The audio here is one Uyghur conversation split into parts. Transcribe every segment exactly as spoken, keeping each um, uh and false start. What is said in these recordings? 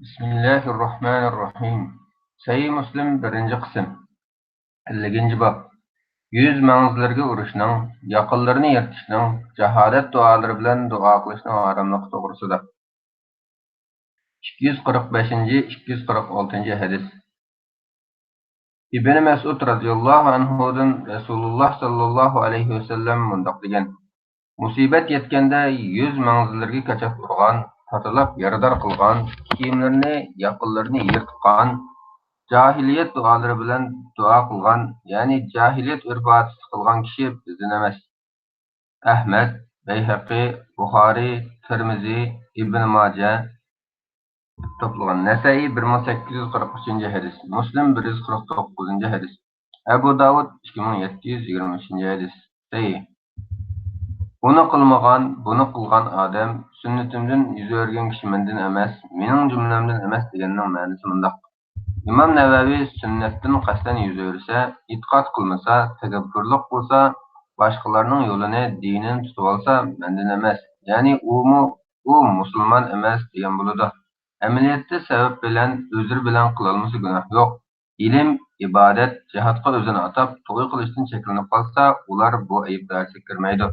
بىسمىللاھىررەھمانىررەھىم. سەھىھ مۇسلىم، بىرىنچى قىسىم. ئەللىكىنچى باب. يۈز مەڭزىلەرگە ئۇرۇشنىڭ، ياقىنلىرىنى يىرتىشنىڭ، جاھالەت دۇئالىرى بىلەن دۇئا قىلىشنىڭ ھاراملىقى توغرىسىدا. ئىككى يۈز قىرىق بەشىنچى، ئىككى يۈز قىرىق ئالتىنچى ھەدىس. ئىبن مەسئۇد رەزىياللاھۇ ئەنھۇدىن رەسۇلۇللاھ ساللاللاھۇ ئەلەيھى ۋەسەللەم مۇنداق دېگەن: مۇسىبەت يەتكەندە يۈز مەڭزىلەرگە كاچات ئۇرغان، پارتلاپ يارىدار قىلغان، كىيىملىرىنى، ياقىلىرىنى يىرتقان، جاھىلىيەت دۇئالىرى بىلەن دۇئا قىلغان، يەنى جاھىلىيەت ئۆرپ-ئادىتى قىلغان كىشى بىزدىن ئەمەس. ئەھمەد، بەيھەقى، بۇخارىي، تىرمىزى، ئىبن ماجە توپلىغان. نەسەئىي، بىر مىڭ سەككىز يۈز قىرىق ئۈچىنچى ھەدىس. مۇسلىم، بىر يۈز قىرىق توققۇزىنچى ھەدىس. ئەبۇ داۋۇد، ئىككى مىڭ يەتتە يۈز يىگىرمە ئۈچىنچى ھەدىس. سەھىھ. ئۇنى قىلمىغان، بۇنى قىلغان ئادەم سۈننىتىمدىن يۈز ئۆرۈگەن كىشى مەندىن ئەمەس، مېنىڭ جۈملەمدىن ئەمەس دېگەننىڭ مەنىسى مۇنداق. ئىمام نەۋەۋى سۈننەتتىن قەستەن يۈز ئۆرۈسە، ئېتىقاد قىلمىسا، تەكەببۇرلۇق قىلسا، باشقىلارنىڭ يولىنى، دىنىنى تۇتۇۋالسا، مەندىن ئەمەس، يەنى ئۇمۇ، ئۇ مۇسۇلمان ئەمەس دېگەن بولىدۇ. ئەمەلىيەتتە سەۋەب بىلەن، ئۆزرى بىلەن قىلالمىسا گۇناھ يوق. ئىلىم، ئىبادەت، جىھادقا ئۆزىنى ئاتاپ، توي قىلىشتىن چەكلىنىپ قالسا، ئۇلار بۇ ئەيىب دائىرىسىگە كىرمەيدۇ،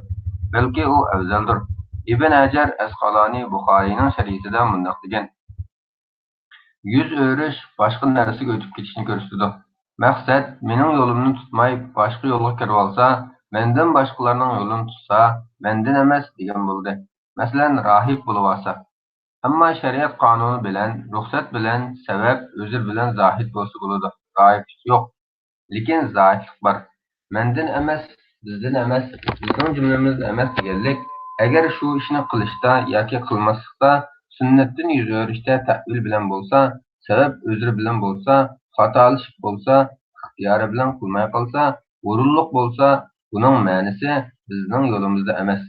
بەلكى ئۇ ئەۋزەلدۇر. ئىبن ھەجەر ئەسقالانى بۇخارىينىڭ شەرھىسىدە مۇنداق دېگەن: يۈز ئۆرۈش باشقا نەرسىگە ئۆتۈپ كېتىشنى كۆرسىتىدۇ. مەقسەت، مېنىڭ يولۇمنى تۇتماي، باشقا يولغا كىرىۋالسا، مەندىن باشقىلارنىڭ يولىنى تۇتسا، مەندىن ئەمەس دېگەن بولدى. مەسىلەن، راھىب بولۇۋالسا. ئەمما شەرىئەت قانۇنى بىلەن، رۇخسەت بىلەن، سەۋەب، ئۆزرى بىلەن زاھىد بولسا بولىدۇ. راھىب يوق. لېكىن زاھىدلىق بار. مەندىن ئەمەس، بىزدىن ئەمەس، بىزنىڭ جۈملىمىزدىن ئەمەس دېگەنلىك. ئەگەر شۇ ئىشنى قىلىشتا ياكى قىلماسلىقتا، سۈننەتتىن يۈز ئۆرۈشتە تەئۋىل بىلەن بولسا، سەۋەب ئۆزرى بىلەن بولسا، خاتالىشىپ بولسا، ئىختىيارى بىلەن قىلماي قالسا، ھۇرۇنلۇق بولسا، بۇنىڭ مەنىسى بىزنىڭ يولىمىزدا ئەمەس.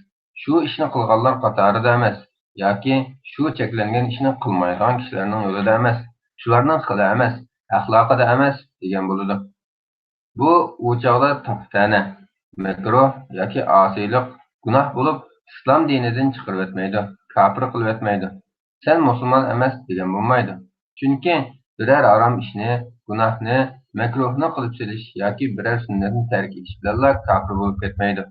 شۇ ئىشنى قىلغانلار قاتارىدا ئەمەس ياكى شۇ چەكلەنگەن ئىشنى قىلمايدىغان كىشىلەرنىڭ يولىدا ئەمەس، شۇلارنىڭ خىلى ئەمەس، ئەخلاقىدا ئەمەس دېگەن بولىدۇ. بۇ ئۇ چاغدا تاپا-تەنە، مەكرۇھ ياكى ئاسىيلىق، گۇناھ بولۇپ، ئىسلام دىنىدىن چىقىرىۋەتمەيدۇ، كاپىر قىلىۋەتمەيدۇ. سەن مۇسۇلمان ئەمەس دېگەن بولمايدۇ. چۈنكى بىرەر ھارام ئىشنى، گۇناھنى، مەكرۇھنى قىلىپ سېلىش ياكى بىرەر سۈننەتنى تەرك ئېتىش بىلەنلا كاپىر بولۇپ كەتمەيدۇ.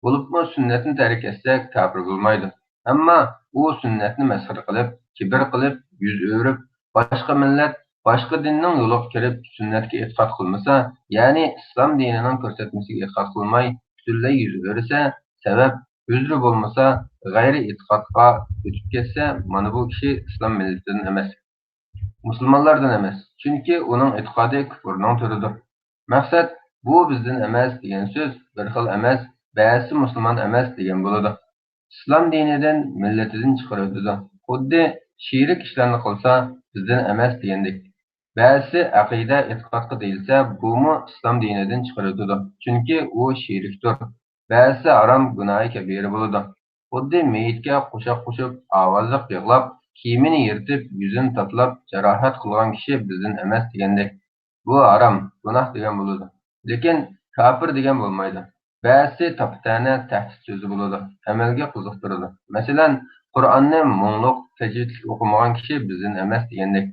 بولۇپمۇ سۈننەتنى تەرك ئەتسە كاپىر بولمايدۇ. ئەمما ئۇ سۈننەتنى مەسخىرە قىلىپ، كىبىر قىلىپ، يۈز ئۆرۈپ، باشقا مىللەت، باشقا دىننىڭ يولىغا كىرىپ سۈننەتكە ئېتىقاد قىلمىسا، يەنى ئىسلام دىنىنىڭ كۆرسەتمىسىگە ئېتىقاد قىلماي، پۈتۈنلەي يۈز ئۆرۈسە، سەۋەب، ئۆزرە بولمىسا، غەيرىي ئېتىقادقا ئۆتۈپ كەتسە، مانا بۇ كىشى ئىسلام مىللىتىدىن ئەمەس. مۇسۇلمانلاردىن ئەمەس، چۈنكى ئۇنىڭ ئېتىقادى كۇپۇرنىڭ تۈرىدۇر. مەقسەت، بۇ بىزدىن ئەمەس دېگەن سۆز بىر خىل ئەمەس، بەزىسى مۇسۇلمان ئەمەس دېگەن بولىدۇ. ئىسلام دىنىدىن، مىللىتىدىن چىقىرىۋېتىدۇ. خۇددى شېرىك ئىشلارنى قىلسا، بىزدىن ئەمەس دېگەندەك. بەزىسى ئەقىدە، ئېتىقادقا دېيىلسە، بۇمۇ ئىسلام دىنىدىن چىقىرىۋېتىدۇ، چۈنكى ئۇ شېرىكتۇر. بەزىسى ھارام، گۇناھى كەبىرە بولىدۇ. خۇددى مېيىتكە قوشاق قوشۇپ، ئاۋازلىق يىغلاپ، كىيىمىنى يىرتىپ، يۈزىنى تاتىلاپ، جاراھەت قىلغان كىشى بىزدىن ئەمەس دېگەندەك. بۇ ھارام، گۇناھ دېگەن بولىدۇ. لېكىن كاپىر دېگەن بولمايدۇ. بەزىسى تاپا-تەنە تەھدىت سۆزى بولىدۇ، ئەمەلگە قىزىقتۇرىدۇ. مەسىلەن، قۇرئاننى مۇڭلۇق، تەجۋىدلىك ئوقۇمىغان كىشى بىزدىن ئەمەس دېگەندەك.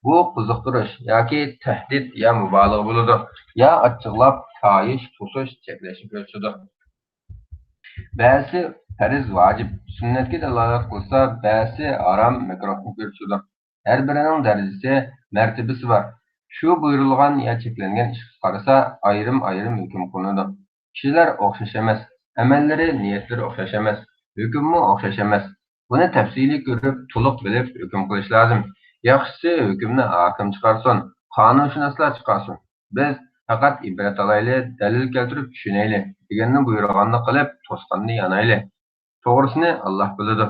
بۇ قىزىقتۇرۇش ياكى تەھدىت يا مۇبالىغە بولىدۇ، يا ئاچچىقلاپ تايىش، توسۇش، چەكلەشنى كۆرسىتىدۇ. بەزىسى پەرز، ۋاجىپ، سۈننەتكە دالالەت قىلسا، بەزىسى ھارام، مەكرۇھنى كۆرسىتىدۇ. ھەر بىرىنىڭ دەرىجىسى، مەرتىبىسى بار. شۇ بۇيرۇلغان يا چەكلەنگەن ئىشقا قارىسا ئايرىم-ئايرىم ھۆكۈم قىلىنىدۇ. كىشىلەر ئوخشاش ئەمەس، ئەمەللىرى، نىيەتلىرى ئوخشاش ئەمەس، ھۆكۈممۇ ئوخشاش ئەمەس. بۇنى تەپسىلىي كۆرۈپ، تولۇق بىلىپ ھۆكۈم قىلىش لازىم. ياخشىسى ھۆكۈمنى ھاكىم چىقارسۇن، قانۇنشۇناسلار چىقارسۇن. بىز پەقەت ئىبرەت ئالايلى، دەلىل كەلتۈرۈپ چۈشىنەيلى، دېگەننى بۇيرۇغاننى قىلىپ، توسقاننى يانايلى. توغرىسىنى ئاللاھ بىلىدۇ.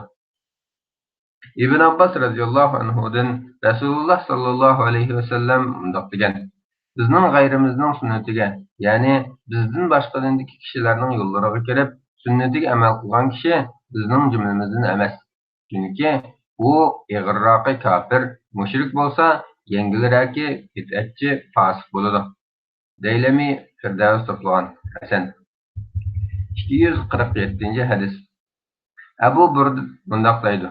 ئىبن ئابباس رەزىياللاھۇ ئەنھۇدىن رەسۇلۇللاھ ساللاللاھۇ ئەلەيھى ۋەسەللەم مۇنداق دېگەن: بىزنىڭ غەيرىمىزنىڭ سۈننىتىگە، يەنى بىزدىن باشقا دىندىكى كىشىلەرنىڭ يوللىرىغا كىرىپ، سۈننىتىگە ئەمەل قىلغان كىشى بىزنىڭ جۈملىمىزدىن ئەمەس. چۈنكى ئۇ ئېغىرراقى كاپىر، مۇشرىك بولسا، يەڭگىلرەكى بىدئەتچى، پاسىق بولىدۇ. دەيلەمى، فىردەۋس توپلىغان. ھەسەن. ئىككى يۈز قىرىق يەتتىنچى ھەدىس. ئەبۇ بۇردە مۇنداق دەيدۇ: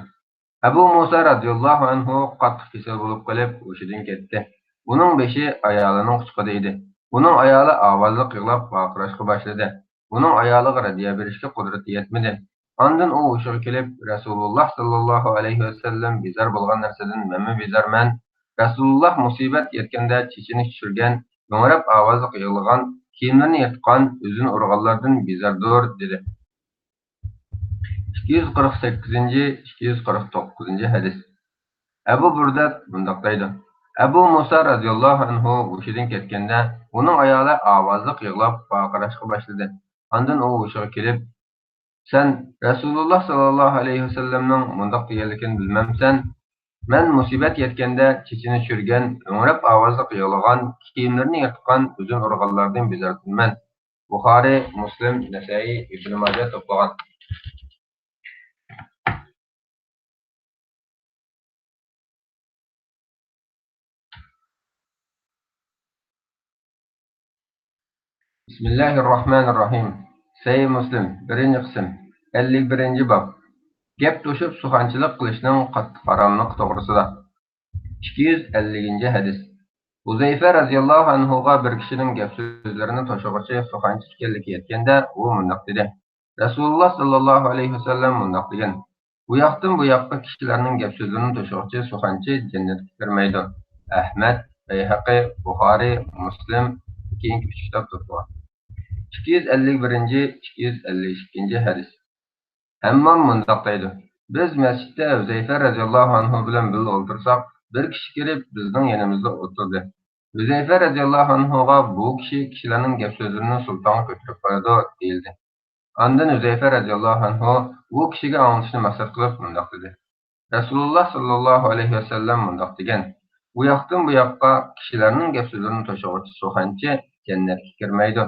ئەبۇ مۇسا رەزىياللاھۇ ئەنھۇ قاتتىق كېسەل بولۇپ قېلىپ، ھوشىدىن كەتتى. ئۇنىڭ بېشى ئايالىنىڭ قۇچىقىدا ئىدى. ئۇنىڭ ئايالى ئاۋازلىق يىغلاپ ۋارقىراشقا باشلىدى. ئۇنىڭ ئايالىغا رەددىيە بېرىشكە قۇدرىتى يەتمىدى. ئاندىن ئۇ ھوشىغا كېلىپ، رەسۇلۇللاھ ساللاللاھۇ ئەلەيھى ۋەسەللەم بىزار بولغان نەرسىدىن مەنمۇ بىزارمەن. رەسۇلۇللاھ مۇسىبەت يەتكەندە چېچىنى چۈشۈرگەن، ھۆڭرەپ ئاۋازلىق يىغلىغان، كىيىملىرىنى يىرتقان، ئۆزىنى ئۇرغانلاردىن بىزاردۇر، دېدى. ئىككى يۈز قىرىق سەككىزىنچى، ئىككى يۈز قىرىق توققۇزىنچى ھەدىس. ئەبۇ بۇردەت مۇنداق دەيدۇ: ئەبۇ مۇسا رەزىياللاھۇ ئەنھۇ ھوشىدىن كەتكەندە، ئۇنىڭ ئايالى ئاۋازلىق يىغلاپ ۋارقىراشقا باشلىدى. ئاندىن ئۇ ھوشىغا كېلىپ، سەن رەسۇلۇللاھ ساللاللاھۇ ئەلەيھى ۋەسەللەمنىڭ مۇنداق دېگەنلىكىنى بىلمەمسەن؟ مەن مۇسىبەت يەتكەندە چېچىنى چۈشۈرگەن، ھۆڭرەپ ئاۋازلىق يىغلىغان، كىيىملىرىنى يىرتقان، ئۆزىنى ئۇرغانلاردىن بىزاردىمەن. بۇخارىي، مۇسلىم، نەسەئىي، ئىبن ماجە توپلىغان. بىسمىللاھىررەھمانىررەھىم. سەھىھ مۇسلىم، بىرىنچى قىسىم، ئەللىك بىرىنچى باب. گەپ توشۇپ سۇخەنچىلىك قىلىشنىڭ قاتتىق ھاراملىقى توغرىسىدا. ئىككى يۈز ئەللىكىنچى ھەدىس. ھۇزەيفە رەزىياللاھۇ ئەنھۇغا بىر كىشىنىڭ گەپ سۆزلىرىنى توشۇغۇچى سۇخەنچە ئىكەنلىكى يەتكەندە، ئۇ مۇنداق دېدى: رەسۇلۇللاھ ساللاللاھۇ ئەلەيھى ۋەسەللەم مۇنداق دېگەن: بۇ ياقتىن بۇ ياققا كىشىلەرنىڭ گەپ سۆزلىرىنى توشۇغۇچى سۇخەنچى جەننەتكە كىرمەيدۇ. ئەھمەد، بەيھەقى، بۇخارىي، مۇسلىم، كېيىنكى ئۈچ كىتاب توپلىغان. ئىككى يۈز ئەللىك بىرىنچى، ئىككى يۈز ئەللىك ئىككىنچى ھەدىس. ھەممام مۇنداق دەيدۇ: بىز مەسچىتتە ھۈزەيفە رەزىياللاھۇ ئەنھۇ بىلەن بىللە ئولتۇرساق، بىر كىشى كىرىپ بىزنىڭ يېنىمىزدا ئولتۇردى. ھۈزەيفە رەزىياللاھۇ ئەنھۇغا بۇ كىشى كىشىلەرنىڭ گەپ سۆزلىرىنى سۇلتانغا كۆتۈرۈپ بارىدۇ، دېيىلدى. ئاندىن ھۈزەيفە رەزىياللاھۇ ئەنھۇ بۇ كىشىگە ئاڭلىتىشنى مەقسەت قىلىپ مۇنداق دېدى: رەسۇلۇللاھ ساللاللاھۇ ئەلەيھى ۋەسەللەم مۇنداق دېگەن: بۇ ياقتىن بۇ ياققا كىشىلەرنىڭ گەپ سۆزلىرىنى توشۇغۇچى سۇخەنچى جەننەتكە كىرمەيدۇ.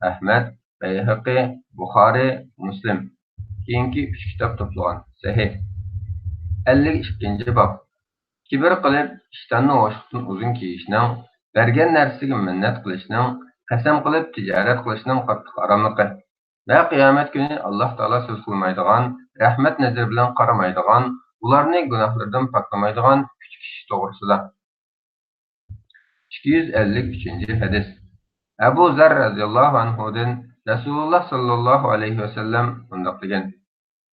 ئەھمەد، بەيھەقى، بۇخارىي، مۇسلىم. كېيىنكى ئۈچ كىتاب توپلىغان. سەھىھ. ئەللىك ئىككىنچى باب. كىبىر قىلىپ، ئىشتاننى ھوشلۇقتىن ئۇزۇن كىيىشنىڭ، بەرگەن نەرسىگە مىننەت قىلىشنىڭ، قەسەم قىلىپ تىجارەت قىلىشنىڭ قاتتىق ھاراملىقى ۋە قىيامەت كۈنى ئاللاھ تائالا سۆز قىلمايدىغان، رەھمەت نەزىرى بىلەن قارىمايدىغان، ئۇلارنى گۇناھلىرىدىن پاكلىمايدىغان ئۈچ كىشى توغرىسىدا. ئىككى يۈز ئەللىك ئۈچىنچى ھەدىس. ئەبۇ زەر رەزىياللاھۇ ئەنھۇدىن رەسۇلۇللاھ ساللاللاھۇ ئەلەيھى ۋەسەللەم مۇنداق دېگەن: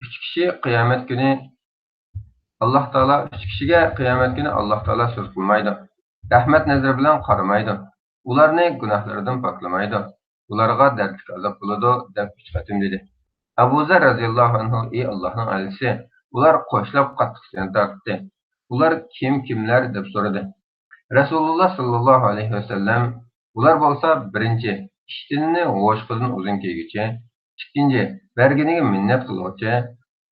ئۈچ كىشى قىيامەت كۈنى ئاللاھ تائالا، ئۈچ كىشىگە قىيامەت كۈنى ئاللاھ تائالا سۆز قىلمايدۇ، رەھمەت نەزىرى بىلەن قارىمايدۇ، ئۇلارنى گۇناھلىرىدىن پاكلىمايدۇ، ئۇلارغا دەردلىك ئازاب بولىدۇ، دەپ ئۈچ قېتىم دېدى. ئەبۇ زەر رەزىياللاھۇ ئەنھۇ: ئى ئاللاھنىڭ ئەلچىسى، ئۇلار قوشلاپ قاتتىق زىيان تارتتى. ئۇلار كىم، كىملەر؟ دەپ سورىدى. رەسۇلۇللاھ ساللاللاھۇ ئەلەيھى ۋەسەللەم: ئۇلار بولسا، بىرىنچى، ئىشتىنىنى ھوشقىدىن ئۇزۇن كىيگۈچى، ئىككىنچى، بەرگىنىگە مىننەت قىلغۇچى،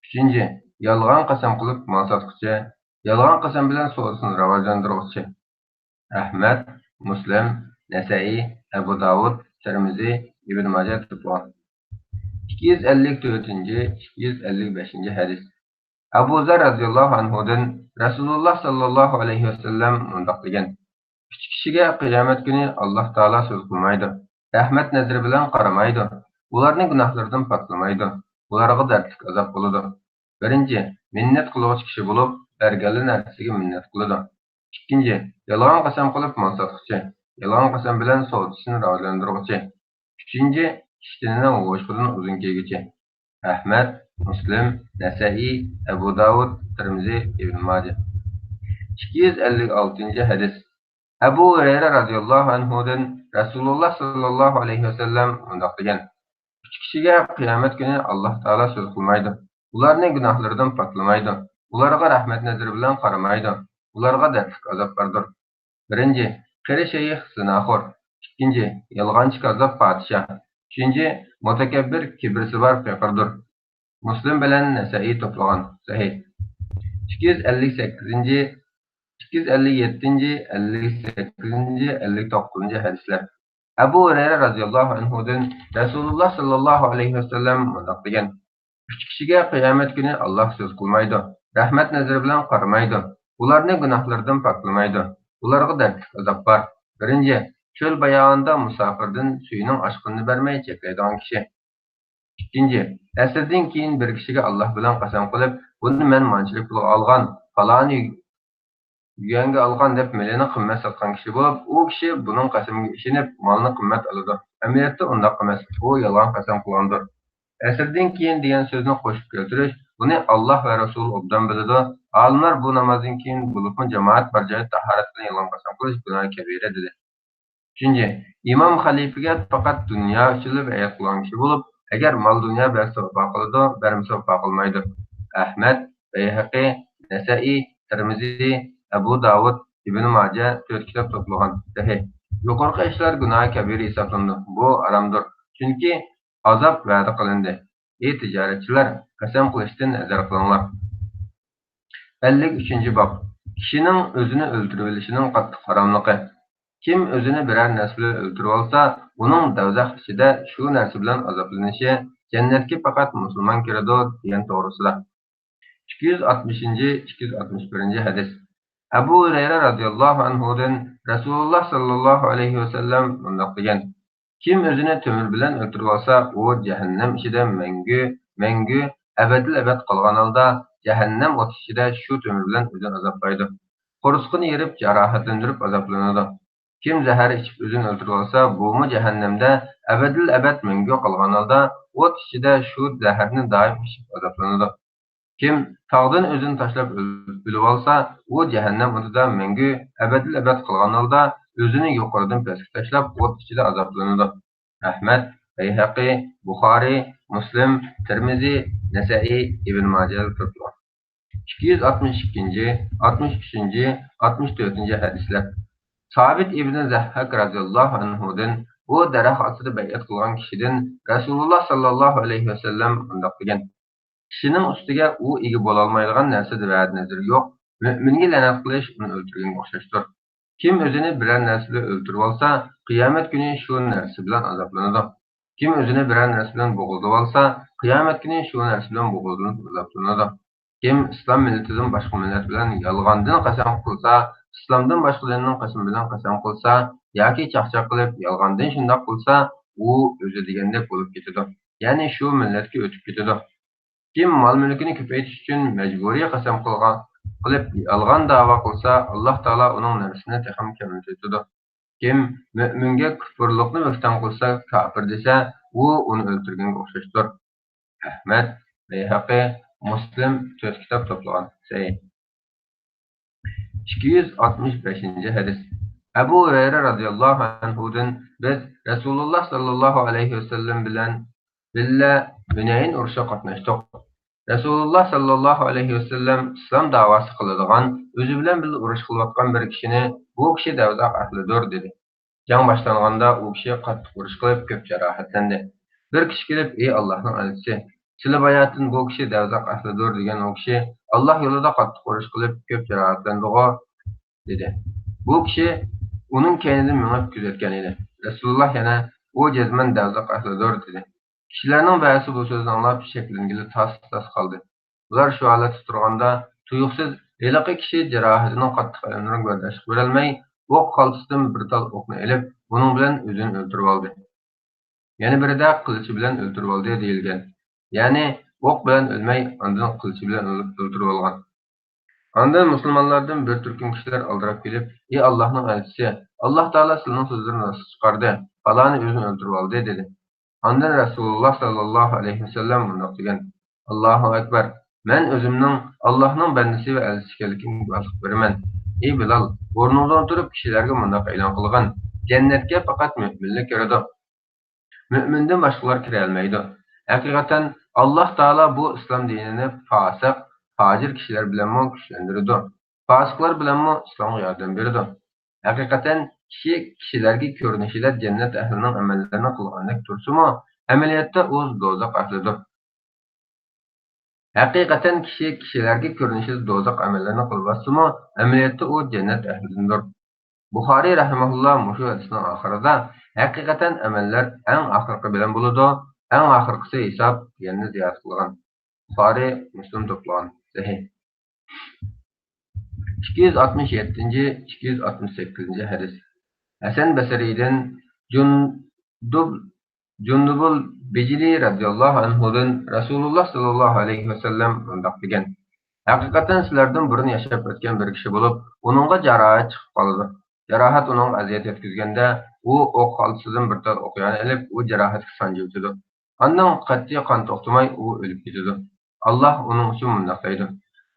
ئۈچىنچى، يالغان قەسەم قىلىپ مال ساتقۇچى، يالغان قەسەم بىلەن سودىسىنى راۋاجلاندۇرغۇچى. ئەھمەد، مۇسلىم، نەسەئىي، ئەبۇ داۋۇد، تىرمىزى، ئىبن ماجە توپلىغان. ئىككى يۈز ئەللىك تۆتىنچى، ئىككى يۈز ئەللىك بەشىنچى ھەدىس. ئەبۇ زەر رەزىياللاھۇ ئەنھۇدىن رەسۇلۇللاھ ساللاللاھۇ ئەلەيھى ۋەسەللەم مۇنداق دېگەن: ئۈچ كىشىگە قىيامەت كۈنى ئاللاھ تائالا سۆز قىلمايدۇ، رەھمەت نەزىرى بىلەن قارىمايدۇ، ئۇلارنى گۇناھلىرىدىن پاكلىمايدۇ، ئۇلارغا دەردلىك ئازاب بولىدۇ. بىرىنچى، مىننەت قىلغۇچى كىشى بولۇپ، بەرگەنلا نەرسىسىگە مىننەت قىلىدۇ. ئىككىنچى، يالغان قەسەم قىلىپ مال ساتقۇچى، يالغان قەسەم بىلەن سودىسىنى راۋاجلاندۇرغۇچى. ئۈچىنچى، ئىشتىنىنىڭ ھوشقىدىن ئۇزۇن كىيگۈچى. ئەھمەد، مۇسلىم، نەسەئىي، ئەبۇ داۋۇد، تىرمىزى، ئىبن ماجە. ئىككى يۈز ئەللىك ئالتىنچى ھەدىس. ئەبۇ ھۇرەيرە رەزىياللاھۇ ئەنھۇدىن رەسۇلۇللاھ ساللاللاھۇ ئەلەيھى ۋەسەللەم مۇنداق دېگەن: ئۈچ كىشىگە قىيامەت كۈنى ئاللاھ تائالا سۆز قىلمايدۇ، ئۇلارنى گۇناھلىرىدىن پاكلىمايدۇ، ئۇلارغا رەھمەت نەزىرى بىلەن قارىمايدۇ، ئۇلارغا دەردلىك ئازاب باردۇر. بىرىنچى، قېرى شەيخ زىناخور. ئىككىنچى، يالغانچى كاززاپ پادىشاھ. ئۈچىنچى، مۇتەكەببىر، كىبرىسى بار پېقىردۇر. مۇسلىم بىلەن نەسەئىي توپلىغان. سەھىھ. ئىككى يۈز ئەللىك سەككىزىنچى، ئىككى يۈز ئەللىك يەتتىنچى، ئەللىك سەككىزىنچى، ئەللىك توققۇزىنچى ھەدىسلەر. ئەبۇ ھۇرەيرە رەزىياللاھۇ ئەنھۇدىن رەسۇلۇللاھ ساللاللاھۇ ئەلەيھى ۋەسەللەم مۇنداق دېگەن: ئۈچ كىشىگە قىيامەت كۈنى ئاللاھ سۆز قىلمايدۇ، رەھمەت نەزىرى بىلەن قارىمايدۇ، ئۇلارنى گۇناھلىرىدىن پاكلىمايدۇ، ئۇلارغا دەردلىك ئازاب بار. بىرىنچى، چۆل باياۋاندا مۇساپىردىن سۈيىنىڭ ئاشقىنىنى بەرمەي چەكلەيدىغان كىشى. ئىككىنچى، ئەسىردىن كېيىن بىر كىشىگە ئاللاھ بىلەن قەسەم قىلىپ، بۇنى مەن مانچىلىك پۇلغا ئالغان، پالانى يۈەنگە ئالغان دەپ مېلىنى قىممەت ساتقان كىشى بولۇپ، ئۇ كىشى بۇنىڭ قەسىمىگە ئىشىنىپ، مالنى قىممەت ئالىدۇ. ئەمەلىيەتتە ئۇنداق ئەمەس، ئۇ يالغان قەسەم قىلغاندۇر. ئەسىردىن كېيىن دېگەن سۆزنى قوشۇپ كەلتۈرۈش، بۇنى ئاللاھ ۋە رەسۇل ئوبدان بىلىدۇ. ئالىملار بۇ نامازدىن كېيىن، بولۇپمۇ جامائەت بار جايدا تاھارەت بىلەن يالغان قەسەم قىلىش گۇناھى كەبىرە، دېدى. ئۈچىنچى، ئىمام خەلىپىگە پەقەت دۇنيا ئۈچۈنلا بەيئەت قىلغان كىشى بولۇپ، ئەگەر مال-دۇنيا بەرسە ۋاپا قىلىدۇ، بەرمىسە ۋاپا قىلمايدۇ. ئەھمەد، بەيھەقى، نەسەئى، تىرمىزى، ئەبۇ داۋۇد، ئىبنى ماجە تۆت كىتاب توپلىغان. سەھىھ. يۇقىرىقى ئىشلار گۇناھى كەبىرە ھېسابلىنىدۇ. بۇ ھارامدۇر. چۈنكى ئازاب ۋەدە قىلىندى. ئى تىجارەتچىلەر، قەسەم قىلىشتىن ھەزەر قىلىڭلار. ئەللىك ئۈچىنچى باب. كىشىنىڭ ئۆزىنى ئۆلتۈرۈۋېلىشىنىڭ قاتتىق ھاراملىقى. كىم ئۆزىنى بىرەر نەرسە بىلەن ئۆلتۈرۈۋالسا، ئۇنىڭ دوزاخ ئىچىدە شۇ نەرسە بىلەن ئازابلىنىشى، جەننەتكە پەقەت مۇسۇلمان كىرىدۇ، دېگەن توغرىسىدا. ئىككى يۈز ئاتمىشىنچى، ئىككى يۈز ئاتمىش بىرىنچى ھەدىس. ئەبۇ ھۇرەيرە رازىياللاھۇ ئەنھۇدىن رەسۇلۇللاھ ساللاللاھۇ ئەلەيھى ۋەسەللەم مۇنداق دېگەن: كىم ئۆزىنى تۆمۈر بىلەن ئۆلتۈرۈۋالسا، ئۇ جەھەننەم ئىچىدە مەڭگۈ، مەڭگۈ، ئەبەدىل ئەبەد قالغان ھالدا، جەھەننەم ئوتى ئىچىدە شۇ تۆمۈر بىلەن ئۆزىنى ئازابلايدۇ. قورسىقىنى يېرىپ، جاراھەتلەندۈرۈپ ئازابلىنىدۇ. كىم زەھەر ئىچىپ ئۆزىنى ئۆلتۈرۈۋالسا، بۇمۇ جەھەننەمدە ئەبەدىل ئەبەد مەڭگۈ قالغان ھالدا، ئوت ئىچىدە شۇ زەھەرنى دائىم ئىچىپ ئازابلىنىدۇ. كىم تاغدىن ئۆزىنى تاشلاپ ئۆل-، ئۆلۈۋالسا، ئۇ جەھەننەم ئوتىدا مەڭگۈ ئەبەدىل ئەبەد قالغان ھالدا ئۆزىنى يۇقىرىدىن پەسكە تاشلاپ ئوت ئىچىدە ئازابلىنىدۇ. ئەھمەد، بەيھەقى، بۇخارىي، مۇسلىم، تىرمىزى، نەسەئىي، ئىبن ماجە توپلىغان. ئىككى يۈز ئاتمىش ئىككىنچى، ئاتمىش ئۈچىنچى، ئاتمىش تۆتىنچى ھەدىسلەر. سابىت ئىبن زەھھاك رازىياللاھۇ ئەنھۇدىن، بۇ دەرەخ ئاستىدا بەيئەت قىلغان كىشىدىن رەسۇلۇللاھ ساللاللاھۇ ئەلەيھى ۋەسەللەم مۇنداق دېگەن: كىشىنىڭ ئۈستىگە ئۇ ئىگە بولالمايدىغان نەرسىدە ۋەدە نەزىرى يوق، مۆمىنگە لەنەت قىلىش ئۇنى ئۆلتۈرگەنگە ئوخشاشتۇر. كىم ئۆزىنى بىرەر نەرسە بىلەن ئۆلتۈرۈۋالسا، قىيامەت كۈنى شۇ نەرسە بىلەن ئازابلىنىدۇ. كىم ئۆزىنى بىرەر نەرسە بىلەن بوغۇزلىۋالسا، قىيامەت كۈنى شۇ نەرسە بىلەن بوغۇزلىنىپ ئازابلىنىدۇ. كىم ئىسلام مىللىتىدىن باشقا مىللەت بىلەن يالغاندىن قەسەم قىلسا، ئىسلامدىن باشقا دىننىڭ قىسمى بىلەن قەسەم قىلسا ياكى چاقچاق قىلىپ يالغاندىن شۇنداق قىلسا، ئۇ ئۆزى دېگەندەك بولۇپ كېتىدۇ. يەنى شۇ مىللەتكە ئۆتۈپ كېتىدۇ. كىم مال-مۈلكىنى كۆپەيتىش ئۈچۈن مەجبۇرىي قەسەم قىلغان، قىلىپ يالغان داۋا قىلسا، ئاللاھ تائالا ئۇنىڭ نەرسىسىنى تېخىمۇ كەملىتىۋېتىدۇ. كىم مۆمىنگە كۇپۇرلۇقنى بۆھتان قىلسا، كاپىر دېسە، ئۇ ئۇنى ئۆلتۈرگەنگە ئوخشاشتۇر. ئەھمەد، بەيھەقى، مۇسلىم تۆت كىتاب توپلىغان. سەھىھ. ئىككى يۈز ئاتمىش بەشىنچى ھەدىس. ئەبۇ ھۇرەيرە رازىياللاھۇ ئەنھۇدىن، بىز رەسۇلۇللاھ ساللاللاھۇ ئەلەيھى ۋەسەللەم بىلەن بىللە ھۈنەين ئۇرۇشىغا قاتناشتۇق. رەسۇلۇللاھ ساللاللاھۇ ئەلەيھى ۋەسەللەم ئىسلام داۋاسى قىلىدىغان، ئۆزى بىلەن بىللە ئۇرۇش قىلىۋاتقان بىر كىشىنى، بۇ كىشى دوزاخ ئەھلىدۇر، دېدى. جەڭ باشلانغاندا ئۇ كىشى قاتتىق ئۇرۇش قىلىپ كۆپ جاراھەتلەندى. بىر كىشى كېلىپ، ئى ئاللاھنىڭ ئەلچىسى، سىلە باياتىن بۇ كىشى دوزاخ ئەھلىدۇر دېگەن ئۇ كىشى، ئاللاھ يولىدا قاتتىق ئۇرۇش قىلىپ كۆپ جاراھەتلەندىغۇ، دېدى. بۇ كىشى ئۇنىڭ كەينىدىن مېڭىپ كۆزەتكەن ئىدى. رەسۇلۇللاھ يەنە، ئۇ جەزمەن دوزاخ ئەھلىدۇر، دېدى. كىشىلەرنىڭ بەزىسى بۇ سۆزنى ئاڭلاپ شەكلەنگىلى تاس-تاس قالدى. ئۇلار شۇ ھالەتتە تۇرغاندا، تۇيۇقسىز ھېلىقى كىشى جاراھىتىنىڭ قاتتىق ئەلەملىرىگە بەرداشلىق بېرەلمەي، ئوق خالتىسىدىن بىر تال ئوقنى ئېلىپ، بۇنىڭ بىلەن ئۆزىنى ئۆلتۈرۈۋالدى. يەنە بىرىدە قىلىچى بىلەن ئۆلتۈرۈۋالدى دېيىلگەن. يەنى ئوق بىلەن ئۆلمەي، ئاندىن قىلىچى بىلەن ئۆلتۈرۈۋالغان. ئاندىن مۇسۇلمانلاردىن بىر تۈركۈم كىشىلەر ئالدىراپ كېلىپ، ئى ئاللاھنىڭ ئەلچىسى، ئاللاھ تائالا سىلىنىڭ سۆزلىرىنى راستقا چىقاردى، پالانى ئۆزىنى ئۆلتۈرۈۋالدى، دېدى. ئاندىن رەسۇلۇللاھ ساللاللاھۇ ئەلەيھى ۋەسەللەم مۇنداق دېگەن: ئاللاھۇ ئەكبەر، مەن ئۆزۈمنىڭ ئاللاھنىڭ بەندىسى ۋە ئەلچىسى ئىكەنلىكىمگە گۇۋاھلىق بېرىمەن. ئى بىلال، ئورنۇڭدىن تۇرۇپ كىشىلەرگە مۇنداق ئېلان قىلغىن: جەننەتكە پەقەت مۆمىنلەر كىرىدۇ. مۆمىندىن باشقىلار كىرەلمەيدۇ. ھەقىقەتەن، ئاللاھ تائالا بۇ ئىسلام دىنىنى پاسىق، پاجىر كىشىلەر بىلەنمۇ كۈچلەندۈرىدۇ. پاسىقلار بىلەنمۇ ئىسلامغا ياردەم بېرىدۇ. ھەقىقەتەن، كىشى كىشىلەرگە كۆرۈنۈشىدە جەننەت ئەھلىنىڭ ئەمەللىرىنى قىلغاندەك تۇرسىمۇ، ئەمەلىيەتتە ئۇ دوزاخ ئەھلىدۇر. ھەقىقەتەن، كىشى كىشىلەرگە كۆرۈنۈشىدە دوزاخ ئەمەللىرىنى قىلىۋاتسىمۇ، ئەمەلىيەتتە ئۇ جەننەت ئەھلىدىندۇر. بۇخارىي رەھىمەھۇللا مۇشۇ ھەدىسنىڭ ئاخىرىدا، ھەقىقەتەن ئەمەللەر ئەڭ ئاخىرقى بىلەن بولىدۇ، ئەڭ ئاخىرقىسى ھېساب، دېگەننى زىيادە قىلغان. بۇخارىي، مۇسلىم توپلىغان. سەھىھ. ئىككى يۈز ئاتمىش يەتتىنچى، ئىككى يۈز ئاتمىش سەككىزىنچى ھەدىس. ھەسەن بەسرىدىن جۇندۇب، جۇندۇبۇل بىجلى رەزىياللاھۇ ئەنھۇدىن رەسۇلۇللاھ ساللاللاھۇ ئەلەيھى ۋەسەللەم مۇنداق دېگەن: ھەقىقەتەن سىلەردىن بۇرۇن ياشاپ ئۆتكەن بىر كىشى بولۇپ، ئۇنىڭغا جاراھەت چىقىپ قالىدۇ. جاراھەت ئۇنىڭغا ئەزىيەت يەتكۈزگەندە، ئۇ ئوق خالتىسىدىن بىر تال ئوقيانى ئېلىپ، ئۇ جاراھەتكە سانجىۋېتىدۇ. ئاندىن قەتئىي قان توختىماي ئۇ ئۆلۈپ كېتىدۇ. ئاللاھ ئۇنىڭ ئۈچۈن مۇنداق دەيدۇ: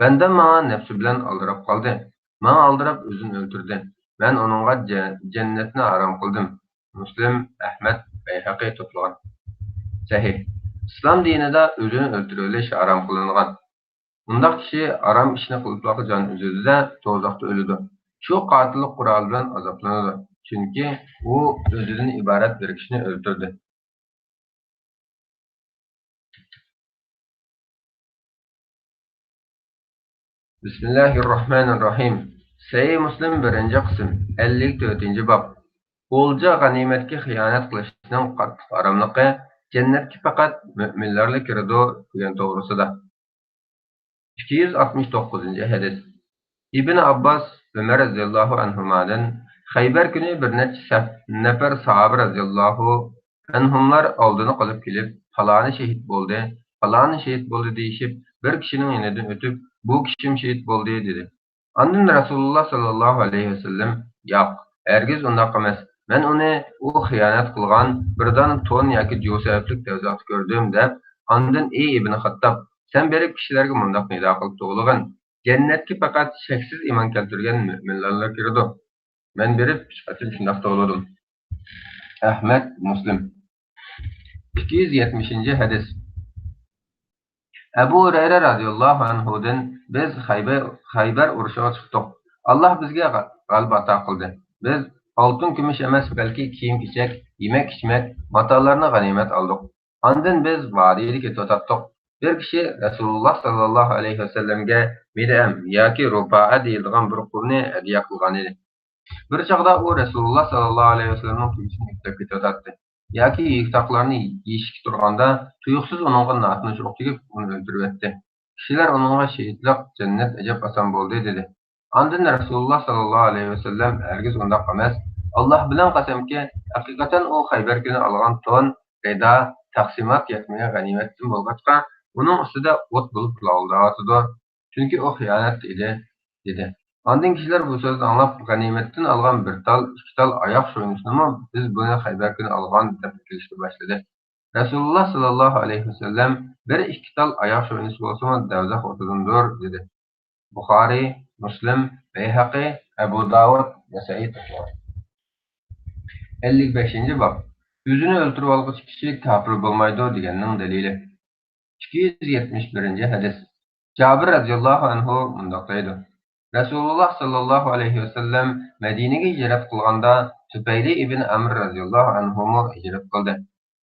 بەندەم ماڭا نەپسى بىلەن ئالدىراپ قالدى. ماڭا ئالدىراپ ئۆزىنى ئۆلتۈردى. مەن ئۇنىڭغا جە-، جەننەتنى ھارام قىلدىم. مۇسلىم، ئەھمەد، بەيھەقى توپلىغان. سەھىھ. ئىسلام دىنىدا ئۆزىنى ئۆلتۈرۈۋېلىش ھارام قىلىنغان. ئۇنداق كىشى ھارام ئىشنى قىلىپلا جان ئۈزىدۇ-دە، دوزاختا ئۆلىدۇ. شۇ قاتىللىق قورالى بىلەن ئازابلىنىدۇ. چۈنكى ئۇ ئۆزىدىن ئىبارەت بىر كىشىنى ئۆلتۈردى. بىسمىللاھىررەھمانىررەھىم. سەھىھ مۇسلىم، بىرىنچى قىسىم، ئەللىك تۆتىنچى باب. ئولجا غەنىيمەتكە خىيانەت قىلىشنىڭ قاتتىق ھاراملىقى، جەننەتكە پەقەت مۆمىنلەرلا كىرىدۇ دېگەن توغرىسىدا. ئىككى يۈز ئاتمىش توققۇزىنچى ھەدىس. ئىبن ئابباس، ئۆمەر رەزىياللاھۇ ئەنھۇمادىن، خەيبەر كۈنى بىر نەچچە سەپ-، نەپەر ساھابە رەزىياللاھۇ ئەنھۇملار ئالدىنى قىلىپ كېلىپ، پالانى شېھىت بولدى، پالانى شېھىت بولدى دېيىشىپ، بىر كىشىنىڭ يېنىدىن ئۆتۈپ، بۇ كىشىم شېھىت بولدى دېدى. ئاندىن رەسۇلۇللا ساللاللاھۇ ئەلەيھى ۋەسەللەم، ياق، ھەرگىز ئۇنداق ئەمەس، مەن ئۇنى ئۇ خىيانەت قىلغان بىر دانە تون ياكى جۇ سەۋەبلىك دوزاختا كۆردۈم دەپ، ئاندىن ئى ئىبن خەتتاب، سەن بېرىپ كىشىلەرگە مۇنداق نىدا قىلىپ توۋلىغىن، جەننەتكە پەقەت شەكسىز ئىمان كەلتۈرگەن مۆمىنلەرلا كىرىدۇ. مەن بېرىپ ئۈچ قېتىم شۇنداق توۋلىدىم. ئەھمەد، مۇسلىم. ئىككى يۈز يەتمىشىنچى ھەدىس. ئەبۇ ھۇرەيرە رەزىياللاھۇ ئەنھۇدىن، بىز خەيبەر، خەيبەر ئۇرۇشىغا چىقتۇق. ئاللاھ بىزگە غە-، غەلىبە ئاتا قىلدى. بىز ئالتۇن كۈمۈش ئەمەس، بەلكى كىيىم كېچەك، يېمەك ئىچمەك، ماتالارنى غەنىيمەت ئالدۇق. ئاندىن بىز ۋادىدە كېتىۋاتاتتۇق. بىر كىشى رەسۇلۇللا ساللاللاھۇ ئەلەيھى ۋەسەللەمگە مىدئەم ياكى رۇپائە دېيىلىدىغان بىر قۇلنى ھەدىيە قىلغانىدى. بىر چاغدا ئۇ رەسۇلۇللا ساللاللاھۇ ئەلەيھى ۋەسەللەمنىڭ تۆشىسىنى ئېتىلىپ كېتىۋاتاتتى. ياكى يېيىك تاقلارنى يېيىشكە تۇرغاندا، تۇيۇقسىز ئۇنىڭغا ناتونۇش ئوق تېگىپ، ئۇنى ئۆلتۈرۈۋەتتى. كىشىلەر ئۇنىڭغا شېھىتلىق، جەننەت ئەجەب ئاسان بولدى، دېدى. ئاندىن رەسۇلۇللا ساللاللاھۇ ئەلەيھى ۋەسەللەم، ھەرگىز ئۇنداق ئەمەس، ئاللاھ بىلەن قەسەمكى، ھەقىقەتەن ئۇ خەيبەر كۈنى ئالغان تون، رىدا، تەقسىمات يەتمىگەن غەنىيمەتتىن بولغاچقا، ئۇنىڭ ئۈستىدە ئوت بولۇپ لاۋۇلداۋاتىدۇ. چۈنكى ئۇ خىيانەتتە ئىدى، دېدى. ئاندىن كىشىلەر بۇ سۆزنى ئاڭلاپ، غەنىيمەتتىن ئالغان بىر تال، ئىككى تال ئاياغ شۇينىسىنىمۇ بىز بۇنى خەيبەر كۈنى ئالغان، دەپ كېلىشكە باشلىدى. رەسۇلۇللا ساللاللاھۇ ئەلەيھى ۋەسەللەم، بىر ئىككى تال ئاياغ شۇينىسى بولسىمۇ، دوزاخ ئوتىدىندۇر، دېدى. بۇخارىي، مۇسلىم، بەيھەقى، ئەبۇ داۋۇد، نەسەئىي توپلىغان. ئەللىك بەشىنچى باب. ئۆزىنى ئۆلتۈرۈۋالغۇچى كىشى كاپىر بولمايدۇ دېگەننىڭ دەلىلى. ئىككى يۈز يەتمىش بىرىنچى ھەدىس. جابىر رەزىياللاھۇ ئەنھۇ مۇنداق دەيدۇ: رەسۇلۇللا ساللاللاھۇ ئەلەيھى ۋەسەللەم مەدىنىگە ھىجرەت قىلغاندا، تۇپەيلى ئىبن ئەمر رەزىياللاھۇ ئەنھۇمۇ ھىجرەت قىلدى.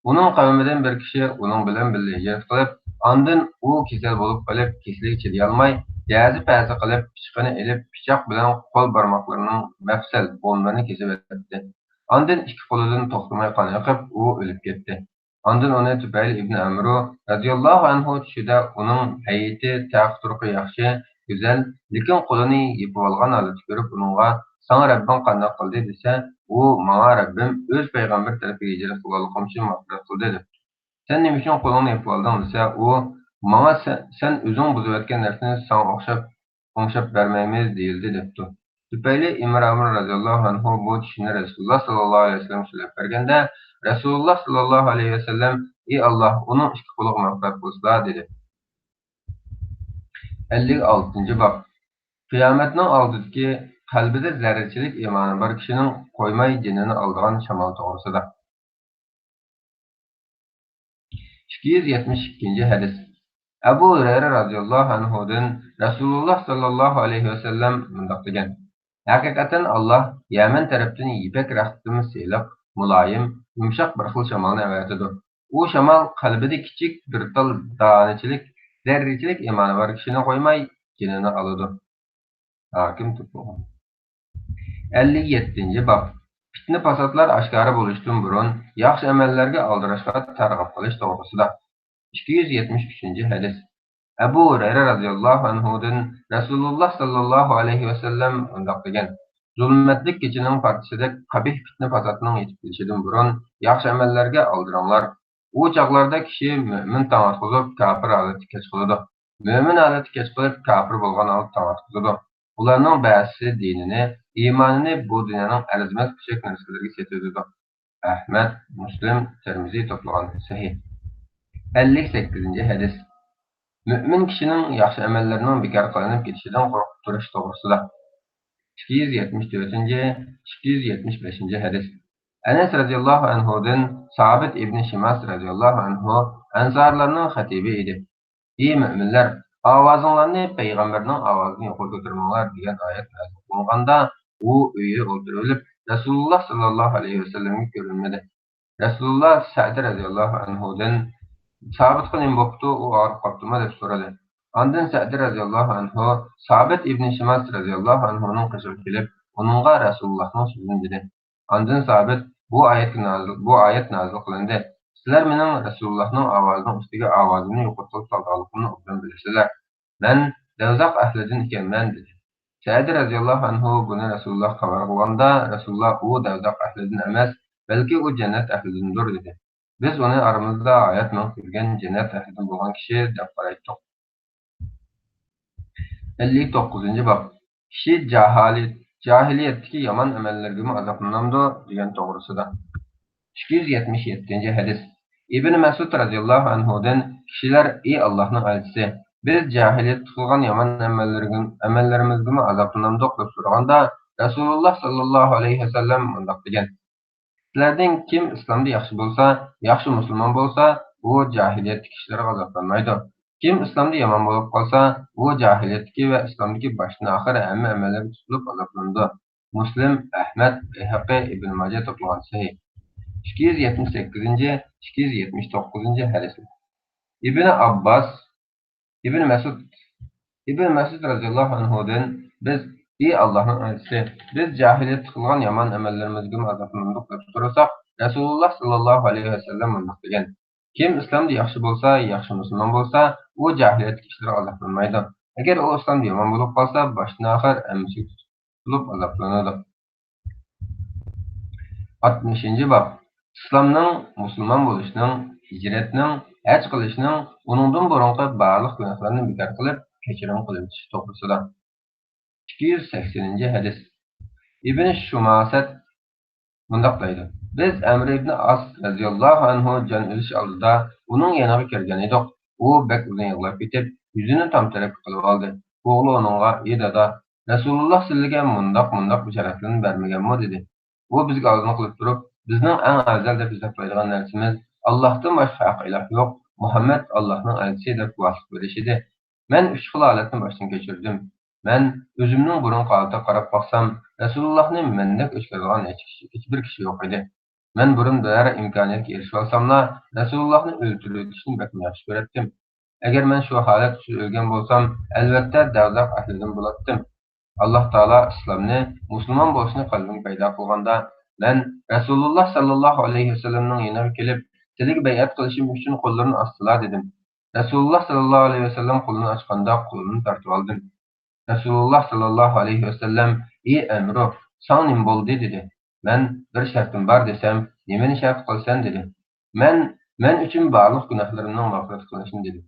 ئۇنىڭ قەۋمىدىن بىر كىشى ئۇنىڭ بىلەن بىللە ھىجرەت قىلىپ، ئاندىن ئۇ كېسەل بولۇپ قېلىپ، كېسىلىگە چىدىيالماي، جەزى-پەزى قىلىپ، پىچىقىنى ئېلىپ، پىچاق بىلەن قول بارماقلىرىنىڭ مەپسەل بوينلىرىنى كېسىۋەتتى. ئاندىن ئىككى قولىدىن توختىماي قان ئېقىپ، ئۇ ئۆلۈپ كەتتى. ئاندىن ئۇنى تۇپەيل ئىبن ئەمرۇ رەزىياللاھۇ ئەنھۇ چۈشىدە، ئۇنىڭ ھەيئىتى، تەخت-تۇرقى ياخشى، گۈزەل، لېكىن قولىنى يېپىۋالغان ھالەتتە كۆرۈپ، ئۇنىڭغا، ساڭا رەببىڭ قانداق قىلدى؟ دېسە، ئۇ، ماڭا رەببىم ئۆز پەيغەمبىرى تەرىپىگە ھىجرەت قىلغانلىقىم ئۈچۈن مەغپىرەت قىلدى، دەپتۇ. سەن نېمە ئۈچۈن قولۇڭنى يېپىۋالدىڭ؟ دېسە، ئۇ، ماڭا سە-، سەن ئۆزۈڭ بۇزۇۋەتكەن نەرسىنى ساڭا ئوخشاپ ئوڭشاپ بەرمەيمىز، دېيىلدى، دەپتۇ. تۇپەيلى ئىمرامىر رەزىياللاھۇ ئەنھۇ بۇ چۈشىنى رەسۇلۇللا ساللاللاھۇ ئەلەيھى ۋەسەللەمگە سۆزلەپ بەرگەندە، رەسۇلۇللا ساللاللاھۇ ئەلەيھى ۋەسەللەم، ئى ئاللاھ، ئۇنىڭ ئىككى قولىغا مەغپىرەت قىلسىلا، دېدى. ئەللىك ئالتىنچى باب. قىيامەتنىڭ ئالدىدىكى قەلبىدە زەررىچىلىك ئىمانى بار كىشىنىڭ قويماي جېنىنى ئالىدىغان شامال توغرىسىدا. ئىككى يۈز يەتمىش ئىككىنچى ھەدىس. ئەبۇ ھۇرەيرە رەزىياللاھۇ ئەنھۇدىن رەسۇلۇللا ساللاللاھۇ ئەلەيھى ۋەسەللەم مۇنداق دېگەن: ھەقىقەتەن ئاللاھ يەمەن تەرەپتىن يىپەك رەختتىن سىلىق، مۇلايىم، يۇمشاق بىر خىل شامالنى ئەۋەتىدۇ. ئۇ شامال قەلبىدە كىچىك بىر تال دانىچىلىك، زەررىچىلىك ئىمانى بار كىشىنى قويماي، جېنىنى ئالىدۇ. ھاكىم توپلىغان. ئەللىك يەتتىنچى باب. پىتنە-پاساتلار ئاشكارا بولۇشتىن بۇرۇن، ياخشى ئەمەللەرگە ئالدىراشقا تەرغىب قىلىش توغرىسىدا. ئىككى يۈز يەتمىش ئۈچىنچى ھەدىس. ئەبۇ ھۇرەيرە رەزىياللاھۇ ئەنھۇدىن رەسۇلۇللا ساللاللاھۇ ئەلەيھى ۋەسەللەم مۇنداق دېگەن: زۇلمەتلىك كېچىنىڭ پارچىسىدەك قەبىھ پىتنە-پاساتنىڭ يېتىپ كېلىشىدىن بۇرۇن، ياخشى ئەمەللەرگە ئالدىراڭلار. ئۇ چاغلاردا كىشى مۆمىن تاڭ ئاتقۇزۇپ، كاپىر ھالەتتە كەچ قىلىدۇ. مۆمىن ھالەتتە كەچ قىلىپ، كاپىر بولغان ھالدا تاڭ ئاتقۇزىدۇ. ئۇلارنىڭ بەزىسى دىنىنى، ئىمانىنى بۇ دۇنيانىڭ ئەرزىمەس پۇچەك نەرسىلىرىگە سېتىۋېتىدۇ. ئەھمەد، مۇسلىم، تىرمىزى توپلىغان سەھىھ. ئەللىك سەككىزىنچى ھەدىس. مۆمىن كىشىنىڭ ياخشى ئەمەللىرىنىڭ بىكار قىلىنىپ كېتىشىدىن قورقۇپ تۇرۇش توغرىسىدا. ئىككى يۈز يەتمىش تۆتىنچى، ئىككى يۈز يەتمىش بەشىنچى ھەدىس. ئەنەس رەزىياللاھۇ ئەنھۇدىن سابىت ئىبنى شىماس رەزىياللاھۇ ئەنھۇ ئەنسارلارنىڭ خەتىبى ئىدى. ئى مۆمىنلەر، ئاۋازىڭلارنى پەيغەمبەرنىڭ ئاۋازىدىن يۇقىرى كۆتۈرمەڭلار دېگەن ئايەت نازىل قىلىنغاندا، ئۇ ئۆيىدە ئولتۇرۇۋېلىپ، رەسۇلۇللا ساللاللاھۇ ئەلەيھى ۋەسەللەمگە كۆرۈنمىدى. رەسۇلۇللا سەئدى رەزىياللاھۇ ئەنھۇدىن سابىتقا نېمە بوپتۇ، ئۇ ئاغرىپ قاپتۇمۇ دەپ سورىدى. ئاندىن سەئدى رەزىياللاھۇ ئەنھۇ سابىت ئىبنى شىماس رەزىياللاھۇ ئەنھۇنىڭ قېشىغا كېلىپ، ئۇنىڭغا رەسۇلۇللاھنىڭ سۆزىنى دېدى. ئاندىن سابىت بۇ ئايەتكە نازىل، بۇ ئايەت نازىل قىلىندى. سىلەر مېنىڭ رەسۇلۇللاھنىڭ ئاۋازىنىڭ ئۈستىگە ئاۋازىمنى يۇقىرى قىلىپ سالغانلىقىمنى ئوبدان بىلىسىلەر. مەن دەۋزاق ئەھلىدىن ئىكەنمەن، دېدى. سەئدى رەزىياللاھۇ ئەنھۇ بۇنى رەسۇلۇللاھقا خەۋەر قىلغاندا، رەسۇلۇللا ئۇ دەۋزاق ئەھلىدىن ئەمەس، بەلكى ئۇ جەننەت ئەھلىدىندۇر، دېدى. بىز ئۇنى ئارىمىزدا ھايات مېڭىپ يۈرگەن جەننەت ئەھلىدىن بولغان كىشى دەپ قارايتتۇق. ئەللىك توققۇزىنچى باب. كىشى جاھالىيەت، جاھىلىيەتتىكى يامان ئەمەللىرىگىمۇ ئازابلىنامدۇ دېگەن توغرىسىدا. ئىككى يۈز يەتمىش يەتتىنچى ھەدىس. ئىبن مەسئۇد رەزىياللاھۇ ئەنھۇدىن، كىشىلەر، ئى ئاللاھنىڭ ئەلچىسى، بىز جاھىلىيەتتە قىلغان يامان ئەمەللىرىگە-، ئەمەللىرىمىزگىمۇ ئازابلىنامدۇق دەپ سورىغاندا، رەسۇلۇللا ساللاللاھۇ ئەلەيھى ۋەسەللەم مۇنداق دېگەن: سىلەردىن كىم ئىسلامدا ياخشى بولسا، ياخشى مۇسۇلمان بولسا، ئۇ جاھىلىيەتتىكى ئىشلارغا ئازابلانمايدۇ. كىم ئىسلامدا يامان بولۇپ قالسا، ئۇ جاھىلىيەتتىكى ۋە ئىسلامدىكى باشتىن ئاخىر ھەممە ئەمەللەرگە تۇتۇلۇپ ئازابلىنىدۇ. مۇسلىم، ئەھمەد، بەيھەقى، ئىبن ماجە توپلىغان سەھىھ. ئىككى يۈز يەتمىش سەككىزىنچى، ئىككى يۈز يەتمىش توققۇزىنچى ھەدىس. ئىبن ئابباس، ئىبن مەسۇد، ئىبن مەسۇد رەزىياللاھۇ ئەنھۇدىن، بىز، ئى ئاللاھنىڭ ئەلچىسى، بىز جاھىلىيەتتە قىلغان يامان ئەمەللىرىمىزگىمۇ ئازابلىنامدۇق دەپ سورىساق، رەسۇلۇللا ساللاللاھۇ ئەلەيھى ۋەسەللەم مۇنداق دېگەن: كىم ئىسلامدا ياخشى بولسا، ياخشى مۇسۇلمان بولسا، ئۇ جاھىلىيەتتىكى ئىشلارغا ئازابلانمايدۇ. ئەگەر ئۇ ئىسلامدا يامان بولۇپ قالسا، باشتىن ئاخىر ھەممىسىگە تۇتۇلۇپ ئازابلىنىدۇ. ئاتمىشىنچى باب. ئىسلامنىڭ، مۇسۇلمان بولۇشنىڭ، ھىجرەتنىڭ، ھەج قىلىشنىڭ، ئۇنىڭدىن بۇرۇنقى بارلىق گۇناھلارنى بىكار قىلىپ، كەچۈرۈم قىلىۋېتىش توغرىسىدا. ئىككى يۈز سەكسىنىنچى ھەدىس. ئىبن شۇماسەت مۇنداق دەيدۇ: بىز ئەمر ئىبن ئاس رەزىياللاھۇ ئەنھۇ جان ئۈزۈش ئالدىدا ئۇنىڭ يېنىغا كىرگەن ئىدۇق. ئۇ بەك ئۇزۇن يىغلاپ كېتىپ، يۈزىنى تام تەرەپكە قىلىۋالدى. ئوغلى ئۇنىڭغا: ئى دادا، رەسۇلۇللا سىلىگە مۇنداق، مۇنداق بېشارەتلەرنى بەرمىگەنمۇ؟ دېدى. ئۇ بىزگە ئالدىن قىلىپ تۇرۇپ، بىزنىڭ ئەڭ ئەۋزەل دەپ ھېسابلايدىغان نەرسىمىز ئاللاھتىن باشقا ھەق ئىلاھ يوق، مۇھەممەد ئاللاھنىڭ ئەلچىسى دەپ گۇۋاھلىق بېرىش ئىدى. مەن ئۈچ خىل ھالەتنى باشتىن كەچۈردۈم. مەن ئۆزۈمنىڭ بۇرۇنقى ھالىتىگە قاراپ باقسام، رەسۇلۇللاھنى مەندەك ئۆچ كۆرىدىغان ھېچ كىشى، ھېچبىر كىشى يوق ئىدى. مەن بۇرۇن بىرەر ئىمكانىيەتكە ئېرىشىۋالساملا، رەسۇلۇللاھنى ئۆلتۈرۈۋېتىشنى بەكمۇ ياخشى كۆرەتتىم. ئەگەر مەن شۇ ھالەت ئۈستىدە ئۆلگەن بولسام، ئەلۋەتتە، دەۋزاق ئەھلىدىن بولاتتىم. ئاللاھ تائالا ئىسلامنى، مۇسۇلمان بولۇشنى قەلبىمگە پەيدا قىلغاندا، مەن رەسۇلۇللاھ ساللاللاھۇ ئەلەيھى ۋەسەللەمنىڭ يېنىغا كېلىپ، سىلىگە بەيئەت قىلىشىم ئۈچۈن قوللىرىنى ئاچسىلا، دېدىم. رەسۇلۇللاھ ساللاللاھۇ ئەلەيھى ۋەسەللەم قولىنى ئاچقاندا، قولىنى تارتىۋالدىم. رەسۇلۇللاھ ساللاللاھۇ ئەلەيھى ۋەسەللەم: ئى ئەمرۇ، ساڭا نېمە بولدى؟ دېدى. مەن: بىر شەرتىم بار، دېسەم، نېمىنى شەرت قىلىسەن؟ دېدى. مەن: مەن ئۈچۈن بارلىق گۇناھلىرىمنىڭ مەغپىرەت قىلىنىشىنى، دېدىم.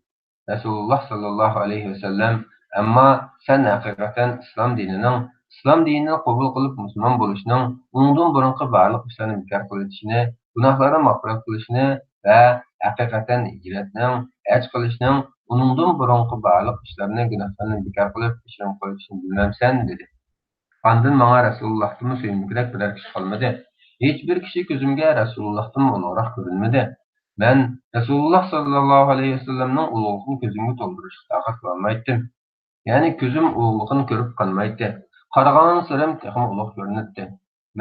رەسۇلۇللاھ ساللاللاھۇ ئەلەيھى ۋەسەللەم: ئەمما سەن ھەقىقەتەن ئىسلام دىنىنىڭ، ئىسلام دىنىنى قوبۇل قىلىپ مۇسۇلمان بولۇشنىڭ ئۇنىڭدىن بۇرۇنقى بارلىق ئىشلارنى بىكار قىلىۋېتىشىنى، گۇناھلارنى مەغپىرەت قىلىشىنى ۋە ھەقىقەتەن ھىجرەتنىڭ، ھەج قىلىشنىڭ ئۇنىڭدىن بۇرۇنقى بارلىق ئىشلارنى، گۇناھلارنى بىكار قىلىپ، كەچۈرۈم قىلىۋېتىشنى بىلمەمسەن؟ دېدى. ئاندىن ماڭا رەسۇلۇللاھتىنمۇ سۆيۈملۈكرەك بىرەر كىشى قالمىدى. ھېچبىر كىشى كۆزۈمگە رەسۇلۇللاھتىنمۇ ئۇلۇغراق كۆرۈنمىدى. مەن رەسۇلۇللاھ ساللاللاھۇ ئەلەيھى ۋەسەللەمنىڭ ئۇلۇغلۇقىنى كۆزۈمگە تولدۇرۇشقا تاقەت قىلالمايتتىم. يەنى كۆزۈم ئۇلۇغلۇقىنى كۆرۈپ قانمايتتى. قارىغانسېرىم تېخىمۇ ئۇلۇغ كۆرۈنەتتى.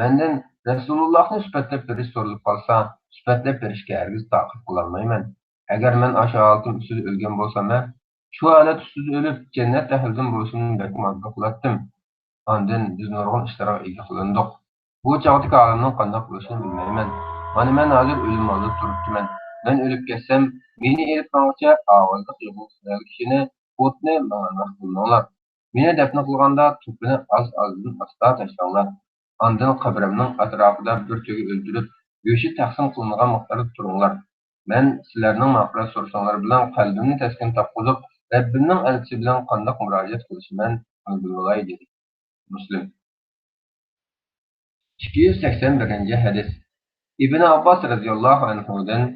مەندىن رەسۇلۇللاھنى سۈپەتلەپ بېرىش سورىلىپ قالسا، سۈپەتلەپ بېرىشكە ھەرگىز تاقەت قىلالمايمەن. ئەگەر مەن ئاشۇ ھالىتىم ئۈستىدە ئۆلگەن بولسام، ھە، شۇ ھالەت ئۈستىدە ئۆلۈپ، جەننەت ئەھلىدىن بولۇشۇمنى بەكمۇ ئارزۇ قىلاتتىم. ئاندىن بىز نۇرغۇن ئىشلارغا ئىگە قىلىندۇق. بۇ چاغدىكى ھالىمنىڭ قانداق بولۇشىنى بىلمەيمەن. مانا مەن ھازىر ئۆلۈم ئالدىدا تۇرۇپتىمەن. مەن ئۆلۈپ كەتسەم، مېنى ئېلىپ ماڭغۇچە ئاۋازلىق يىغلىغۇسىدەك كىشىنى ئوتنى ماڭا ناخ قىلماڭلار. مېنى دەپنە قىلغاندا توپىنى ئاز-ئازدىن ئاستا تاشلاڭلار. ئاندىن قەبرەمنىڭ ئەتراپىدا بىر تۆگە ئۆلتۈرۈپ، گۆشى تەقسىم قىلىنغان مىقداردا تۇرۇڭلار. مەن سىلەرنىڭ مەغپىرەت سورىشىڭلار بىلەن قەلبىمنى تەسكىن تاپقۇزۇپ، رەببىمنىڭ ئەلچىسى بىلەن قانداق مۇراجىئەت قىلىشىمەن، ئۇنى بىلىۋالاي، دېدى. مۇسلىم. ئىككى يۈز سەكسەن بىرىنچى ھەدىس. ئىبن ئابباس رەزىياللاھۇ ئەنھۇدىن،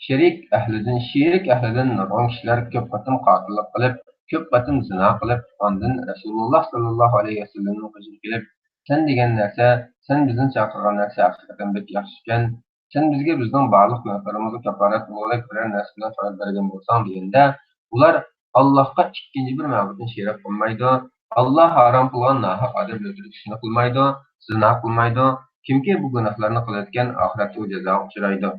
شېرىك ئەھلىدىن، شېرىك ئەھلىدىن نۇرغۇن كىشىلەر كۆپ قېتىم قاتىللىق قىلىپ، كۆپ قېتىم زىنا قىلىپ، ئاندىن رەسۇلۇللاھ ساللاللاھۇ ئەلەيھى ۋەسەللەمنىڭ قېشىغا كېلىپ، سەن دېگەن نەرسە، سەن بىزنى چاقىرغان نەرسە ھەقىقەتەن بەك ياخشى ئىكەن. سەن بىزگە بىزنىڭ بارلىق گۇناھلىرىمىزغا كاپپارەت بولغۇدەك بىرەر نەرسە بىلەن خەۋەر بەرگەن بولساڭ، دېگەندە، ئۇلار، ئاللاھقا ئىككىنچى بىر مەبۇدنى شېرىك قىلمايدۇ، ئاللاھ ھارام قىلغان ناھەق ئادەم ئۆلتۈرۈش ئىشىنى قىلمايدۇ، زىنا قىلمايدۇ. كىمكى بۇ گۇناھلارنى قىلىدىكەن، ئاخىرەتتە ئۇ جازاغا ئۇچرايدۇ.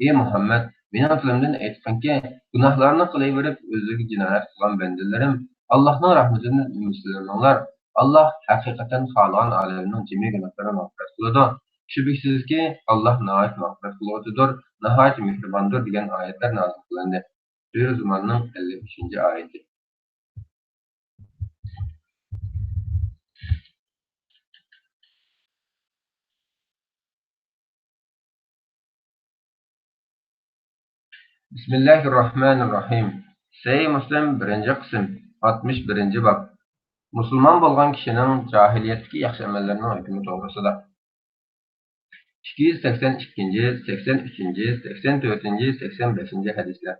ئى مۇھەممەد، مېنىڭ تىلىمدىن ئېيتقىنكى، گۇناھلارنى قىلىۋېرىپ ئۆزلىرىگە جىنايەت قىلغان بەندىلىرىم، ئاللاھنىڭ رەھمىتىدىن ئۈمىدسىزلەنمەڭلار. ئاللاھ ھەقىقەتەن خالىغان ئادەمنىڭ جىمى گۇناھلىرىنى مەغپىرەت قىلىدۇ. شۈبھىسىزكى، ئاللاھ ناھايىتى مەغپىرەت قىلغۇچىدۇر، ناھايىتى مېھرىباندۇر، دېگەن ئايەتلەر نازىل قىلىندى. سۈرە زۇمارنىڭ ئەللىك ئۈچىنچى ئايىتى. بىسمىللاھىررەھمانىررەھىم. سەھىھ مۇسلىم، بىرىنچى قىسىم، ئاتمىش بىرىنچى باب. مۇسۇلمان بولغان كىشىنىڭ جاھىلىيەتتىكى ياخشى ئەمەللىرىنىڭ ھۆكمى توغرىسىدا. ئىككى يۈز سەكسەن ئىككىنچى، سەكسەن ئۈچىنچى، سەكسەن تۆتىنچى، سەكسەن بەشىنچى ھەدىسلەر.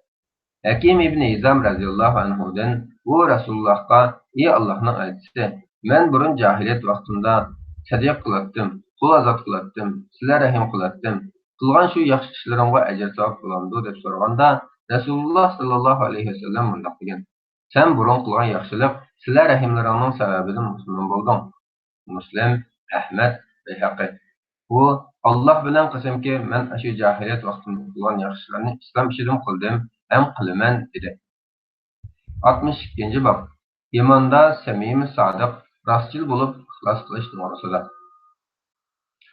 ھەكىم ئىبنى ھىزام رەزىياللاھۇ ئەنھۇدىن، ئۇ رەسۇلۇللاھقا، ئى ئاللاھنىڭ ئەلچىسى، مەن بۇرۇن جاھىلىيەت ۋاقتىمدا سەدىقە قىلاتتىم، قۇل ئازاد قىلاتتىم، سىلە رەھىم قىلاتتىم، قىلغان شۇ ياخشى ئىشلىرىمغا ئەجىر ساۋاب بولامدۇ؟ دەپ سورىغاندا، رەسۇلۇللاھ ساللاللاھۇ ئەلەيھى ۋەسەللەم مۇنداق دېگەن، سەن بۇرۇن قىلغان ياخشىلىق سىلە رەھىملىرىڭنىڭ سەۋەبىدىن مۇسۇلمان بولدۇڭ. مۇسلىم، ئەھمەد، بەيھەقى. ئۇ، ئاللاھ بىلەن قەسەمكى، مەن ئاشۇ جاھىلىيەت ۋاقتىمدا قىلغان ياخشىلارنى ئىسلام ئىچىدىمۇ قىلدىم ھەم قىلىمەن، دېدى. ئاتمىش ئىككىنچى باب. ئىماندا سەمىمىي سادىق، راستچىل بولۇپ ئىخلاس قىلىش توغرىسىدا.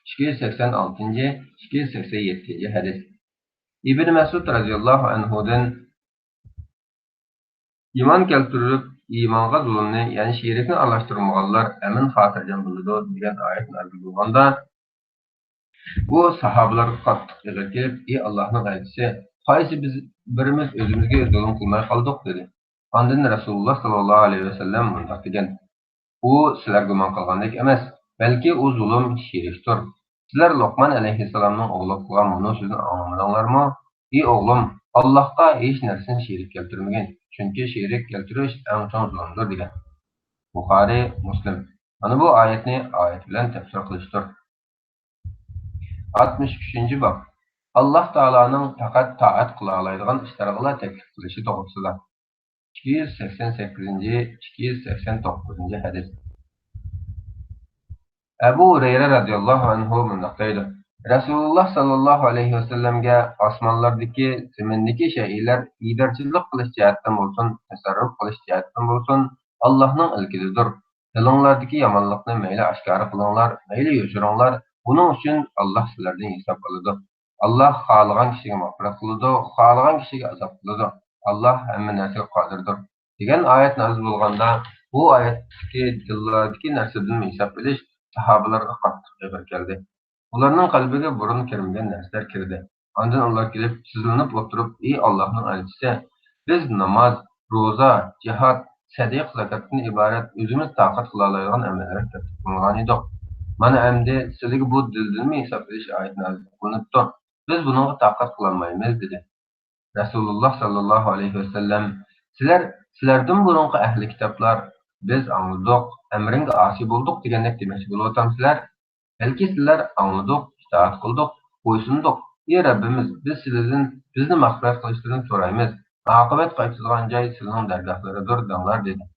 ئىككى يۈز سەكسەن ئالتىنچى، ئىككى يۈز سەكسەن يەتتىنچى ھەدىس. ئىبن مەسئۇد رەزىياللاھۇ ئەنھۇدىن، ئىمان كەلتۈرۈپ، ئىمانغا زۇلۇمنى، يەنى شېرىكنى ئارىلاشتۇرمىغانلار ئەمىن خاتىرجەم بولىدۇ، دېگەن ئايەت نازىل بولغاندا، بۇ ساھابىلارغا قاتتىق ئېغىر كېلىپ، ئى ئاللاھنىڭ ئەلچىسى، قايسى بىز بىرىمىز ئۆزىمىزگە زۇلۇم قىلماي قالدۇق؟ دېدى. ئاندىن رەسۇلۇللاھ ساللاللاھۇ ئەلەيھى ۋەسەللەم مۇنداق دېگەن، ئۇ سىلەر گۇمان قىلغاندەك ئەمەس، بەلكى ئۇ زۇلۇم، شېرىكتۇر. سىلەر لوقمان ئەلەيھىسسالامنىڭ ئوغلىغا قىلغان مۇنۇ سۆزنى ئاڭلىمىدىڭلارمۇ؟ ئى ئوغلۇم، ئاللاھقا ھېچ نەرسىنى شېرىك كەلتۈرمىگىن، چۈنكى شېرىك كەلتۈرۈش ئەڭ چوڭ زۇلۇمدۇر، دېگەن. بۇخارىي، مۇسلىم. مانا بۇ ئايەتنى ئايەت بىلەن تەپسىر قىلىشتۇر. ئاتمىش ئۈچىنچى باب. ئاللاھ تائالانىڭ پەقەت تائەت قىلالايدىغان ئىشلارغىلا تەكلىپ قىلىشى توغرىسىدا. ئىككى يۈز سەكسەن سەككىزىنچى، ئىككى يۈز سەكسەن توققۇزىنچى ھەدىس. ئەبۇ ھۇرەيرە رەزىياللاھۇ ئەنھۇ مۇنداق دەيدۇ، رەسۇلۇللاھ ساللاللاھۇ ئەلەيھى ۋەسەللەمگە ئاسمانلاردىكى، زېمىندىكى شەيئىلەر ئىدارىچىلىق قىلىش جەھەتتىن بولسۇن، تەسەررۇپ قىلىش جەھەتتىن بولسۇن، ئاللاھنىڭ ئىلكىدىدۇر. دىلىڭلاردىكى يامانلىقنى مەيلى ئاشكارا قىلىڭلار، مەيلى يوشۇرۇڭلار، بۇنىڭ ئۈچۈن ئاللاھ سىلەردىن ھېساب ئالىدۇ. ئاللاھ خالىغان كىشىگە مەغپىرەت قىلىدۇ، خالىغان كىشىگە ئازاب قىلىدۇ. ئاللاھ ھەممە نەرسىگە قادىردۇر، دېگەن ئايەت نازىل بولغاندا، بۇ ئايەتتىكى دىللاردىكى نەرسىدىن ھېساب ئېلىش ساھابىلارغا قاتتىق ئېغىر كەلدى. ئۇلارنىڭ قەلبىگە بۇرۇن كىرمىگەن نەرسىلەر كىردى. ئاندىن ئۇلار كېلىپ، تىزلىنىپ ئولتۇرۇپ، ئى ئاللاھنىڭ ئەلچىسى، بىز ناماز، روزا، جىھاد، سەدىقە، زاكاتتىن ئىبارەت ئۆزىمىز تاقەت قىلالايدىغان ئەمەللەرنى تەكلىپ قىلغانىدۇق. مانا ئەمدى سىلىگە بۇ دىلدىنمۇ ھېساب ئېلىش ئايىتى نازىل قىلىنىپتۇ. بىز بۇنىڭغا تاقەت قىلالمايمىز، دېدى. رەسۇلۇللاھ ساللاللاھۇ ئەلەيھى ۋەسەللەم، سىلەر، سىلەردىن بۇرۇنقى ئەھلى كىتابلار، بىز ئاڭلىدۇق، ئەمرىڭگە ئاسىي بولدۇق دېگەندەك دېمەكچى بولۇۋاتامسىلەر؟ بەلكى سىلەر ئاڭلىدۇق، ئىتائەت قىلدۇق، بويسۇندۇق، ئى رەببىمىز، بىز سىلىدىن بىزنى مەغپىرەت قىلىشلىرىنى سورايمىز، ئاقىۋەت قايتىدىغان جاي سىلىنىڭ دەرگاھلىرىدۇر، دەڭلار، دېدى.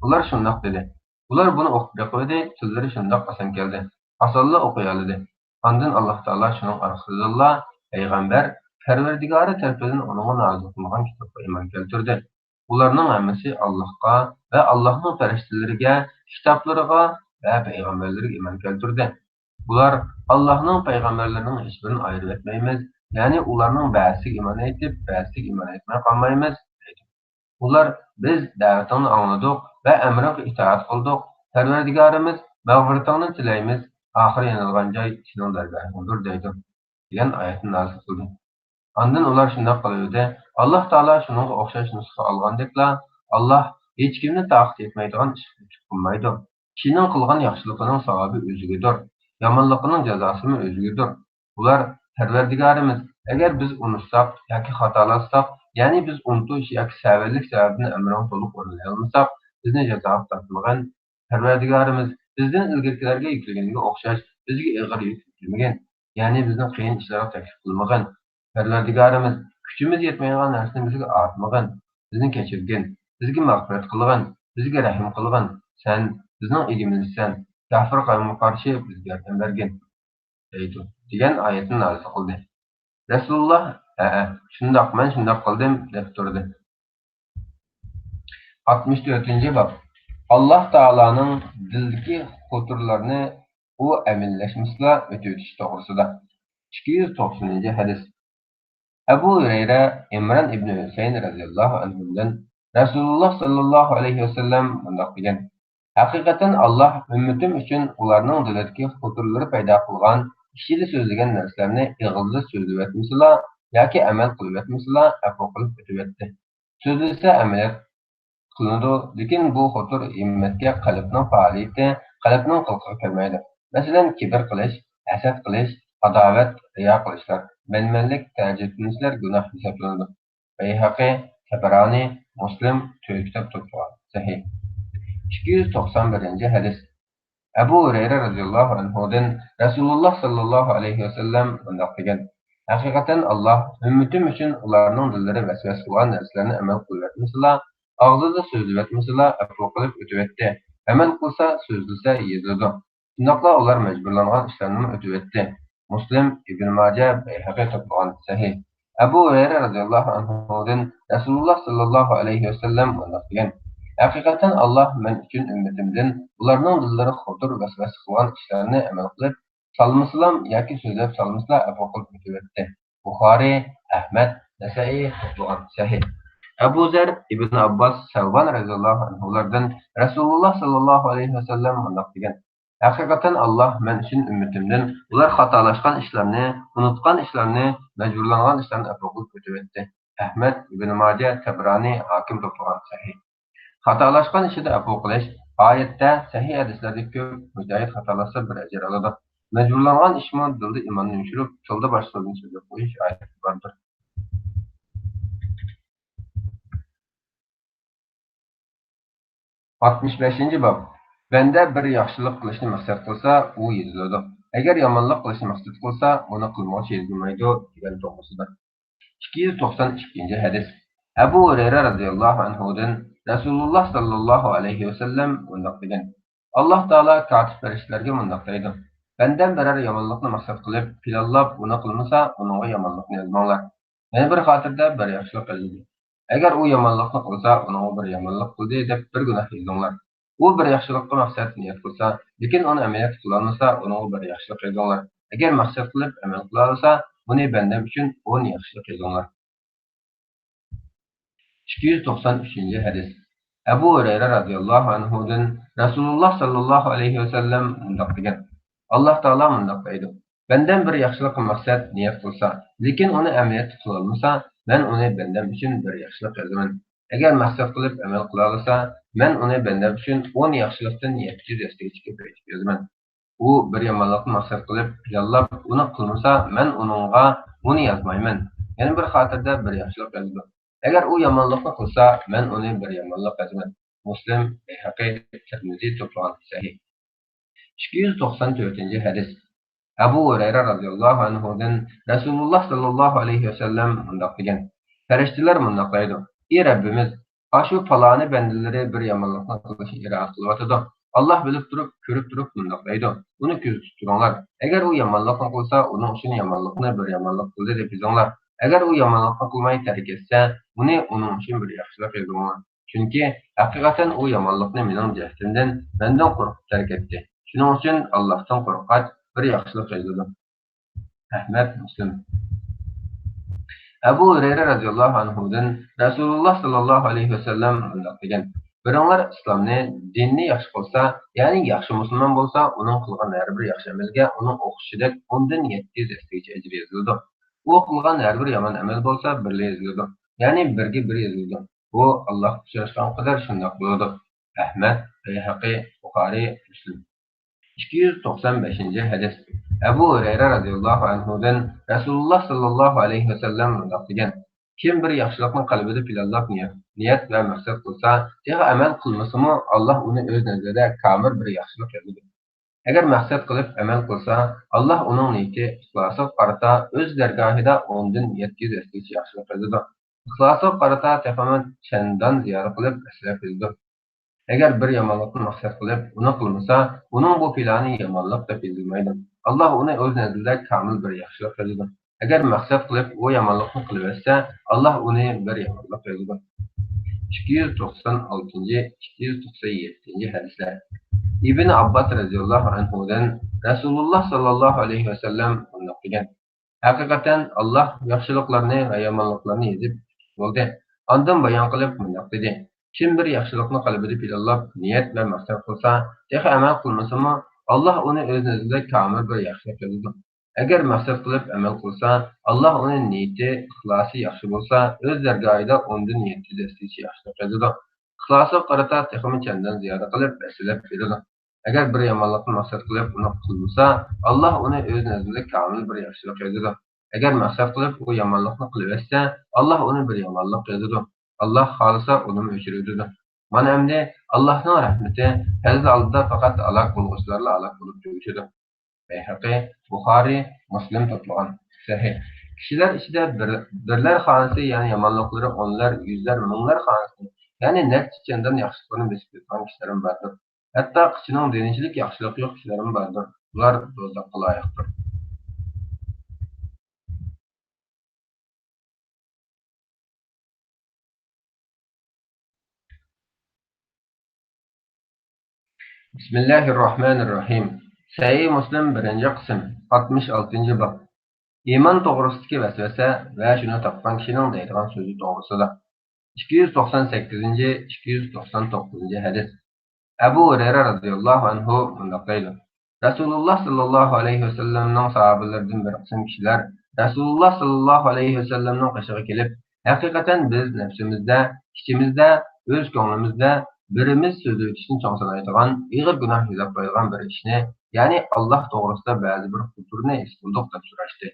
ئۇلار شۇنداق دېدى. ئۇلار بۇنى ئوقۇپ بېقىۋىدى، تىللىرى شۇنداق قەسەم كەلدى. ئاسانلا ئوقۇيالىدى. ئاندىن ئاللاھ تائالا شۇنىڭ ئارقىسىدىنلا پەيغەمبەر پەرۋەردىگارى تەرىپىدىن ئۇنىڭغا نازىل قىلىنغان كىتابقا ئىمان كەلتۈردى. ئۇلارنىڭ ھەممىسى ئاللاھقا ۋە ئاللاھنىڭ پەرىشتىلىرىگە، كىتابلىرىغا ۋە پەيغەمبەرلىرىگە ئىمان كەلتۈردى. ئۇلار، ئاللاھنىڭ پەيغەمبەرلىرىنىڭ ھېچبىرىنى ئايرىۋەتمەيمىز، يەنى ئۇلارنىڭ بەزىسىگە ئىمان ئېيتىپ، بەزىسىگە ئىمان ئېيتماي قالمايمىز، دەيدۇ. ئۇلار، بىز دەۋىتىڭنى ئاڭلىدۇق ۋە ئەمرىڭگە ئىتائەت قىلدۇق، پەرۋەردىگارىمىز، مەغپىرىتىڭنى تىلەيمىز، ئاخىرى يېنىلغان جاي سېنىڭ دەرگاھىڭدۇر، دەيدۇ، دېگەن ئايەتنى نازىل قىلدى. ئاندىن ئۇلار شۇنداق قىلىۋىدى. ئاللاھ تائالا شۇنىڭغا ئوخشاش نۇسخا ئالغاندەكلا، ئاللاھ ھېچكىمنى تاقەت يەتمەيدىغان ئىشقا تەكلىپ قىلمايدۇ. كىشىنىڭ قىلغان ياخشىلىقىنىڭ ساۋابى ئۆزىگىدۇر، يامانلىقىنىڭ جازاسىمۇ ئۆزىگىدۇر. ئۇلار، پەرۋەردىگارىمىز، ئەگەر بىز ئۇنتۇساق ياكى خاتالاشساق، يەنى بىز ئۇنتۇش ياكى سەۋەنلىك سەۋەبىدىن ئەمرىڭنى تولۇق ئورۇنلىيالمىساق، بىزنى جازاغا تارتمىغىن. پەرۋەردىگارىمىز، بىزدىن ئىلگىرىكىلەرگە يۈكلىگىنىگە ئوخشاش بىزگە ئېغىر يۈك يۈكلىمىگىن. يەنى بىزنى قىيىن ئىشلارغا تەكلىپ قىلمىغىن. پەرۋەردىگارىمىز، كۈچىمىز يەتمەيدىغان نەرسىنى بىزگە ئارتمىغىن. بىزنى كەچۈرگىن. بىزگە مەغپىرەت قىلغىن. بىزگە رەھىم قىلغىن. سەن بىزنىڭ ئىگىمىزسەن. كاپىر قەۋمگە قارشى بىزگە ياردەم بەرگىن، دەيدۇ، دېگەن ئايەتنى نازىل قىلدى. رەسۇلۇللاھ، ھەئە، شۇنداق، مەن شۇنداق قىلدىم، دەپ تۇردى. ئاتمىش تۆتىنچى باب. ئاللاھ تائالانىڭ دىلدىكى خۇتۇرلارنى ئۇ ئەمەللەشمىسىلا ئۆتۈۋېتىش توغرىسىدا. ئىككى يۈز توقسىنىنچى ھەدىس. ئەبۇ ھۇرەيرە ئىمران ئىبنى ھۈسەيىن رەزىياللاھۇ ئەنھۇدىن رەسۇلۇللاھ ساللاللاھۇ ئەلەيھى ۋەسەللەم مۇنداق دېگەن: ھەقىقەتەن ئاللاھ ئۈممىتىم ئۈچۈن ئۇلارنىڭ دىلىدىكى خۇتۇرلىرى پەيدا قىلغان، ئىچىدە سۆزلىگەن نەرسىلەرنى ئېغىزدا سۆزلىۋەتمىسىلا ياكى ئەمەل قىلىۋەتمىسىلا ئەپۇ قىلىپ ئۆتۈۋەتتى. سۆزلىسە ئەمەلىيەت قىلىنىدۇ، لېكىن بۇ خۇتۇر ھىممەتكە قەلبنىڭ پائالىيىتى، قەلبنىڭ قىلىقىغا كىرمەيدۇ. مەسىلەن، كىبىر قىلىش، ھەسەت قىلىش، ئاداۋەت، رىيا قىلىشلار، مەنمەنلىك، تەئەججۈپلىنىشلەر گۇناھ ھېسابلىنىدۇ. بەيھەقى، تەبەرانى، مۇسلىم، تۆت كىتاب توپلىغان. سەھىھ. ئىككى يۈز توقسان بىرىنچى ھەدىس. ئەبۇ ھۇرەيرە رەزىياللاھۇ ئەنھۇدىن رەسۇلۇللاھ ساللاللاھۇ ئەلەيھى ۋەسەللەم مۇنداق دېگەن: ھەقىقەتەن ئاللاھ ئۈممىتىم ئۈچۈن ئۇلارنىڭ دىللىرى ۋەسۋەسە قىلغان نەرسىلەرنى ئەمەل قىلىۋەتمىسىلا، ئاغزىدا سۆزلىۋەتمىسىلا ئەپۇ قىلىپ ئۆتۈۋەتتى. ئەمەل قىلسا، سۆزلىسە يېزىلىدۇ. شۇنداقلا ئۇلار مەجبۇرلانغان ئىشلارنىمۇ ئۆتۈۋەتتى. مۇسلىم، ئىبن ماجە، بەيھەقى توپلىغان. سەھىھ. ئەبۇ ھۇرەيرە رەزىياللاھۇ ئەنھۇدىن رەسۇلۇللاھ ساللاللاھۇ ئەلەيھى ۋەسەللەم مۇنداق دېگەن: ھەقىقەتەن ئاللاھ مەن ئۈچۈن ئۈممىتىمدىن ئۇلارنىڭ دىللىرى خۇتۇر ۋەسۋەسە قىلغان ئىشلارنى ئەمەل قىلىپ سالمىسىلام ياكى سۆزلەپ سالمىسىلا ئەپۇ قىلىپ ئۆتۈۋەتتى. بۇخارىي، ئەھمەد، نەسەئىي توپلىغان. سەھىھ. ئەبۇ زەر، ئىبن ئابباس، سەۋبان رەزىياللاھۇ ئەنھۇلاردىن رەسۇلۇللاھ ساللاللاھۇ ئەلەيھى ۋەسەللەم مۇنداق دېگەن: ھەقىقەتەن ئاللاھ مەن ئۈچۈن ئۈممىتىمدىن ئۇلار خاتالاشقان ئىشلارنى، ئۇنتقان ئىشلارنى، مەجبۇرلانغان ئىشلارنى ئەپۇ قىلىپ ئۆتۈۋەتتى. ئەھمەد، ئىبن ماجە، تەبرانى، ھاكىم توپلىغان. سەھىھ. خاتالاشقان ئىشىدا ئەپۇ قىلىش. ئايەتتە سەھىھ ھەدىسلەردە كۆپ، مۇجاھىد خاتالاشسا بىر ئەجىر ئالىدۇ. مەجبۇرلانغان ئىشمۇ دىلدا ئىماننى يوشۇرۇپ، تىلدا باشقىلارنى سۆزلەپ قويۇش ئايەتتە باردۇر. ئاتمىش بەشىنچى باب. بەندە بىر ياخشىلىق قىلىشنى مەقسەت قىلسا، ئۇ يېزىلىدۇ. ئەگەر يامانلىق قىلىشنى مەقسەت قىلسا، ئۇنى قىلمىغۇچە يېزىلمايدۇ، دېگەن توغرىسىدا. ئىككى يۈز توقسان ئىككىنچى ھەدىس. ئەبۇ ھۇرەيرە رەزىياللاھۇ ئەنھۇدىن رەسۇلۇللاھ ساللاللاھۇ ئەلەيھى ۋەسەللەم مۇنداق دېگەن: ئاللاھ تائالا كاتىپ پەرىشتىلەرگە مۇنداق دەيدۇ: بەندەم بىرەر يامانلىقنى مەقسەت قىلىپ، پىلانلاپ، ئۇنى قىلمىسا، ئۇنىڭغا يامانلىقنى يازماڭلار. يەنە بىر خاتىرىدە بىر ياخشىلىق يېزىلىدۇ. ئەگەر ئۇ يامانلىقنى قىلسا، ئۇنىڭغا بىر يامانلىق قىلدى دەپ بىر گۇناھ يېزىڭلار. ئۇ بىر ياخشىلىققا مەقسەت نىيەت قىلسا، لېكىن ئۇنى ئەمەلىيەتتە قىلالمىسا، ئۇنىڭغا بىر ياخشىلىق يېزىڭلار. ئەگەر مەقسەت قىلىپ ئەمەل قىلالىسا، ئۇنى بەندەم ئۈچۈن ئون ياخشىلىق يېزىڭلار. ئىككى يۈز توقسان ئۈچىنچى ھەدىس. ئەبۇ ھۇرەيرە رەزىياللاھۇ ئەنھۇدىن رەسۇلۇللاھ ساللاللاھۇ ئەلەيھى ۋەسەللەم مۇنداق دېگەن: ئاللاھ تائالا مۇنداق دەيدۇ: بەندەم بىر ياخشىلىققا مەقسەت نىيەت قىلسا، لېكىن ئۇنى ئەمەلىيەتتە قىلالمىسا، مەن ئۇنى بەندەم ئۈچۈن بىر ياخشىلىق يازىمەن. ئەگەر مەقسەت قىلىپ ئەمەل قىلالىسا، مەن ئۇنى بەندەم ئۈچۈن ئون ياخشىلىقتىن يەتتە يۈز ھەسسىگىچە كۆپەيتىپ يازىمەن. ئۇ بىر يامانلىقنى مەقسەت قىلىپ پىلانلاپ، ئۇنى قىلمىسا، مەن ئۇنىڭغا ئۇنى يازمايمەن. يەنە بىر خاتىرىدە بىر ياخشىلىق يازىدۇ. ئەگەر ئۇ يامانلىقنى قىلسا، مەن ئۇنى بىر يامانلىق يازىمەن. مۇسلىم، بەيھەقى، تىرمىزى توپلىغان. سەھىھ. ئىككى يۈز توقسان تۆتىنچى ھەدىس. ئەبۇ ھۇرەيرە رەزىياللاھۇ ئەنھۇدىن رەسۇلۇللاھ ساللاللاھۇ ئەلەيھى ۋەسەللەم مۇنداق دېگەن: پەرىشتىلەر مۇنداق دەيدۇ: ئى رەببىمىز، ئاشۇ پالانى بەندىلىرى بىر يامانلىقنى قىلىشنى ئىرادە قىلىۋاتىدۇ. ئاللاھ بىلىپ تۇرۇپ، كۆرۈپ تۇرۇپ مۇنداق دەيدۇ، ئۇنى كۆزىتىپ تۇرۇڭلار. ئەگەر ئۇ يامانلىقنى قىلسا، ئۇنىڭ ئۈچۈن يامانلىقنى بىر يامانلىق قىلدى دەپ يېزىڭلار. ئەگەر ئۇ يامانلىقنى قىلماي تەرك ئەتسە، ئۇنى ئۇنىڭ ئۈچۈن بىر ياخشىلىق يېزىڭلار. چۈنكى ھەقىقەتەن ئۇ يامانلىقنى مېنىڭ جەھىتىمدىن، مەندىن قورقۇپ تەرك ئەتتى. شۇنىڭ ئۈچۈن ئاللاھتىن قورققاچ، بىر ياخشىلىق يېزىلىدۇ. ئەھمەد، مۇسلىم. ئەبۇ ھۇرەيرە رەزىياللاھۇ ئەنھۇدىن رەسۇلۇللاھ ساللاللاھۇ ئەلەيھى ۋەسەللەم مۇنداق دېگەن: بىرىڭلار ئىسلامنى، دىننى ياخشى قىلسا، يەنى ياخشى مۇسۇلمان بولسا، ئۇنىڭ قىلغان ھەر بىر ياخشى ئەمەلگە ئۇنىڭ ئوخشىشىدەك ئوندىن يەتتە يۈز ھەسسىگىچە ئەجىر يېزىلىدۇ. ئۇ قىلغان ھەر بىر يامان ئەمەل بولسا، بىرلا يېزىلىدۇ. يەنى بىرگە بىر يېزىلىدۇ. بۇ ئاللاھقا ئۇچراشقان قەدەر شۇنداق بولىدۇ. ئەھمەد، بەيھەقى، بۇخارىي، مۇسلىم. ئىككى يۈز توقسان بەشىنچى ھەدىس. ئەبۇ ھۇرەيرە رازىياللاھۇ ئەنھۇدىن رەسۇلۇللاھ ساللاللاھۇ ئەلەيھى ۋەسەللەم مۇنداق دېگەن: كىم بىر ياخشىلىقنى قەلبىدە پىلانلاپ نىيەت، نىيەت ۋە مەقسەت قىلسا، تېخى ئەمەل قىلمىسىمۇ، ئاللاھ ئۇنى ئۆز نەزىرىدە كامىل بىر ياخشىلىق يازىدۇ. ئەگەر مەقسەت قىلىپ ئەمەل قىلسا، ئاللاھ ئۇنىڭ نىيىتى، ئىخلاسىغا قارىتا ئۆز دەرگاھىدا ئوندىن يەتتە يۈز ھەسسىگىچە ياخشىلىق يازىدۇ. ئىخلاسىغا قارىتا تېخىمۇ چەندان زىيادە قىلىپ ھەسسىلەپ يازىدۇ. ئەگەر بىر يامانلىقنى مەقسەت قىلىپ ئۇنى قىلمىسا، ئۇنىڭ بۇ پىلانى يامانلىق دەپ يېزىلمايدۇ. ئاللاھ ئۇنى ئۆز نەزىرىدە كامىل بىر ياخشىلىق يازىدۇ. ئەگەر مەقسەت قىلىپ ئۇ يامانلىقنى قىلىۋەتسە، ئاللاھ ئۇنى بىر يامانلىق يازىدۇ. ئىككى يۈز توقسان ئالتىنچى، ئىككى يۈز توقسان يەتتىنچى ھەدىسلەر. ئىبن ئابباس رەزىياللاھۇ ئەنھۇدىن رەسۇلۇللاھ ساللاللاھۇ ئەلەيھى ۋەسەللەم مۇنداق دېگەن: ھەقىقەتەن، ئاللاھ ياخشىلىقلارنى ۋە يامانلىقلارنى يېزىپ بولدى. ئاندىن بايان قىلىپ مۇنداق دېدى: كىم بىر ياخشىلىقنى قەلبىدە پىلانلاپ، نىيەت ۋە مەقسەت قىلسا، تېخى ئەمەل قىلمىسىمۇ، ئاللاھ ئۇنى ئۆز نەزىرىدە كامىل بىر ياخشىلىق يازىدۇ. ئەگەر مەقسەت قىلىپ ئەمەل قىلسا، ئاللاھ ئۇنى نىيىتى، ئىخلاسى ياخشى بولسا، ئۆز دەرگاھىدا ئوندىن يەتتە يۈز ھەسسىگىچە ياخشىلىق يازىدۇ. ئىخلاسىغا قارىتا تېخىمۇ چەندان زىيادە قىلىپ ھەسسىلەپ بېرىدۇ. ئەگەر بىر يامانلىقنى مەقسەت قىلىپ ئۇنى قىلمىسا، ئاللاھ ئۇنى ئۆز نەزىرىدە كامىل بىر ياخشىلىق يازىدۇ. ئەگەر مەقسەت قىلىپ ئۇ يامانلىقنى قىلىۋەتسە، ئاللاھ ئۇنى بىر يامانلىق يازىدۇ. ئاللاھ خالىسا ئۇنىمۇ ئۆچۈرۈۋېتىدۇ. مانا ئەمدى ئاللاھنىڭ رەھمىتى پەزلى ئالدىدا پەقەت ھالاك بولغۇچىلارلا ھالاك بولۇپ تۈگىشىدۇ. بەيھەقى، بۇخارىي، مۇسلىم توپلىغان. سەھىھ. كىشىلەر ئىچىدە بىر، بىرلەر خانىسى، يەنى يامانلىقلىرى ئونلار، يۈزلەر، مىڭلار خانىسى، يەنى نەچچە چەندان ياخشىلىقلارنى بېسىپ كەتكەن كىشىلەرمۇ باردۇر. ھەتتا قىچىنىڭ دېنىچىلىك ياخشىلىقى يوق كىشىلەرمۇ باردۇر. بۇلار دوزاخقا لايىقتۇر. بىسمىللاھىررەھمانىررەھىم. سەھىھ مۇسلىم، بىرىنچى قىسىم، ئاتمىش ئالتىنچى باب. ئىمان توغرىسىدىكى ۋەسۋەسە ۋە شۇنى تاپقان كىشىنىڭ دەيدىغان سۆزى توغرىسىدا. ئىككى يۈز توقسان سەككىزىنچى، ئىككى يۈز توقسان توققۇزىنچى ھەدىس. ئەبۇ ھۇرەيرە رازىياللاھۇ ئەنھۇ مۇنداق دەيدۇ: رەسۇلۇللاھ ساللاللاھۇ ئەلەيھى ۋەسەللەمنىڭ ساھابىلىرىدىن بىر قىسىم كىشىلەر رەسۇلۇللاھ ساللاللاھۇ ئەلەيھى ۋەسەللەمنىڭ قېشىغا كېلىپ، ھەقىقەتەن بىز نەپسىمىزدە، ئىچىمىزدە، ئۆز كۆڭلىمىزدە بىرىمىز سۆزلىۋېتىشنى چوڭ سانايدىغان، ئېغىر گۇناھ ھېسابلايدىغان بىر ئىشنى، يەنى ئاللاھ توغرىسىدا بەزى بىر خۇتۇرنى ھېس قىلدۇق، دەپ سوراشتى.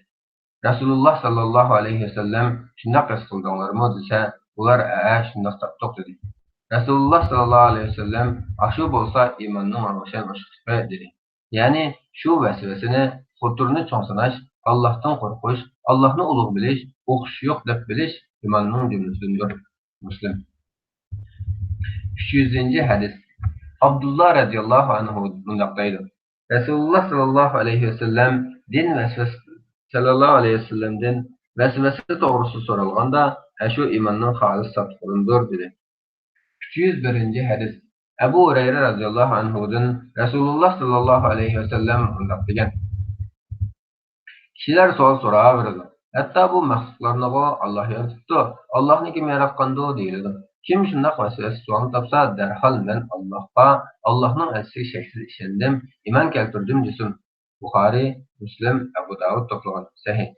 رەسۇلۇللاھ ساللاللاھۇ ئەلەيھى ۋەسەللەم: شۇنداق ھېس قىلدىڭلارمۇ؟ دېسە، ئۇلار: ھەئە، شۇنداق تاپتۇق، دېدى. رەسۇلۇللاھ ساللاللاھۇ ئەلەيھى ۋەسەللەم: ئاشۇ بولسا ئىماننىڭ روشەن ئوچۇقلۇقى، دېدى. يەنى شۇ ۋەسۋەسىنى، خۇتۇرنى چوڭ ساناش، ئاللاھتىن قورقۇش، ئاللاھنى ئۇلۇغ بىلىش، ئوخشىشى يوق دەپ بىلىش ئىماننىڭ جۈملىسىدىندۇر. مۇسلىم. ئۈچ يۈزىنچى ھەدىس. ئابدۇللا رەزىياللاھۇ ئەنھۇ مۇنداق دەيدۇ: رەسۇلۇللاھ ساللاللاھۇ ئەلەيھى ۋەسەللەم دىن ۋەسۋەسە، ساللاللاھۇ ئەلەيھى ۋەسەللەمدىن ۋەسۋەسە توغرىسىدا سورالغاندا، ئاشۇ ئىماننىڭ خالىس ساپلىقىدىندۇر، دېدى. ئۈچ يۈز بىرىنچى ھەدىس. ئەبۇ ھۇرەيرە رەزىياللاھۇ ئەنھۇدىن رەسۇلۇللاھ ساللاللاھۇ ئەلەيھى ۋەسەللەم مۇنداق دېگەن: كىشىلەر سوئال سوراۋېرىدۇ. ھەتتا بۇ مەخلۇقلارنىغۇ ئاللاھ يارىتىپتۇ، ئاللاھنى كىم ياراتقاندۇ؟ دېيىلىدۇ. كىم شۇنداق ۋەسۋەسە سوئالنى تاپسا، دەرھال مەن ئاللاھقا، ئاللاھنىڭ ئەلچىسىگە شەكسىز ئىشەندىم، ئىمان كەلتۈردۈم دېسۇن. بۇخارىي، مۇسلىم، ئەبۇ داۋۇد توپلىغان. سەھىھ.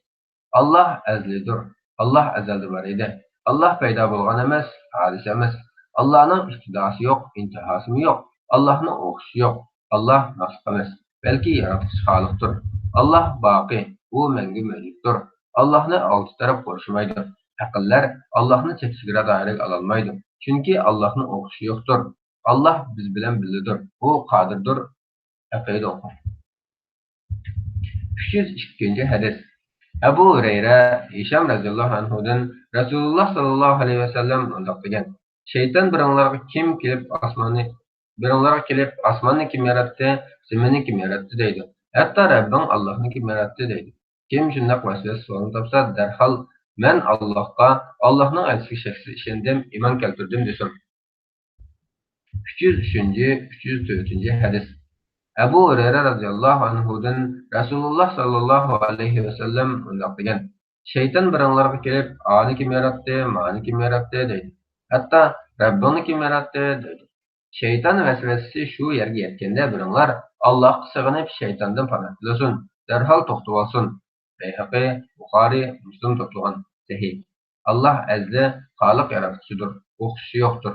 ئاللاھ ئەزلىيدۇر. ئاللاھ ئەزەلدە بار ئىدى. ئاللاھ پەيدا بولغان ئەمەس، ھادىسە ئەمەس. ئاللاھنىڭ ئىپتىداسى يوق، ئىنتىھاسىمۇ يوق. ئاللاھنىڭ ئوخشىشى يوق. ئاللاھ مەخلۇق ئەمەس، بەلكى ياراتقۇچى خالىقتۇر. ئاللاھ باقىي، ئۇ مەڭگۈ مەۋجۇتتۇر. ئاللاھنى ئالتە تەرەپ قورشىمايدۇ. ئەقىللەر ئاللاھنى چەك-چېگرا دائىرىگە ئالالمايدۇ. چۈنكى ئاللاھنىڭ ئوخشىشى يوقتۇر. ئاللاھ بىز بىلەن بىللىدۇر. ئۇ قادىردۇر. ئەقىدە ئوقۇڭ. ئۈچ يۈز ئىككىنچى ھەدىس. ئەبۇ ھۇرەيرە، ھىشام رەزىياللاھۇ ئەنھۇدىن رەسۇلۇللاھ ساللاللاھۇ ئەلەيھى ۋەسەللەم مۇنداق دېگەن: شەيتان بىرىڭلارغا كىم كېلىپ ئاسماننى، بىرىڭلارغا كېلىپ، ئاسماننى كىم ياراتتى، زېمىننى كىم ياراتتى دەيدۇ. ھەتتا رەببىڭ ئاللاھنى كىم ياراتتى دەيدۇ. كىم شۇنداق ۋەسۋەسە سوئالنى تاپسا، دەرھال مەن ئاللاھقا، ئاللاھنىڭ ئەلچىسىگە شەكسىز ئىشەندىم، ئىمان كەلتۈردۈم دېسۇن. ئۈچ يۈز ئۈچىنچى، ئۈچ يۈز تۆتىنچى ھەدىس. ئەبۇ ھۇرەيرە رەزىياللاھۇ ئەنھۇدىن رەسۇلۇللاھ ساللاللاھۇ ئەلەيھى ۋەسەللەم مۇنداق دېگەن: شەيتان بىرىڭلارغا كېلىپ، ئانى كىم ياراتتى، مانى كىم ياراتتى دەيدۇ. ھەتتا رەببىڭنى كىم ياراتتى دەيدۇ. شەيتان ۋەسۋەسىسى شۇ يەرگە يەتكەندە، بىرىڭلار ئاللاھقا سېغىنىپ، شەيتاندىن پاناھ تىلىسۇن، دەرھال توختىۋالسۇن. بەيھەقى، بۇخارىي، مۇسلىم توپلىغان. سەھىھ. ئاللاھ ئەزلى، خالىق ياراتقۇچىدۇر، ئوخشىشى يوقتۇر.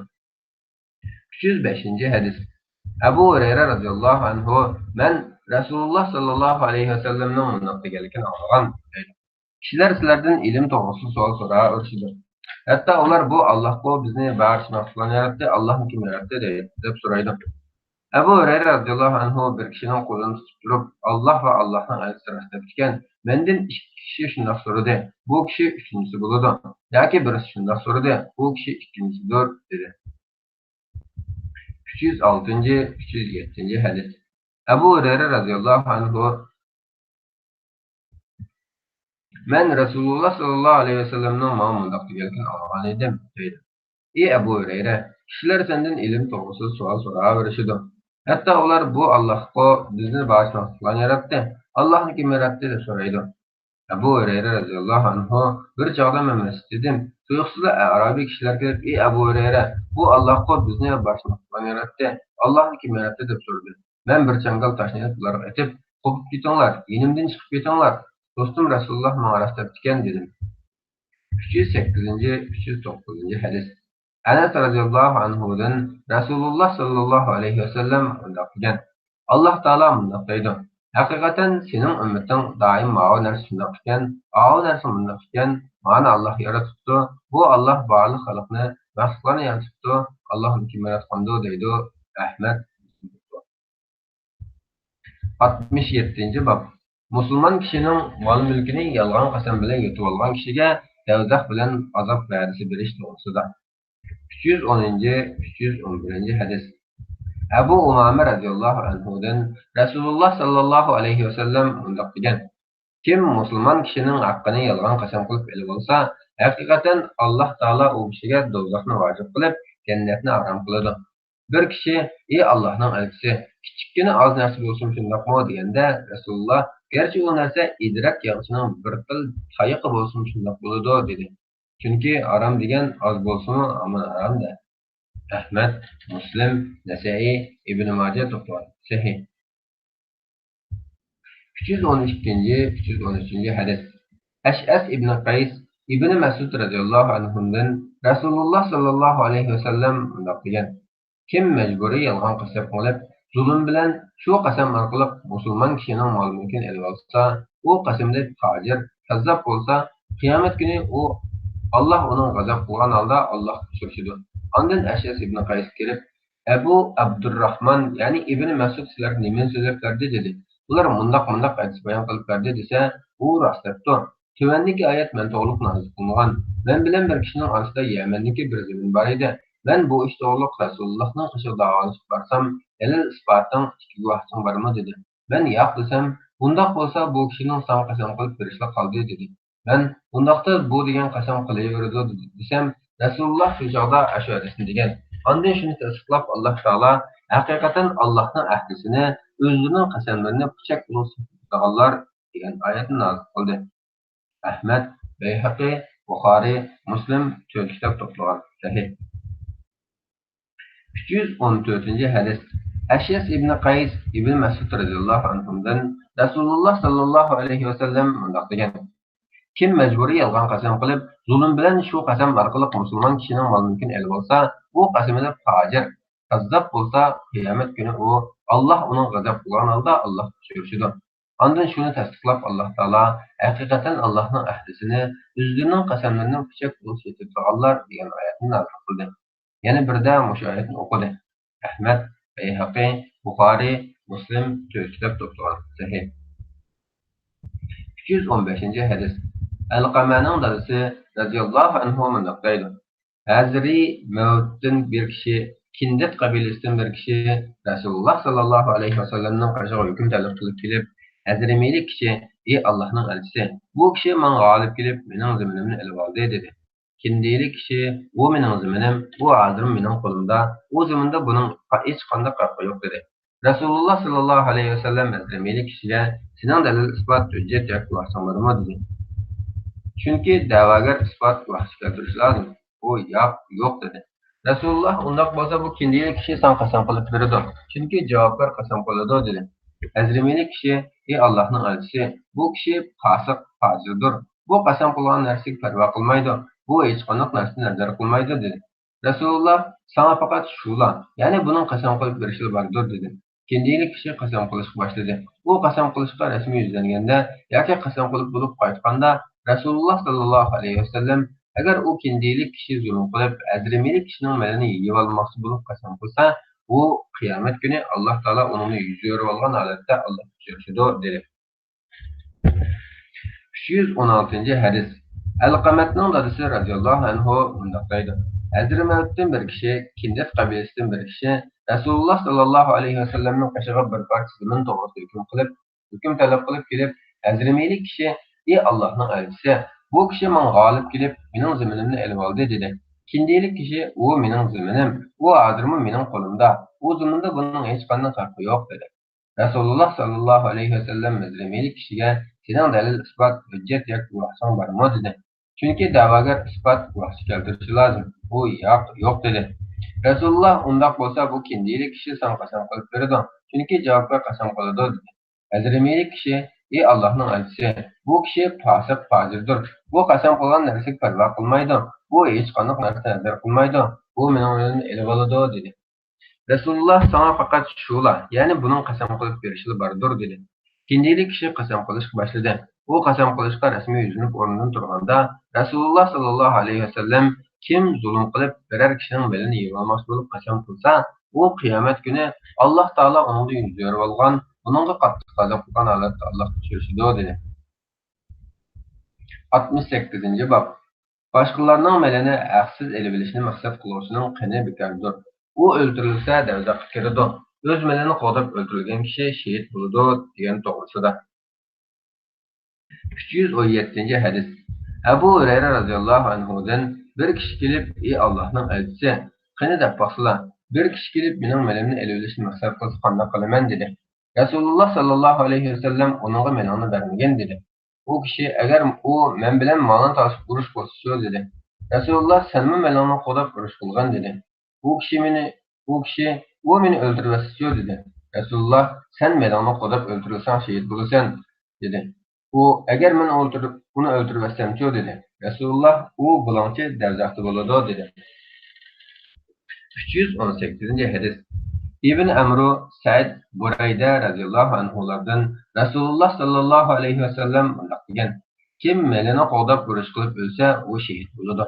ئۈچ يۈز بەشىنچى ھەدىس. ئەبۇ ھۇرەيرە رەزىياللاھۇ ئەنھۇ، مەن رەسۇلۇللاھ ساللاللاھۇ ئەلەيھى ۋەسەللەمنىڭ مۇنداق دېگەنلىكىنى ئاڭلىغان، دەيدۇ. كىشىلەر سىلەردىن ئىلىم توغرىسىدا سوئال سوراۋېرىشىدۇ. ھەتتا ئۇلار بۇ ئاللاھقۇ بىزنى بارچە مەخلۇقلارنى ياراتتى، ئاللاھنى كىم ياراتتى دەپ سورايدۇ. ئەبۇ ھۇرەيرە رەزىياللاھۇ ئەنھۇ بىر كىشىنىڭ قولىنى تۇتۇپ تۇرۇپ، ئاللاھ ۋە ئاللاھنىڭ ئەلچىسى راست دەپتىكەن، مەندىن ئىككى كىشى شۇنداق سورىدى، بۇ كىشى ئۈچىنچىسى بولىدۇ ياكى بىرسى شۇنداق سورىدى، بۇ كىشى ئىككىنچىسىدۇر، دېدى. ئۈچ يۈز ئالتىنچى، ئۈچ يۈز يەتتىنچى ھەدىس. ئەبۇ ھۇرەيرە رەزىياللاھۇ ئەنھۇ، مەن رەسۇلۇللاھ ساللاللاھۇ ئەلەيھى ۋەسەللەمنىڭ ماڭا مۇنداق دېگەنلىكىنى ئاڭلىغان ئىدىم، دەيدۇ. ئى ئەبۇ ھۇرەيرە، كىشىلەر سەندىن ئىلىم توغرىسىدا سوئال سوراۋېرىشىدۇ. ھەتتا ئۇلار بۇ ئاللاھقۇ بىزنى بارچە مەخلۇقلارنى ياراتتى، ئاللاھنى كىم ياراتتى دەپ سورايدۇ. ئەبۇ ھۇرەيرە رەزىياللاھۇ ئەنھۇ، بىر چاغدا مەن مەسچىتتە ئىدىم، تۇيۇقسىزلا ئەرابىي كىشىلەر كېلىپ، ئى ئەبۇ ھۇرەيرە، بۇ ئاللاھقۇ بىزنى بارچە مەخلۇقلارنى ياراتتى، ئاللاھنى كىم ياراتتى دەپ سورىدى. مەن بىر چاڭگال تاشنى ئېلىپ ئۇلارغا ئېتىپ، قوپۇپ كېتىڭلار، يېنىمدىن چىقىپ كېتىڭلار، دوستۇم رەسۇلۇللاھ ماڭا راست دەپتىكەن، دېدىم. ئۈچ يۈز سەككىزىنچى، ئۈچ يۈز توققۇزىنچى ھەدىس. ئەنەس رەزىياللاھۇ ئەنھۇدىن رەسۇلۇللاھ ساللاللاھۇ ئەلەيھى ۋەسەللەم مۇنداق دېگەن، ئاللاھ تائالا مۇنداق دەيدۇ، ھەقىقەتەن سېنىڭ ئۈممىتىڭ دائىم ماۋۇ نەرسە شۇنداق ئىكەن، ئاۋۇ نەرسە مۇنداق ئىكەن، مانى ئاللاھ يارىتىپتۇ، بۇ ئاللاھ بارلىق خەلقنى، مەخلۇقلارنى يارىتىپتۇ، ئاللاھنى كىم ياراتقاندۇ دەيدۇ. ئەھمەد. ئاتمىش يەتتىنچى باب. مۇسۇلمان كىشىنىڭ مال-مۈلكىنى يالغان قەسەم بىلەن يۇتۇۋالغان كىشىگە دەۋزەخ بىلەن ئازاب ۋەدىسى بېرىش توغرىسىدا. ئۈچ يۈز ئونىنچى، ئۈچ يۈز ئون بىرىنچى ھەدىس. ئەبۇ ئۇمامە رەزىياللاھۇ ئەنھۇدىن رەسۇلۇللاھ ساللاللاھۇ ئەلەيھى ۋەسەللەم مۇنداق دېگەن، كىم مۇسۇلمان كىشىنىڭ ھەققىنى يالغان قەسەم قىلىپ ئېلىۋالسا، ھەقىقەتەن ئاللاھ تائالا ئۇ كىشىگە دوزاخنى ۋاجىپ قىلىپ، جەننەتنى ھارام قىلىدۇ. بىر كىشى، ئى ئاللاھنىڭ ئەلچىسى، كىچىككىنە ئاز نەرسە بولسىمۇ شۇنداقمۇ؟ دېگەندە، رەسۇلۇللاھ، گەرچە ئۇ نەرسە ئىدرەك ياغىچىنىڭ بىر تال تايىقى بولسىمۇ شۇنداق بولىدۇ، دېدى. چۈنكى ھارام دېگەن ئاز بولسىمۇ ھامان ھارام-دە. ئەھمەد، مۇسلىم، نەسەئىي، ئىبنى ماجە توپلىغان. سەھىھ. ئۈچ يۈز ئون ئىككىنچى، ئۈچ يۈز ئون ئۈچىنچى ھەدىس. ئەشئەس ئىبنى قەيس ئىبنى مەسئۇد رەزىياللاھۇ ئەنھۇدىن رەسۇلۇللاھ ساللاللاھۇ ئەلەيھى ۋەسەللەم مۇنداق دېگەن، كىم مەجبۇرىي يالغان قەسەم قىلىپ، زۇلۇم بىلەن شۇ قەسەم ئارقىلىق مۇسۇلمان كىشىنىڭ مال-مۈلكىنى ئېلىۋالسا، ئۇ قەسىمدە پاجىر، كەززاپ بولسا، قىيامەت كۈنى ئۇ، ئاللاھ ئۇنىڭ غەزەپ قىلغان ھالدا ئاللاھقا ئۇچرىشىدۇ. ئاندىن ئەشئەس ئىبنى قەيس كېلىپ، ئەبۇ ئابدۇرراھمان، يەنى ئىبنى مەسئۇد سىلەرگە نېمىنى سۆزلەپ بەردى؟ دېدى. ئۇلار مۇنداق، مۇنداق ھەدىس بايان قىلىپ بەردى دېسە، ئۇ راست دەپتۇ. تۆۋەندىكى ئايەت مەن توغرۇلۇق نازىل قىلىنغان. مەن بىلەن بىر كىشىنىڭ ئارىسىدا يەمەندىكى بىر زېمىن بار ئىدى. مەن بۇ ئىش توغرۇلۇق رەسۇلۇللاھنىڭ قېشىغا داۋالىشىپ بارسام، دەلىل ئىسپاتىڭ، ئىككى گۇۋاھچىڭ بارمۇ؟ دېدى. مەن ياق دېسەم، ئۇنداق بولسا بۇ كىشىنىڭ ساڭا قەسەم قىلىپ بېرىشلا قالدى، دېدى. مەن، ئۇنداقتا بۇ دېگەن قەسەم قىلىۋېرىدۇ، دېدى، دېسەم، رەسۇلۇللاھ شۇ چاغدا ئاشۇ ھەدىسنى دېگەن. ئاندىن شۇنى تەستىقلاپ، ئاللاھ تائالا، ھەقىقەتەن ئاللاھنىڭ ئەھدىسىنى، ئۆزلىرىنىڭ قەسەملىرىنى پۇچەك قىلىپ سېتىۋالغانلار دېگەن ئايەتنى نازىل قىلدى. ئەھمەد، بەيھەقى، بۇخارىي، مۇسلىم تۆت كىتاب توپلىغان. سەھىھ. ئۈچ يۈز ئون تۆتىنچى ھەدىس. ئەشئەس ئىبنى قەيس ئىبنى مەسئۇد رەزىياللاھۇ ئەنھۇدىن رەسۇلۇللاھ ساللاللاھۇ ئەلەيھى ۋەسەللەم مۇنداق دېگەن، كىم مەجبۇرىي يالغان قەسەم قىلىپ، زۇلۇم بىلەن شۇ قەسەم ئارقىلىق مۇسۇلمان كىشىنىڭ مال-مۈلكىنى ئېلىۋالسا، ئۇ قەسىمىدە پاجىر، كەززاپ بولسا، قىيامەت كۈنى ئۇ، ئاللاھ ئۇنىڭ غەزەپ قىلغان ھالدا ئاللاھقا ئۇچرىشىدۇ. ئاندىن شۇنى تەستىقلاپ، ئاللاھ تائالا، ھەقىقەتەن ئاللاھنىڭ ئەھدىسىنى، ئۆزلىرىنىڭ قەسەملىرىنى پۇچەك قىلىپ سېتىۋالغانلار دېگەن ئايەتنى نازىل قىلدى. يەنە بىردە مۇشۇ ئايەتنى ئوقۇدى. ئەھمەد، بەيھەقى، بۇخارىي، مۇسلىم تۆت كىتاب توپلىغان. سەھىھ. ئۈچ يۈز ئون بەشىنچى ھەدىس. ئەلقەمەنىڭ دادىسى رەزىياللاھۇ ئەنھۇ مۇنداق دەيدۇ، ھەزرىي مەۋتتىن بىر كىشى، كىندەت قەبىلىسىدىن بىر كىشى رەسۇلۇللاھ ساللاللاھۇ ئەلەيھى ۋەسەللەمنىڭ قېشىغا ھۆكۈم تەلەپ قىلىپ كېلىپ، ھەزرىمىلىك كىشى، ئى ئاللاھنىڭ ئەلچىسى، بۇ كىشى ماڭا غالىپ كېلىپ، مېنىڭ زېمىنىمنى ئېلىۋالدى، دېدى. كىندىيلىك كىشى، ئۇ مېنىڭ زېمىنىم، ئۇ ھازىرمۇ مېنىڭ قولۇمدا، ئۇ زېمىندا بۇنىڭ ھېچقانداق ھەققى يوق، دېدى. رەسۇلۇللاھ ساللاللاھۇ ئەلەيھى ۋەسەللەم ھەزرىمىلىك كىشىگە، سېنىڭ دەلىل-ئىسپات، ھۆججەت ياكى گۇۋاھچىڭ بارمۇ؟ دېدى. چۈنكى دەۋاگەر ئىسپات، گۇۋاھچى كەلتۈرۈشى لازىم. ئۇ ياق، يوق، دېدى. رەسۇلۇللاھ ئۇنداق بولسا بۇ كىندىيلىك كىشى ساڭا قەسەم قىلىپ بېرىدۇ. چۈنكى جاۋابكار قەسەم قىلىدۇ، دېدى. ھەزرىمىلىك كىشى، ئى ئاللاھنىڭ ئەلچىسى، بۇ كىشى پاسىق، پاجىردۇر. بۇ قەسەم قىلغان نەرسىگە پەرۋا قىلمايدۇ. ئۇ ھېچقانداق نەرسىنى نەزەر قىلمايدۇ، دېدى. رەسۇلۇللا، ساڭا پەقەت شۇلا، يەنى بۇنىڭ قەسەم قىلىپ بېرىشلا باردۇر، دېدى. كىندىيىلىك كىشى قەسەم قىلىشقا باشلىدى. ئۇ قەسەم قىلىشقا رەسمىي يۈزلەنگەندە ياكى قەسەم قىلىپ بولۇپ قايتقاندا، رەسۇلۇللا ساللاللاھۇ ئەلەيھى ۋەسەللەم، ئەگەر ئۇ كىندىيىلىك كىشى زۇلۇم قىلىپ، ھەزرىمىلىك كىشىنىڭ مېلىنى يېيىۋالماقچى بولۇپ قەسەم قىلسا، ئۇ قىيامەت كۈنى ئاللاھ تائالا ئۇنىڭنى يۈز ئۆرۈۋالغان ھالەتتە ئاللاھقا ئۇچرىشىدۇ، دېدى. ئۈچ يۈز ئون ئالتىنچى ھەدىس. ئەلقەمەتنىڭ دادىسى رەزىياللاھۇ ئەنھۇ مۇنداق دەيدۇ: ھەزرىمەۋتتىن بىر كىشى، كىندەت قەبىلىسىدىن بىر كىشى رەسۇلۇللا ساللاللاھۇ ئەلەيھى ۋەسەللەمنىڭ قېشىغا بىر پارچە زېمىن توغرىسىدا ھۆكۈم قىلىپ، ھۆكۈم تەلەپ قىلىپ كېلىپ، ھەزرىمىلىك كىشى، ئى ئاللاھنىڭ ئەلچىسى، بۇ كىشى ماڭا غالىب كېلىپ، مېنىڭ زېمىنىمنى ئېلىۋالدى، دېدى. كىندىيلىك كىشى، ئۇ مېنىڭ زېمىنىم، ئۇ ھازىرمۇ مېنىڭ قولۇمدا، ئۇ زېمىندا بۇنىڭ ھېچقانداق ھەققى يوق، دېدى. رەسۇلۇللا ساللاللاھۇ ئەلەيھى ۋەسەللەم ھەزرىمىلىك كىشىگە، سېنىڭ دەلىل-ئىسپات، ھۆججەت ياكى گۇۋاھىڭ بارمۇ؟ دېدى. چۈنكى دەۋاگەر ئىسپات، گۇۋاھچى كەلتۈرۈشى لازىم. ئۇ ياق، يوق، دېدى. رەسۇلۇللا، ئۇنداق بولسا بۇ كىندىيلىك كىشى ساڭا قەسەم قىلىپ بېرىدۇ، چۈنكى جاۋابكار قەسەم قىلىدۇ، دېدى. ھەزرىمىلىك كىشى، ئى ئاللاھنىڭ ئەلچىسى، بۇ كىشى پاسىق، پاجىردۇر. بۇ قەسەم قىلغان نەرسىگە پەرۋا قىلمايدۇ. بۇ ھېچقانداق نەرسە نەزەر قىلمايدۇ. بۇ مېنىڭ مېلىمنى ئېلىۋالىدۇ، دېدى. رەسۇلۇللا، ساڭا پەقەت شۇلا، يەنى بۇنىڭ قەسەم قىلىپ بېرىشىلا باردۇر، دېدى. كىندىيلىك كىشى قەسەم قىلىشقا باشلىدى. ئۇ قەسەم قىلىشقا رەسمىي يۈزلىنىپ ئورنىدىن تۇرغاندا، رەسۇلۇللا ساللاللاھۇ ئەلەيھى ۋەسەللەم، كىم زۇلۇم قىلىپ بىرەر كىشىنىڭ مېلىنى يېۋالماقچى بولۇپ قەسەم قىلسا، ئۇ قىيامەت كۈنى ئاللاھ تائالا ئۇنىڭدىن يۈز ئۆرۈۋالغان، ئۇنىڭغا قاتتىق غەزەپ قىلغان ھالەتتە ئاللاھقا ئۇچرىشىدۇ، دېدى. ئاتمىش سەككىزىنچى باب. باشقىلارنىڭ مېلىنى ھەقسىز ئېلىۋېلىشنى مەقسەت قىلغۇچىنىڭ قېنى بىكاردۇر. ئۇ ئۆلتۈرۈلسە، دەۋزەخكە كىرىدۇ. ئۆز مېلىنى قوغداپ ئۆلتۈرۈلگەن كىشى شېھىت بولىدۇ، دېگەن توغرىسىدا. ئۈچ يۈز ئون يەتتىنچى ھەدىس. ئەبۇ ھۇرەيرە رەزىياللاھۇ ئەنھۇدىن بىر كىشى كېلىپ، ئى ئاللاھنىڭ ئەلچىسى، قېنى دەپ باقسىلا، بىر كىشى كېلىپ مېنىڭ مېلىمنى ئېلىۋېلىشنى مەقسەت قىلسا قانداق قىلىمەن؟ دېدى. رەسۇلۇللا ساللاللاھۇ ئەلەيھى ۋەسەللەم ئۇنىڭغا مېلىڭنى بەرمىگىن، دېدى. ئۇ كىشى، ئەگەر ئۇ مەن بىلەن مالنى تارتىشىپ ئۇرۇش قىلسىچۇ؟ دېدى. رەسۇلۇللا، سەنمۇ مېلىڭنى قوغداپ ئۇرۇش قىلغىن، دېدى. ئۇ كىشى مېنى، ئۇ كىشى، ئۇ مېنى ئۆلتۈرۈۋەتسىچۇ؟ دېدى. رەسۇلۇللا، سەن مېلىڭنى قوغداپ ئۆلتۈرۈلسەڭ شېھىت بولىسەن، دېدى. ئۇ، ئەگەر مەن ئولتۇرۇپ، ئۇنى ئۆلتۈرۈۋەتسەمچۇ؟ دېدى. رەسۇلۇللا، ئۇ بۇلاڭچى دەۋزەختە بولىدۇ، دېدى. ئۈچ يۈز ئون سەككىزىنچى ھەدىس. ئىبن ئەمرۇ، سەئىد، بۇرەيدە رەزىياللاھۇ ئەنھۇلاردىن رەسۇلۇللا ساللاللاھۇ ئەلەيھى ۋەسەللەم مۇنداق دېگەن: كىم مېلىنى قوغداپ ئۇرۇش قىلىپ ئۆلسە، ئۇ شېھىت بولىدۇ.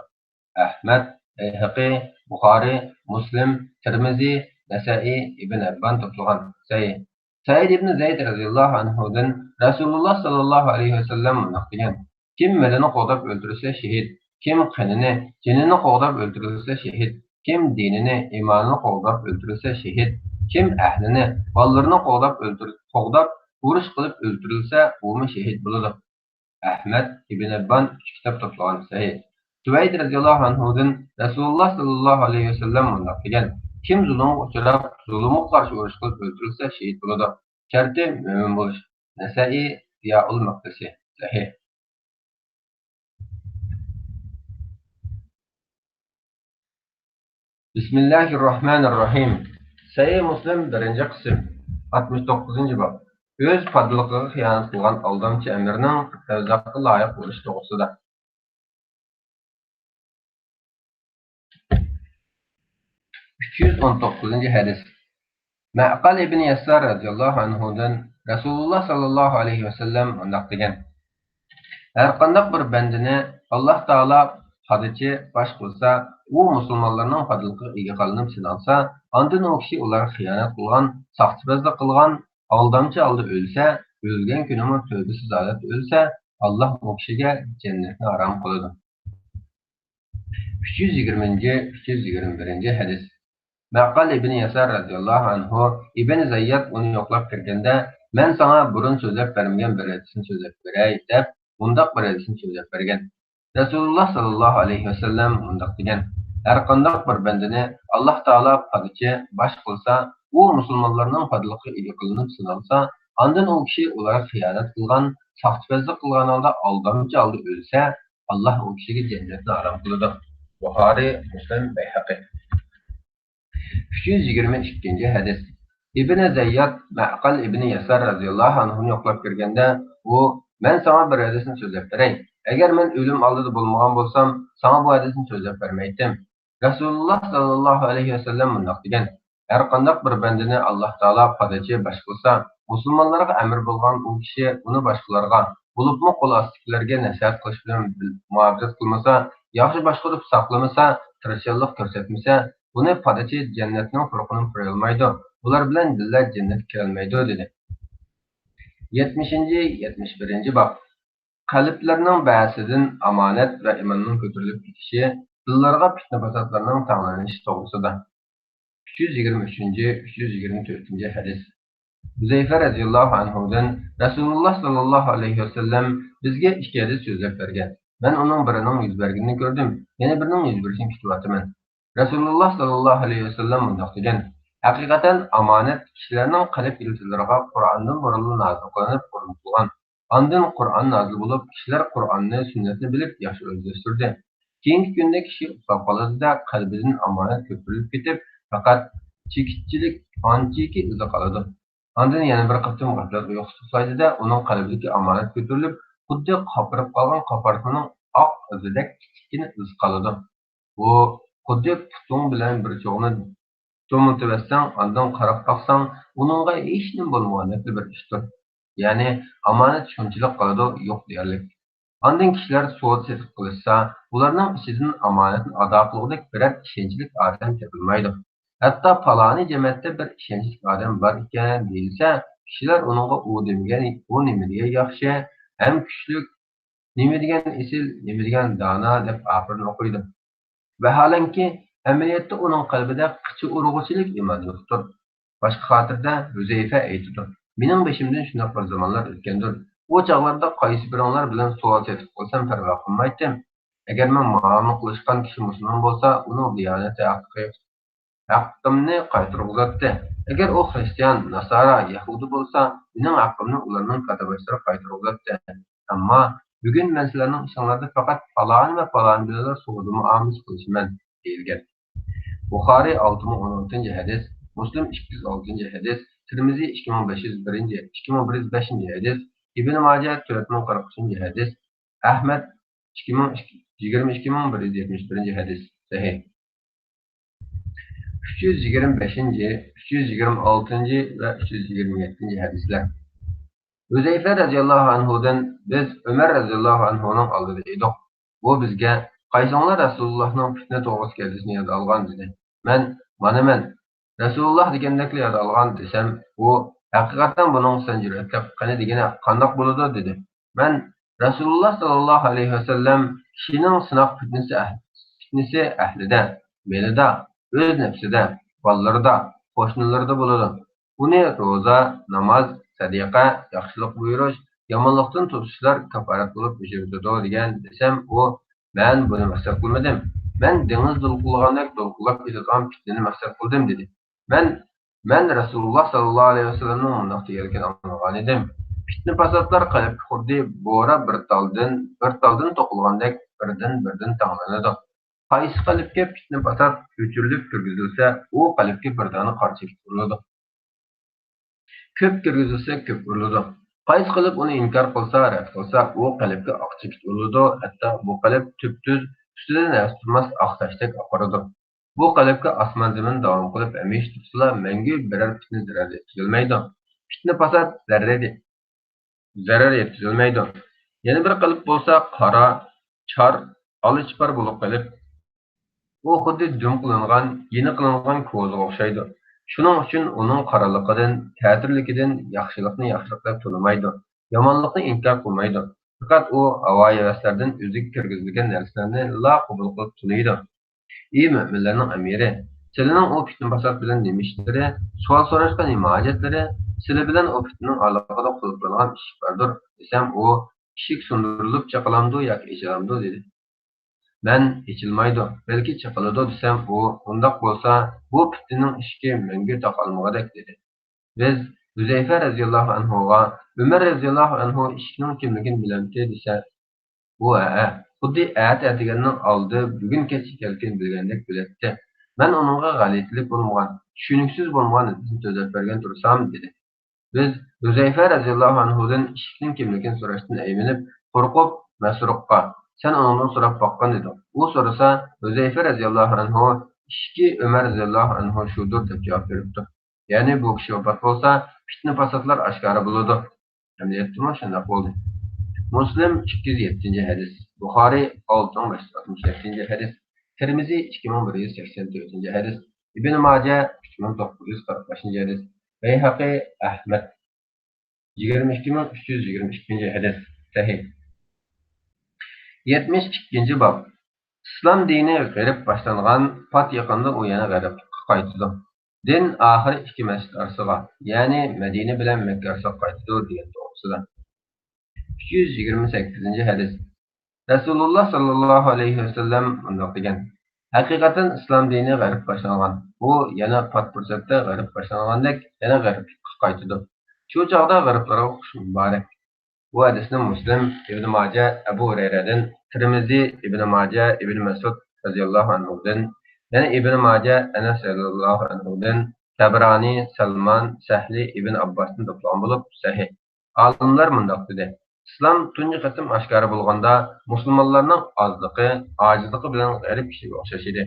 ئەھمەد، بەيھەقى، بۇخارى، مۇسلىم، تىرمىزى، نەسەئى، ئىبن ھىببان توپلىغان. سەھىھ. سەئىد ئىبن زەيد رەزىياللاھۇ ئەنھۇدىن رەسۇلۇللا ساللاللاھۇ ئەلەيھى ۋەسەللەم مۇنداق دېگەن: كىم مېلىنى قوغداپ ئۆلتۈرسە شېھىت، كىم قېنىنى، جېنىنى قوغداپ ئۆلتۈرۈلسە شېھىت، كىم دىنىنى، ئىمانىنى قوغداپ ئۆلتۈرۈلسە شېھىت، كىم ئەھلىنى، بالىلىرىنى قوغداپ ئۆلتۈر-، قوغداپ ئۇرۇش قىلىپ ئۆلتۈرۈلسە، ئۇمۇ شېھىت بولىدۇ. ئەھمەد، ئىبن ھىببان ئۈچ كىتاب توپلىغان. سەھىھ. سۈۋەيد رەزىياللاھۇ ئەنھۇدىن رەسۇلۇللا ساللاللاھۇ ئەلەيھى ۋەسەللەم مۇنداق دېگەن: كىم زۇلۇمغا ئۇچراپ، زۇلۇمغا قارشى ئۇرۇش قىلىپ ئۆلتۈرۈلسە، شېھىت بولىدۇ. شەرتى مۆمىن بولۇش. نەسەئى، زىيائۇل مەقدىسى. سەھىھ. بىسمىللاھىررەھمانىررەھىم. سەھىھ مۇسلىم، بىرىنچى قىسىم. ئاتمىش توققۇزىنچى باب. ئۆز پادىلىقىغا خىيانەت قىلغان ئالدامچى ئەمىرنىڭ دەۋزەخكە لايىق بولۇشى توغرىسىدا. ئۈچ يۈز ئون توققۇزىنچى ھەدىس. مەقەل ئىبن يەسار رەزىياللاھۇ ئەنھۇدىن رەسۇلۇللا ساللاللاھۇ ئەلەيھى ۋەسەللەم مۇنداق دېگەن: ھەرقانداق بىر بەندىنى ئاللاھ تائالا پادىچى، باش قىلسا، ئۇ مۇسۇلمانلارنىڭ پادىلىقىغا ئىگە قىلىنىپ سىنالسا، ئاندىن ئۇ كىشى ئۇلارغا خىيانەت قىلغان، ساختىپەزلىك قىلغان، ئالدامچى ھالدا ئۆلسە، ئۆلگەن كۈنىمۇ تۆبىسىز ھالەتتە ئۆلسە، ئاللاھ ئۇ كىشىگە جەننەتنى ھارام قىلىدۇ. ئۈچ يۈز يىگىرمىنچى، ئۈچ يۈز يىگىرمە بىرىنچى ھەدىس. مەقەل ئىبن يەسار رەزىياللاھۇ ئەنھۇ، ئىبن زەيياد ئۇنى يوقلاپ كىرگەندە، مەن ساڭا بۇرۇن سۆزلەپ بەرمىگەن بىر ھەدىسنى سۆزلەپ بېرەي، دەپ، مۇنداق بىر ھەدىسنى سۆزلەپ بەرگەن. رەسۇلۇللا ساللاللاھۇ ئەلەيھى ۋەسەللەم مۇنداق دېگەن: ھەرقانداق بىر بەندىنى ئاللاھ تائالا پادىچى، باش قىلسا، ئۇ مۇسۇلمانلارنىڭ پادىلىقىغا ئىگە قىلىنىپ سىنالسا، ئاندىن ئۇ كىشى ئۇلارغا خىيانەت قىلغان، ساختىپەزلىك قىلغان ھالدا ئالدامچى ھالدا ئۆلسە، ئاللاھ ئۇ كىشىگە جەننەتنى ھارام قىلىدۇ. بۇخارى، مۇسلىم، بەيھەقى. ئۈچ يۈز يىگىرمە ئىككىنچى ھەدىس. ئىبنى زەيياد مەقەل ئىبنى يەسار رەزىياللاھۇ ئەنھۇنى يوقلاپ كىرگەندە، ئۇ، مەن ساڭا بىر ھەدىسنى سۆزلەپ بېرەي. ئەگەر مەن ئۆلۈم ئالدىدا بولمىغان بولسام، ساڭا بۇ ھەدىسنى سۆزلەپ بەرمەيتتىم. رەسۇلۇللا ساللاللاھۇ ئەلەيھى ۋەسەللەم مۇنداق دېگەن: ھەرقانداق بىر بەندىنى ئاللاھ تائالا پادىچى باشقۇرسا، مۇسۇلمانلارغا ئەمىر بولغان ئۇ كىشى ئۇنى باشقىلارغا، بولۇپمۇ قول ئاستىدىكىلەرگە نەسىھەت قىلىش بىلەن مۇھاپىزەت قىلمىسا، ياخشى باشقۇرۇپ ساقلىمىسا، تىرىشچانلىق كۆرسەتمىسە، بۇنى پادىچى جەننەتنىڭ پۇرىقىنى پۇرىيالمايدۇ، بۇلار بىلەن بىللە جەننەتكە كىرەلمەيدۇ، دېدى. يەتمىشىنچى، يەتمىش بىرىنچى باب. قەلبلەرنىڭ بەئەسىدىن ئامانەت ۋە ئىماننىڭ كۆتۈرۈلۈپ كېتىشى، دىللارغا پىتنە-پاساتلارنىڭ تەڭلىنىشى توغرىسىدا. ئۈچ يۈز يىگىرمە ئۈچىنچى، ئۈچ يۈز يىگىرمە تۆتىنچى ھەدىس. ھۈزەيفە رەزىياللاھۇ ئەنھۇدىن رەسۇلۇللا ساللاللاھۇ ئەلەيھى ۋەسەللەم بىزگە ئىككى ھەدىس سۆزلەپ بەرگەن. مەن ئۇنىڭ بىرىنىڭ يۈز بەرگىنىنى كۆردۈم، يەنە بىرىنىڭ يۈز بېرىشىنى كۈتۈۋاتىمەن. رەسۇلۇللا ساللاللاھۇ ئەلەيھى ۋەسەللەم مۇنداق دېگەن: ھەقىقەتەن ئامانەت كىشىلەرنىڭ قەلب يىلتىزلىرىغا قۇرئاندىن بۇرۇنلا نازىل قىلىنىپ ئورنىتىلغان. ئاندىن قۇرئان نازىل بولۇپ، كىشىلەر قۇرئاننى، سۈننەتنى بىلىپ ياخشى ئۆزلەشتۈردى. كېيىنكى كۈندە كىشى ئۇخلاپ قالىدۇ-دە، قەلبىدىن ئامانەت كۆتۈرۈلۈپ كېتىپ، پەقەت چېكىتچىلىك، ئانچىكى ئىزى قالىدۇ. ئاندىن يەنە بىر قېتىم غەپلەت ئۇيقۇسى ئۇخلايدۇ-دە، ئۇنىڭ قەلبىدىكى ئامانەت كۆتۈرۈلۈپ، خۇددى قاپىرىپ قالغان قاپارتمىنىڭ ئاق ئىزىدەك كىچىككىنە ئىز قالىدۇ. بۇ خۇددى پۇتۇڭ بىلەن بىر چوغنى تومۇلتۇۋەتسەڭ، ئاندىن قاراپ باقساڭ، ئۇنىڭغا ھېچنېمە بولمىغاندەكلا بىر ئىشتۇر. يەنى ئامانەت شۇنچىلىك قالىدۇ، يوق دېيەرلىك. ئاندىن كىشىلەر سودا سېتىق قىلىشسا، ئۇلارنىڭ ئىچىدىن ئامانەتنى ئادا قىلغۇدەك بىرەر ئىشەنچلىك ئادەم تېپىلمايدۇ. ھەتتا پالانى جەمەتتە بىر ئىشەنچلىك ئادەم بار ئىكەن دېيىلسە، كىشىلەر ئۇنىڭغا ئۇ دېمىگەن، ئۇ نېمە دېگەن ياخشى، ھەم كۈچلۈك، نېمە دېگەن ئېسىل، نېمە دېگەن دانا دەپ ئاپىرىن ئوقۇيدۇ. ۋەھالەنكى، ئەمەلىيەتتە ئۇنىڭ قەلبىدە قىچا ئۇرغۇچىلىك ئىمان يوقتۇر. باشقا خاتىرىدە ھۈزەيفە ئېيتىدۇ: مېنىڭ بېشىمدىن شۇنداق بىر زامانلار ئۆتكەندۇر. ئۇ چاغلاردا قايسى بىرىڭلار بىلەن سودا سېتىق قىلسام پەرۋا قىلمايتتىم. ئەگەر مەن مۇئامىلە قىلىشقان كىشى مۇسۇلمان بولسا، ئۇنىڭ دىيانىتى ھەققى ھەققىمنى قايتۇرغۇزاتتى. ئەگەر ئۇ خرىستىيان، ناسارا، يەھۇدىي بولسا، مېنىڭ ھەققىمنى ئۇلارنىڭ كاتتىباشلىرى قايتۇرغۇزاتتى. ئەمما بۈگۈن مەن سىلەرنىڭ ئىچىڭلاردا پەقەت پالانى ۋە پالانى بىلەنلا سودا مۇئامىلىسى قىلىشىمەن، دېيىلگەن. بۇخارىي ئالتە مىڭ ئون ئالتىنچى ھەدىس، مۇسلىم ئىككى يۈز ئالتىنچى ھەدىس، تىرمىزى ئىككى مىڭ بەش يۈز بىرىنچى، ئىككى مىڭ بىر يۈز بەشىنچى ھەدىس، ئىبن ماجە تۆت مىڭ قىرىق ئۈچىنچى ھەدىس، ئەھمەد ئىككى مىڭ، يىگىرمە ئىككى مىڭ بىر يۈز يەتمىش بىرىنچى ھەدىس، سەھىھ. ئۈچ يۈز يىگىرمە بەشىنچى، ئۈچ يۈز يىگىرمە ئالتىنچى ۋە ئۈچ يۈز يىگىرمە يەتتىنچى ھەدىسلەر. ھۈزەيفە رەزىياللاھۇ ئەنھۇدىن: بىز ئۆمەر رەزىياللاھۇ ئەنھۇنىڭ ئالدىدا ئىدۇق. ئۇ بىزگە: قايسىڭلار رەسۇلۇللاھنىڭ پىتنە توغرىسىدىكى ھەدىسىنى ياد ئالغان؟ دېدى. مەن: مانا مەن، رەسۇلۇللاھ دېگەندەكلا ياد ئالغان، دېسەم، ئۇ: ھەقىقەتەن بۇنىڭغا سەن جۈرئەت قىل، قېنى دېگىنە، قانداق بولىدۇ؟ دېدى. مەن: رەسۇلۇللاھ ساللاللاھۇ ئەلەيھى ۋەسەللەم كىشىنىڭ سىناق پىتنىسى ئەھ-، پىتنىسى ئەھلىدە، مېلىدا، ئۆز نەپسىدە، بالىلىرىدا، قوشنىلىرىدا بولىدۇ. ئۇنى روزا، ناماز، سەدىقە، ياخشىلىق بۇيرۇش، يامانلىقتىن توسۇشلار كاپپارەت بولۇپ ئۆچۈرۈۋېتىدۇ، دېگەن، دېسەم، ئۇ: مەن بۇنى مەقسەت قىلمىدىم. مەن دېڭىز دولقۇنلىغاندەك دولقۇنلاپ كېتىدىغان پىتنىنى مەقسەت قىلدىم، دېدى. مەن، مەن رەسۇلۇللاھ ساللاللاھۇ ئەلەيھى ۋەسەللەمنىڭ مۇنداق دېگەنلىكىنى ئاڭلىغانىدىم: پىتنە-پاساتلار قەلبكە خۇددى بورا بىر تالدىن، بىر تالدىن توقۇلغاندەك بىردىن-بىردىن تەڭلىنىدۇ. قايسى قەلبكە پىتنە-پاسات كۆچۈرۈلۈپ كىرگۈزۈلسە، ئۇ قەلبكە بىردانە قارا چېكىت ئۇرۇلىدۇ. كۆپ كىرگۈزۈلسە، كۆپ ئۇرۇلىدۇ. قايسى قەلب ئۇنى ئىنكار قىلسا، رەت قىلسا، ئۇ قەلبكە ئاق چېكىت ئۇرۇلىدۇ، ھەتتا بۇ قەلب تۈپتۈز، ئۈستىدە نەرسە تۇرماس ئاق تاشتەك ئاقىرىدۇ. بۇ قەلبكە ئاسمان-زېمىن داۋام قىلىپ ھەمىشە تۇرسىلا، مەڭگۈ بىرەر پىتنە زەرەر يەتكۈزەلمەيدۇ. پىتنە-پاسات زەرەر، زەرەر يەتكۈزەلمەيدۇ. يەنە بىر قەلب بولسا قارا، چار، ئالا چىپار بولۇپ قېلىپ، ئۇ خۇددى دۈم قىلىنغان، يېنىق قىلىنغان كوزىغا ئوخشايدۇ. شۇنىڭ ئۈچۈن ئۇنىڭ قارىلىقىدىن، تەتۈرلۈكىدىن ياخشىلىقنى ياخشىلىق دەپ تونۇمايدۇ، يامانلىقنى ئىنكار قىلمايدۇ. پەقەت ئۇ ھاۋا-ھەۋەسلەردىن ئۆزىگە كىرگۈزۈلگەن نەرسىلەرنىلا قوبۇل قىلىپ تونۇيدۇ. ئى مۆمىنلەرنىڭ ئەمىرى، سىلىنىڭ ئۇ پىتنە-پاسات بىلەن نېمە ئىشلىرى، سوئال سوراشقا نېمە ھاجەتلىرى، سىلى بىلەن ئۇ پىتنىنىڭ ئارىلىقىدا قۇلۇپلانغان ئىشىك باردۇر، دېسەم، ئۇ: ئىشىك سۇندۇرۇلۇپ چېقىلامدۇ ياكى ئېچىلامدۇ؟ دېدى. مەن: ئېچىلمايدۇ، بەلكى چېقىلىدۇ، دېسەم، ئۇ: ئۇنداق بولسا، بۇ پىتنىنىڭ ئىشىكى مەڭگۈ تاقالمىغۇدەك، دېدى. بىز ھۈزەيفە رەزىياللاھۇ ئەنھۇغا: ئۆمەر رەزىياللاھۇ ئەنھۇ ئىشىكنىڭ كىملىكىنى بىلەمتى؟ دېسە، ئۇ: ھەئە، خۇددى ئەتە ئەتىگەننىڭ ئالدى بۈگۈن كەچكە كەلگىنى بىلگەندەك بىلەتتى. مەن ئۇنىڭغا غەلىتىلىك بولمىغان، چۈشىنىكسىز بولمىغان ھەدىسنى سۆزلەپ بەرگەن تۇرسام، دېدى. بىز ھۈزەيفە رەزىياللاھۇ ئەنھۇدىن ئىشىكنىڭ كىملىكىنى سوراشتىن ئەيمىنىپ، قورقۇپ، مەسرۇققا، سەن ئۇنىڭدىن سوراپ باققىن دېدۇق. ئۇ سورىسا، ھۈزەيفە رەزىياللاھۇ ئەنھۇ، ئىچكى ئۆمەر رەزىياللاھۇ ئەنھۇ شۇدۇر دەپ جاۋاب بېرىپتۇ. يەنى بۇ كىشى ۋاپات بولسا، پىتنە-پاساتلار ئاشكارا بولىدۇ. ئەمەلىيەتتىمۇ شۇنداق بولدى. مۇسلىم ئىككى يۈز يەتتىنچى ھەدىس، بۇخارىي ئالتە مىڭ بەش يۈز ئاتمىش يەتتىنچى ھەدىس، تىرمىزى ئىككى مىڭ بىر يۈز سەكسەن تۆتىنچى ھەدىس، ئىبن ماجە ئۈچ مىڭ توققۇز يۈز قىرىق بەشىنچى ھەدىس، بەيھەقى، ئەھمەد يىگىرمە ئىككى مىڭ ئۈچ يۈز يىگىرمە ئىككىنچى ھەدىس، سەھىھ. يەتمىش ئىككىنچى باب. ئىسلام دىنى غەرب باشلانغان، پات يېقىندا ئۇ يەنە غەربلىككە قايتىدۇ. دىن ئاخىرى ئىككى مەسچىت ئارىسىغا، يەنى مەدىنە بىلەن مەككە ئارىسىغا قايتىدۇ دېگەن توغرىسىدا. ئۈچ يۈز يىگىرمە سەككىزىنچى ھەدىس. رەسۇلۇللا ساللاللاھۇ ئەلەيھى ۋەسەللەم مۇنداق دېگەن: ھەقىقەتەن ئىسلام دىنى غەرب باشلانغان. ئۇ يەنە پات پۇرسەتتە غەرب باشلانغاندەك يەنە غەربلىككە قايتىدۇ. شۇ چاغدا غەربلەرگە خۇش مۇبارەك. بۇ ھەدىسنى مۇسلىم، ئىبن ماجە، ئەبۇ ھۇرەيرەدىن، تىرمىزى، ئىبن ماجە، ئىبن مەسئۇد رەزىياللاھۇ ئەنھۇدىن، يەنە ئىبن ماجە، ئەنەس رەزىياللاھۇ ئەنھۇدىن، تەبرانى، سەلمان، سەھلى، ئىبن ئابباستىن توپلىغان بولۇپ، سەھىھ. ئالىملار مۇنداق دېدى: ئىسلام تۇنجى قېتىم ئاشكارا بولغاندا، مۇسۇلمانلارنىڭ ئازلىقى، ئاجىزلىقى بىلەن غەرىب كىشىگە ئوخشاش ئىدى.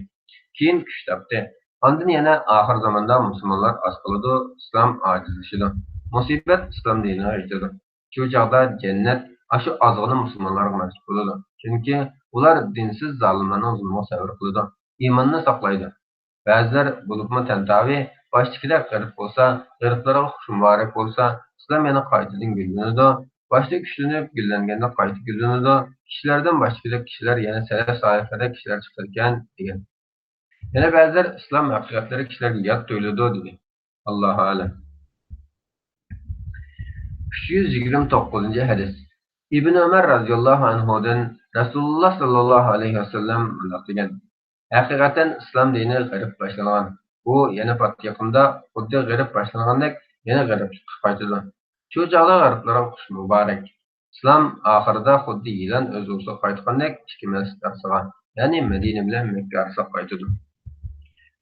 كېيىن كۈچ تاپتى. ئاندىن يەنە ئاخىر زاماندا مۇسۇلمانلار ئاز قالىدۇ، ئىسلام ئاجىزلىشىدۇ. مۇسىبەت ئىسلام دىنىغا يېتىدۇ. شۇ چاغدا جەننەت ئاشۇ ئازغىنە مۇسۇلمانلارغا مەنسۇپ بولىدۇ. چۈنكى ئۇلار دىنسىز زالىملارنىڭ زۇلمىغا سەۋر قىلىدۇ، ئىماننى ساقلايدۇ. بەزىلەر، بولۇپمۇ تەنتاۋى، باشتىكىدەك غېرىب بولسا، غېرىبلارغا خۇش مۇبارەك بولسا، ئىسلام يەنە قايتىدىن گۈللىنىدۇ. باشتا كۈچلىنىپ، گۈللەنگەندە قايتا گۈللىنىدۇ. كىشىلەردىن باشتىكىدەك كىشىلەر يەنە سەلەف سالىھلاردەك كىشىلەر چىقىدىكەن، دېگەن. يەنە بەزىلەر ئىسلام ھەقىقەتلىرى كىشىلەرگە يات تۇيۇلىدۇ، دېدى. ئاللاھۇ ئەلەم. ئۈچ يۈز يىگىرمە توققۇزىنچى ھەدىس. ئىبن ئۆمەر رەزىياللاھۇ ئەنھۇدىن رەسۇلۇللا ساللاللاھۇ ئەلەيھى ۋەسەللەم مۇنداق دېگەن: ھەقىقەتەن ئىسلام دىنى غەرب باشلانغان. ئۇ يەنە پات يېقىندا خۇددى غەرب باشلانغاندەك يەنە غەربلىككە قايتىدۇ. شۇ چاغدا غەربلەرگە خۇش مۇبارەك. ئىسلام ئاخىرىدا خۇددى يىلان ئۆز يۇۋىسىغا قايتقاندەك ئىككى مەسچىت ئارىسىغا، يەنى مەدىنە بىلەن مەككە ئارىسىغا قايتىدۇ.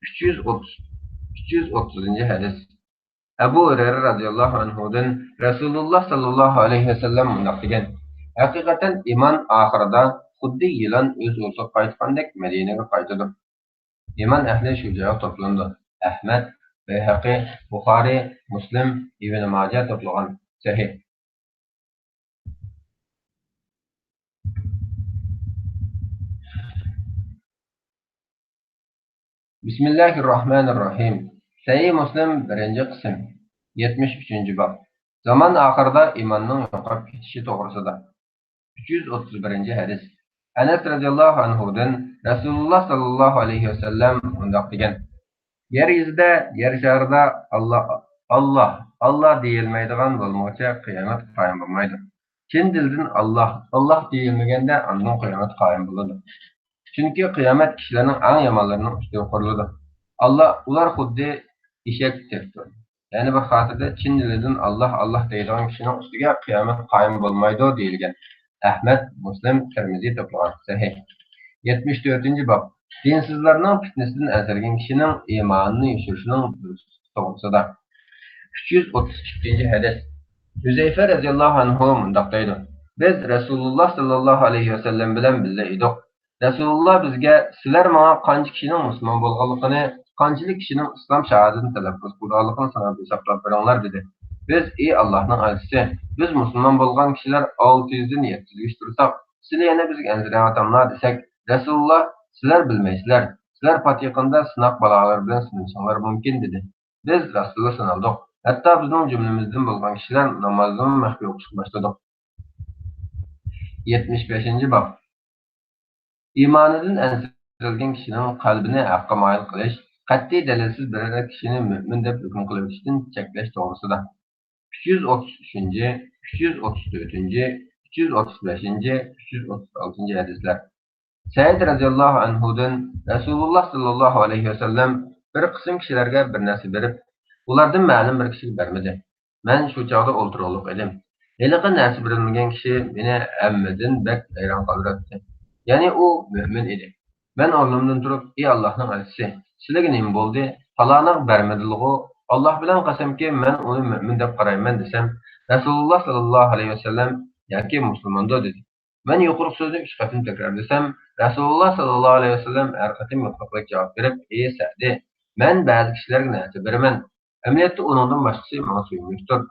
ئۈچ يۈز ئوتتۇز، ئۈچ يۈز ئوتتۇزىنچى ھەدىس. ئەبۇ ھۇرەيرە رەزىياللاھۇ ئەنھۇدىن رەسۇلۇللا ساللاللاھۇ ئەلەيھى ۋەسەللەم مۇنداق دېگەن: ھەقىقەتەن ئىمان ئاخىرىدا خۇددى يىلان ئۆز يۇۋىسىغا قايتقاندەك مەدىنىگە قايتىدۇ. ئىمان ئەھلى شۇ جايغا توپلىنىدۇ. ئەھمەد، بەيھەقى، بۇخارىي، مۇسلىم، ئىبن ماجە توپلىغان. سەھىھ. بىسمىللاھىررەھمانىررەھىم. سەھىھ مۇسلىم، بىرىنچى قىسىم. يەتمىش ئۈچىنچى باب. زامان ئاخىرىدا ئىماننىڭ يوقاپ كېتىشى توغرىسىدا. ئۈچ يۈز ئوتتۇز بىرىنچى ھەدىس. ئەنەس رەزىياللاھۇ ئەنھۇدىن رەسۇلۇللا ساللاللاھۇ ئەلەيھى ۋەسەللەم مۇنداق دېگەن: يەر يۈزىدە، يەر شارىدا ئاللا، ئاللا، ئاللا دېيىلمەيدىغان بولمىغۇچە قىيامەت قايىم بولمايدۇ. چىن دىلدىن ئاللا، ئاللا دېيىلمىگەندە ئاندىن قىيامەت قايىم بولىدۇ. چۈنكى قىيامەت كىشىلەرنىڭ ئەڭ يامانلىرىنىڭ ئۈستىگە قۇرۇلىدۇ. ئاللا، ئۇلار خۇددى ئېشەك تېرىپتۇر. يەنە بىر خاتىرىدە چىن دىلىدىن ئاللا، ئاللا دەيدىغان كىشىنىڭ ئۈستىگە قىيامەت قايىم بولمايدۇ دېيىلگەن. ئەھمەد، مۇسلىم، تىرمىزى توپلىغان. سەھىھ. يەتمىش تۆتىنچى باب. دىنسىزلارنىڭ پىتنىسىدىن ئەنسىرىگەن كىشىنىڭ ئىمانىنى يوشۇرۇشىنىڭ توغرىسىدا. ئۈچ يۈز ئوتتۇز ئىككىنچى ھەدىس. ھۈزەيفە رەزىياللاھۇ ئەنھۇ مۇنداق دەيدۇ: بىز رەسۇلۇللا ساللاللاھۇ ئەلەيھى ۋەسەللەم بىلەن بىللە ئىدۇق. رەسۇلۇللا بىزگە، سىلەر ماڭا قانچە كىشىنىڭ مۇسۇلمان بولغانلىقىنى، قانچىلىك كىشىنىڭ ئىسلام شاھادىتىنى تەلەپپۇز قىلغانلىقىنى ساناپ ھېسابلاپ بېرىڭلار، دېدى. بىز، ئى ئاللاھنىڭ ئەلچىسى، بىز مۇسۇلمان بولغان كىشىلەر ئالتە يۈزدىن يەتتە يۈزگىچە تۇرساق، سىلەر يەنە بىزگە ئەنسىرەۋاتاملا دېسەك، رەسۇلۇللا، سىلەر بىلمەيسىلەر، سىلەر پات يېقىندا سىناق بالالار بىلەن سىنىلىشىڭلار مۇمكىن، دېدى. بىز راستلا سىنالدۇق، ھەتتا بىزنىڭ جۈملىمىزدىن بولغان كىشىلەر نامازنىمۇ مەخپىي ئوقۇشقا باشلىدۇق. يەتمىش بەشىنچى باب. ئىمانىدىن ئەنسىرەلگەن كىشىنىڭ قەلبىنى ھەققە مايىل قىلىش، قەتئىي دەلىلسىز بىرەر كىشىنى مۆمىن دەپ ھۆكۈم قىلىۋېتىشتىن چەكلەش توغرىسىدا. ئۈچ يۈز ئوتتۇز ئۈچىنچى، ئۈچ يۈز ئوتتۇز تۆتىنچى، ئۈچ يۈز ئوتتۇز بەشىنچى، ئۈچ يۈز ئوتتۇز ئالتىنچى ھەدىسلەر. سەئىد رەزىياللاھۇ ئەنھۇدىن رەسۇلۇللا ساللاللاھۇ ئەلەيھى ۋەسەللەم بىر قىسىم كىشىلەرگە بىر نەرسە بېرىپ، ئۇلاردىن مەلۇم بىر كىشىگە بەرمىدى. مەن شۇ چاغدا ئولتۇرغۇلۇق ئىدىم. ھېلىقى نەرسە بېرىلمىگەن كىشى مېنى ھەممىدىن بەك ھەيران قالدۇراتتى. يەنى ئۇ مۆمىن ئىدى. مەن ئورنۇمدىن تۇرۇپ، ئى ئاللاھنىڭ ئەلچىسى، سىلىگە نېمە بولدى؟ پالانىغا بەرمىدىلىغۇ؟ ئاللاھ بىلەن قەسەمكى، مەن ئۇنى مۆمىن دەپ قارايمەن، دېسەم، رەسۇلۇللا ساللاللاھۇ ئەلەيھى ۋەسەللەم، ياكى مۇسۇلماندۇ، دېدى. مەن يۇقىرىقى سۆزنى ئۈچ قېتىم تەكرارلىسام، رەسۇلۇللا ساللاللاھۇ ئەلەيھى ۋەسەللەم ھەر قېتىم يۇقىرىقىدەك جاۋاب بېرىپ، ئى سەدى، مەن بەزى كىشىلەرگە نەرسە بېرىمەن. ئەمەلىيەتتە ئۇنىڭدىن باشقىسى ماڭا سۆيۈملۈكتۇر.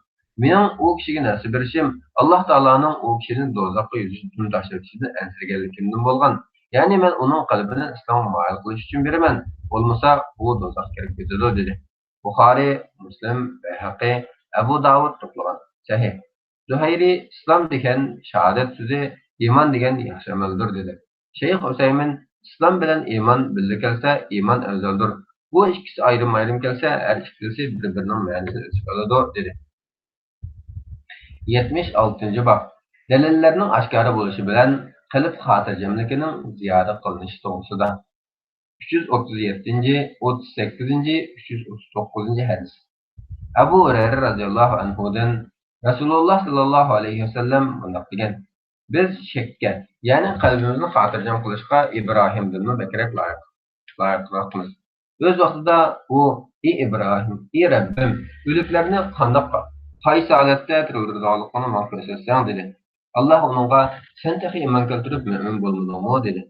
مېنىڭ ئۇ كىشىگە نەرسە بېرىشىم ئاللاھ تائالانىڭ ئۇ كىشىنى دوزاخقا يۈزىدىن تاشلىۋېتىشىدىن ئەنسىرىگەنلىكىمدىن بولغان. يەنى مەن ئۇنىڭ قەلبىنى ئىسلامغا مايىل قىلىش ئۈچۈن بېرىمەن. بولمىسا ئۇ دوزاخقا كىرىپ كېتىدۇ، دېدى. بۇخارىي، مۇسلىم، بەيھەقى، ئەبۇ داۋۇد توپلىغان. سەھىھ. زۇھەيرى، ئىسلام دېگەن شاھادەت سۆزى، ئىمان دېگەن ياخشى ئەمەلدۇر، دېدى. شەيخ ئۇسەيمىن، ئىسلام بىلەن ئىمان بىللە كەلسە، ئىمان ئەۋزەلدۇر. بۇ ئىككىسى ئايرىم-ئايرىم كەلسە، ھەر ئىككىلىسى بىر-بىرىنىڭ مەنىسىنى ئۆز ئىچىگە ئالىدۇ، دېدى. يەتمىش ئالتىنچى باب. دەلىللەرنىڭ ئاشكارا بولۇشى بىلەن قەلب خاتىرجەملىكىنىڭ زىيادە قىلىنىشى توغرىسىدا. ئۈچ يۈز ئوتتۇز يەتتىنچى، ئوتتۇز سەككىزىنچى، ئۈچ يۈز ئوتتۇز توققۇزىنچى ھەدىس. ئەبۇ ھۇرەيرە رەزىياللاھۇ ئەنھۇدىن رەسۇلۇللا ساللاللاھۇ ئەلەيھى ۋەسەللەم مۇنداق دېگەن: بىز شەككە، يەنى قەلبىمىزنى خاتىرجەم قىلىشقا ئىبراھىمدىنمۇ بەكرەك لايىق، لايىقراقمىز. ئۆز ۋاقتىدا ئۇ، ئى ئىبراھىم، ئى رەببىم، ئۆلۈكلەرنى قانداق، قايسى ھالەتتە تىرىلدۈرىدىغانلىقىنى ماڭا كۆرسەتسەڭ، دېدى. ئاللاھ ئۇنىڭغا، سەن تېخى ئىمان كەلتۈرۈپ مۆمىن بولمىدىڭمۇ؟ دېدى.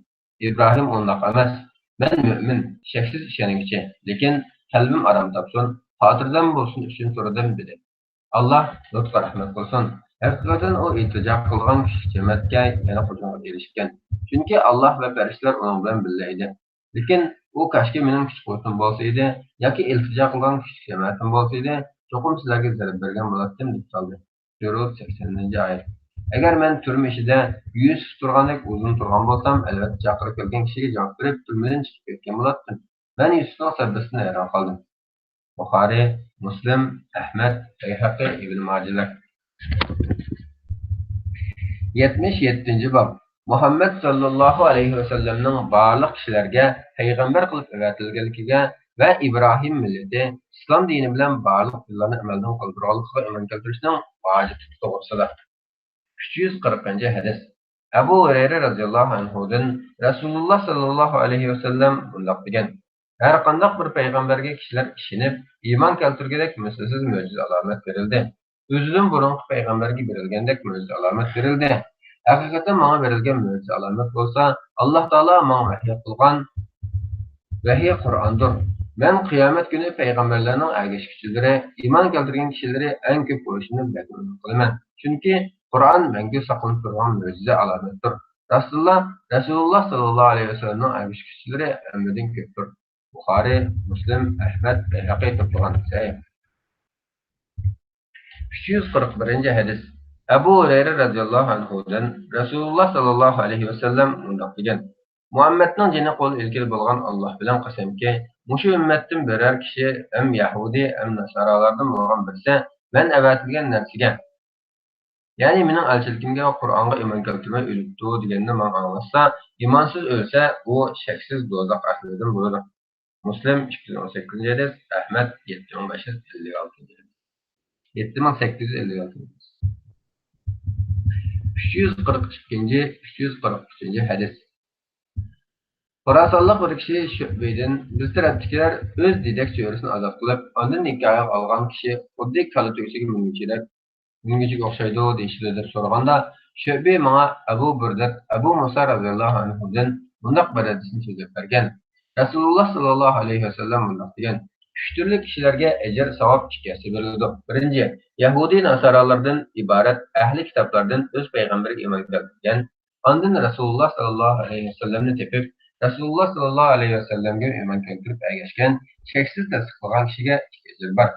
ئىبراھىم ئۇنداق ئەمەس، مەن مۆمىن، شەكسىز ئىشەنگۈچى، لېكىن قەلبىم ئارام تاپسۇن، خاتىرجەم بولسۇن ئۈچۈن سورىدىم، دېدى. ئاللاھ لۇتقا رەھمەت قىلسۇن. ھەقىقەتەن ئۇ ئىلتىجا قىلغان كىشىلىك جەمەتكە يەنە قوشۇلغا ئېرىشكەن. چۈنكى ئاللاھ ۋە پەرىشتىلەر ئۇنىڭ بىلەن بىللە ئىدى. لېكىن ئۇ كاشكى مېنىڭ كۈچ-قۇۋۋىتىم بولسا ئىدى، ياكى ئىلتىجا قىلغان كىشىلىك جەمەتىم بولسا ئىدى، چوقۇم سىلەرگە زەربە بەرگەن بولاتتىم، دەپ سالدى. سۈرە سەكسەنىنچى ئايەت. ئەگەر مەن تۈرمە ئىچىدە يۈسۈپ تۇرغاندەك ئۇزۇن تۇرغان بولسام، ئەلۋەتتە چاقىرىپ كەلگەن كىشىگە جاۋاب بېرىپ، تۈرمىدىن چىقىپ كەتكەن بولاتتىم. مەن يۈسۈپنىڭ سەبرىسىدىن ھەيران قالدىم. بۇخارىي، مۇسلىم، ئەھمەد، بەيھەقى، ئىبن ماجىلار. يەتمىش يەتتىنچى باب. مۇھەممەد ساللاللاھۇ ئەلەيھى ۋەسەللەمنىڭ بارلىق كىشىلەرگە پەيغەمبەر قىلىپ ئەۋەتىلگەنلىكىگە ۋە ئىبراھىم مىللىتى، ئىسلام دىنى بىلەن بارلىق دىنلارنى ئەمەلدىن قالدۇرغانلىقىغا ئىمان كەلتۈرۈشنىڭ ۋاجىپلىقى توغرىسىدا. ئۈچ يۈز قىرىقىنچى ھەدىس. ئەبۇ ھۇرەيرە رەزىياللاھۇ ئەنھۇدىن رەسۇلۇللا ساللاللاھۇ ئەلەيھى ۋەسەللەم مۇنداق دېگەن: ھەر قانداق بىر پەيغەمبەرگە كىشىلەر ئىشىنىپ، ئىمان كەلتۈرگۈدەك مىسلىسىز مۆجىزە ئالامەت بېرىلدى. ئۆزىدىن بۇرۇنقى پەيغەمبەرگە بېرىلگەندەك مۆجىزە ئالامەت بېرىلدى. ھەقىقەتەن ماڭا بېرىلگەن مۆجىزە ئالامەت بولسا، ئاللاھ تائالا ماڭا ۋەھىي قىلغان ۋەھىي قۇرئاندۇر. مەن قىيامەت كۈنى پەيغەمبەرلەرنىڭ ئەگىشكۈچىلىرى، ئىمان كەلتۈرگەن كىشىلىرى ئەڭ كۆپ بولۇشىنى بەك ئۈمىد قىلىمەن. چۈنكى قۇرئان مەڭگۈ ساقلىنىپ تۇرغان مۆجىزە ئالامەتتۇر. راستتىنلا، رەسۇلۇللا ساللاللاھۇ ئەلەيھى ۋەسەللەمنىڭ ئەگىشكۈچىلىرى ھەممىدىن كۆپتۇر. بۇخارىي، مۇسلىم، ئەھمەد، بەيھەقى توپلىغان. سەھىھ. ئۈچ يۈز قىرىق بىرىنچى ھەدىس. ئەبۇ ھۇرەيرە رەزىياللاھۇ ئەنھۇدىن رەسۇلۇللا ساللاللاھۇ ئەلەيھى ۋەسەللەم مۇنداق دېگەن: مۇھەممەدنىڭ جېنى قولىغا ئېلىكىدە بولغان ئاللاھ بىلەن قەسەمكى، مۇشۇ ئۈممەتتىن بىرەر كىشى ھەم يەھۇدىي، ھەم ناسارالاردىن بولغان بىرسى مەن ئەۋەتىلگەن نەرسىگە، يەنى مېنىڭ ئەلچىلىكىمگە ۋە قۇرئانغا ئىمان كەلتۈرمەي ئۆلۈپتۇ دېگەننى ماڭا ئاڭلاتسا، ئىمانسىز ئۆلسە، ئۇ شەكسىز دوزاخ ئەھلىدىن بولىدۇ. مۇسلىم، ئىككى يۈز ئون سەككىزىنچى ھەدىس، ئەھمەد، يەتتە مىڭ بەش يۈز ئەللىك ئالتىنچى ھەدىس. يەتتە مىڭ سەككىز يۈز ئەللىك ئالتىنچى ھەدىس. ئۈچ يۈز قىرىق ئىككىنچى، ئۈچ يۈز قىرىق ئۈچىنچى ھەدىس. خوراسانلىق بىر كىشى شۆبىدىن، بىز تەرەپتىكىلەر ئۆز دېدەك چۆرىسىنى ئازاد قىلىپ، ئاندىن نىكاھقا ئالغان كىشى خۇددى كالا تۆگىسىگە مىنگۈچىدەك، مىنگۈچىگە ئوخشايدۇ دېيىشىدۇ دەپ سورىغاندا، شۆبى ماڭا ئەبۇ بۇردەت، ئەبۇ مۇسا رەزىياللاھۇ ئەنھۇدىن مۇنداق بىر ھەدىسنى سۆزلەپ بەرگەن. رەسۇلۇللا ساللاللاھۇ ئەلەيھى ۋەسەللەم مۇنداق دېگەن: ئۈچ تۈرلۈك كىشىلەرگە ئەجىر، ساۋاب ئىككى ھەسسە بېرىلىدۇ. بىرىنچى، يەھۇدىي ناسارالاردىن ئىبارەت ئەھلى كىتابلاردىن ئۆز پەيغەمبىرىگە ئىمان كەلتۈرگەن، ئاندىن رەسۇلۇللا ساللاللاھۇ ئەلەيھى ۋەسەللەمنى تېپىپ، رەسۇلۇللا ساللاللاھۇ ئەلەيھى ۋەسەللەمگە ئىمان كەلتۈرۈپ ئەگەشكەن، شەكسىز تەستىقلىغان كىشىگە ئىككى ئەجىر بار.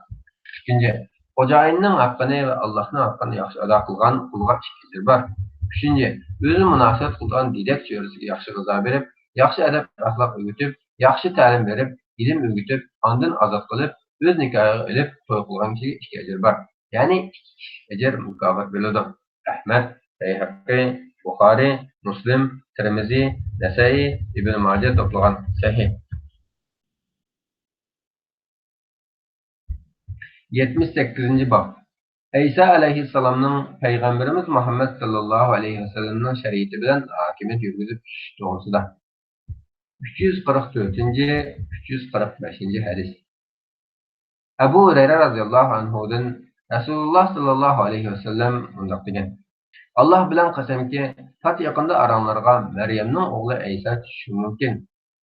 ئىككىنچى، خوجايىننىڭ ھەققىنى ۋە ئاللاھنىڭ ھەققىنى ياخشى ئادا قىلغان قۇلغا ئىككى ئەجىر بار. ئۈچىنچى، ئۆزىنى مۇناسىۋەت قىلىدىغان دېدەك چۆرىسىگە ياخشى غىزا بېرىپ، ياخشى ئەدەپ-ئەخلاق ئۆگىتىپ، ياخشى تەلىم بېرىپ، ئىلىم ئۆگىتىپ، ئاندىن ئازاد قىلىپ، ئۆز نىكاھىغا ئېلىپ، توي قىلغان كىشىگە ئىككى ئەجىر بار. يەنى ئىككى ئەجىر مۇكاپات بېرىلىدۇ. ئەھمەد، بەيھەقى، بۇخارىي، مۇسلىم، تىرمىزى، نەسەئىي، ئىبن ماجە توپلىغان. سەھىھ. يەتمىش سەككىزىنچى باب. ئەيسا ئەلەيھىسسالامنىڭ پەيغەمبىرىمىز مۇھەممەد ساللاللاھۇ ئەلەيھى ۋەسەللەمنىڭ شەرىئىتى بىلەن ھاكىمىيەت يۈرگۈزۈپ چىقىشى توغرىسىدا. ئۈچ يۈز قىرىق تۆتىنچى، ئۈچ يۈز قىرىق بەشىنچى ھەدىس. ئەبۇ ھۇرەيرە رەزىياللاھۇ ئەنھۇدىن رەسۇلۇللا ساللاللاھۇ ئەلەيھى ۋەسەللەم مۇنداق دېگەن: ئاللاھ بىلەن قەسەمكى، پات يېقىندا ئاراڭلارغا مەريەمنىڭ ئوغلى ئەيسا چۈشۈشى مۇمكىن.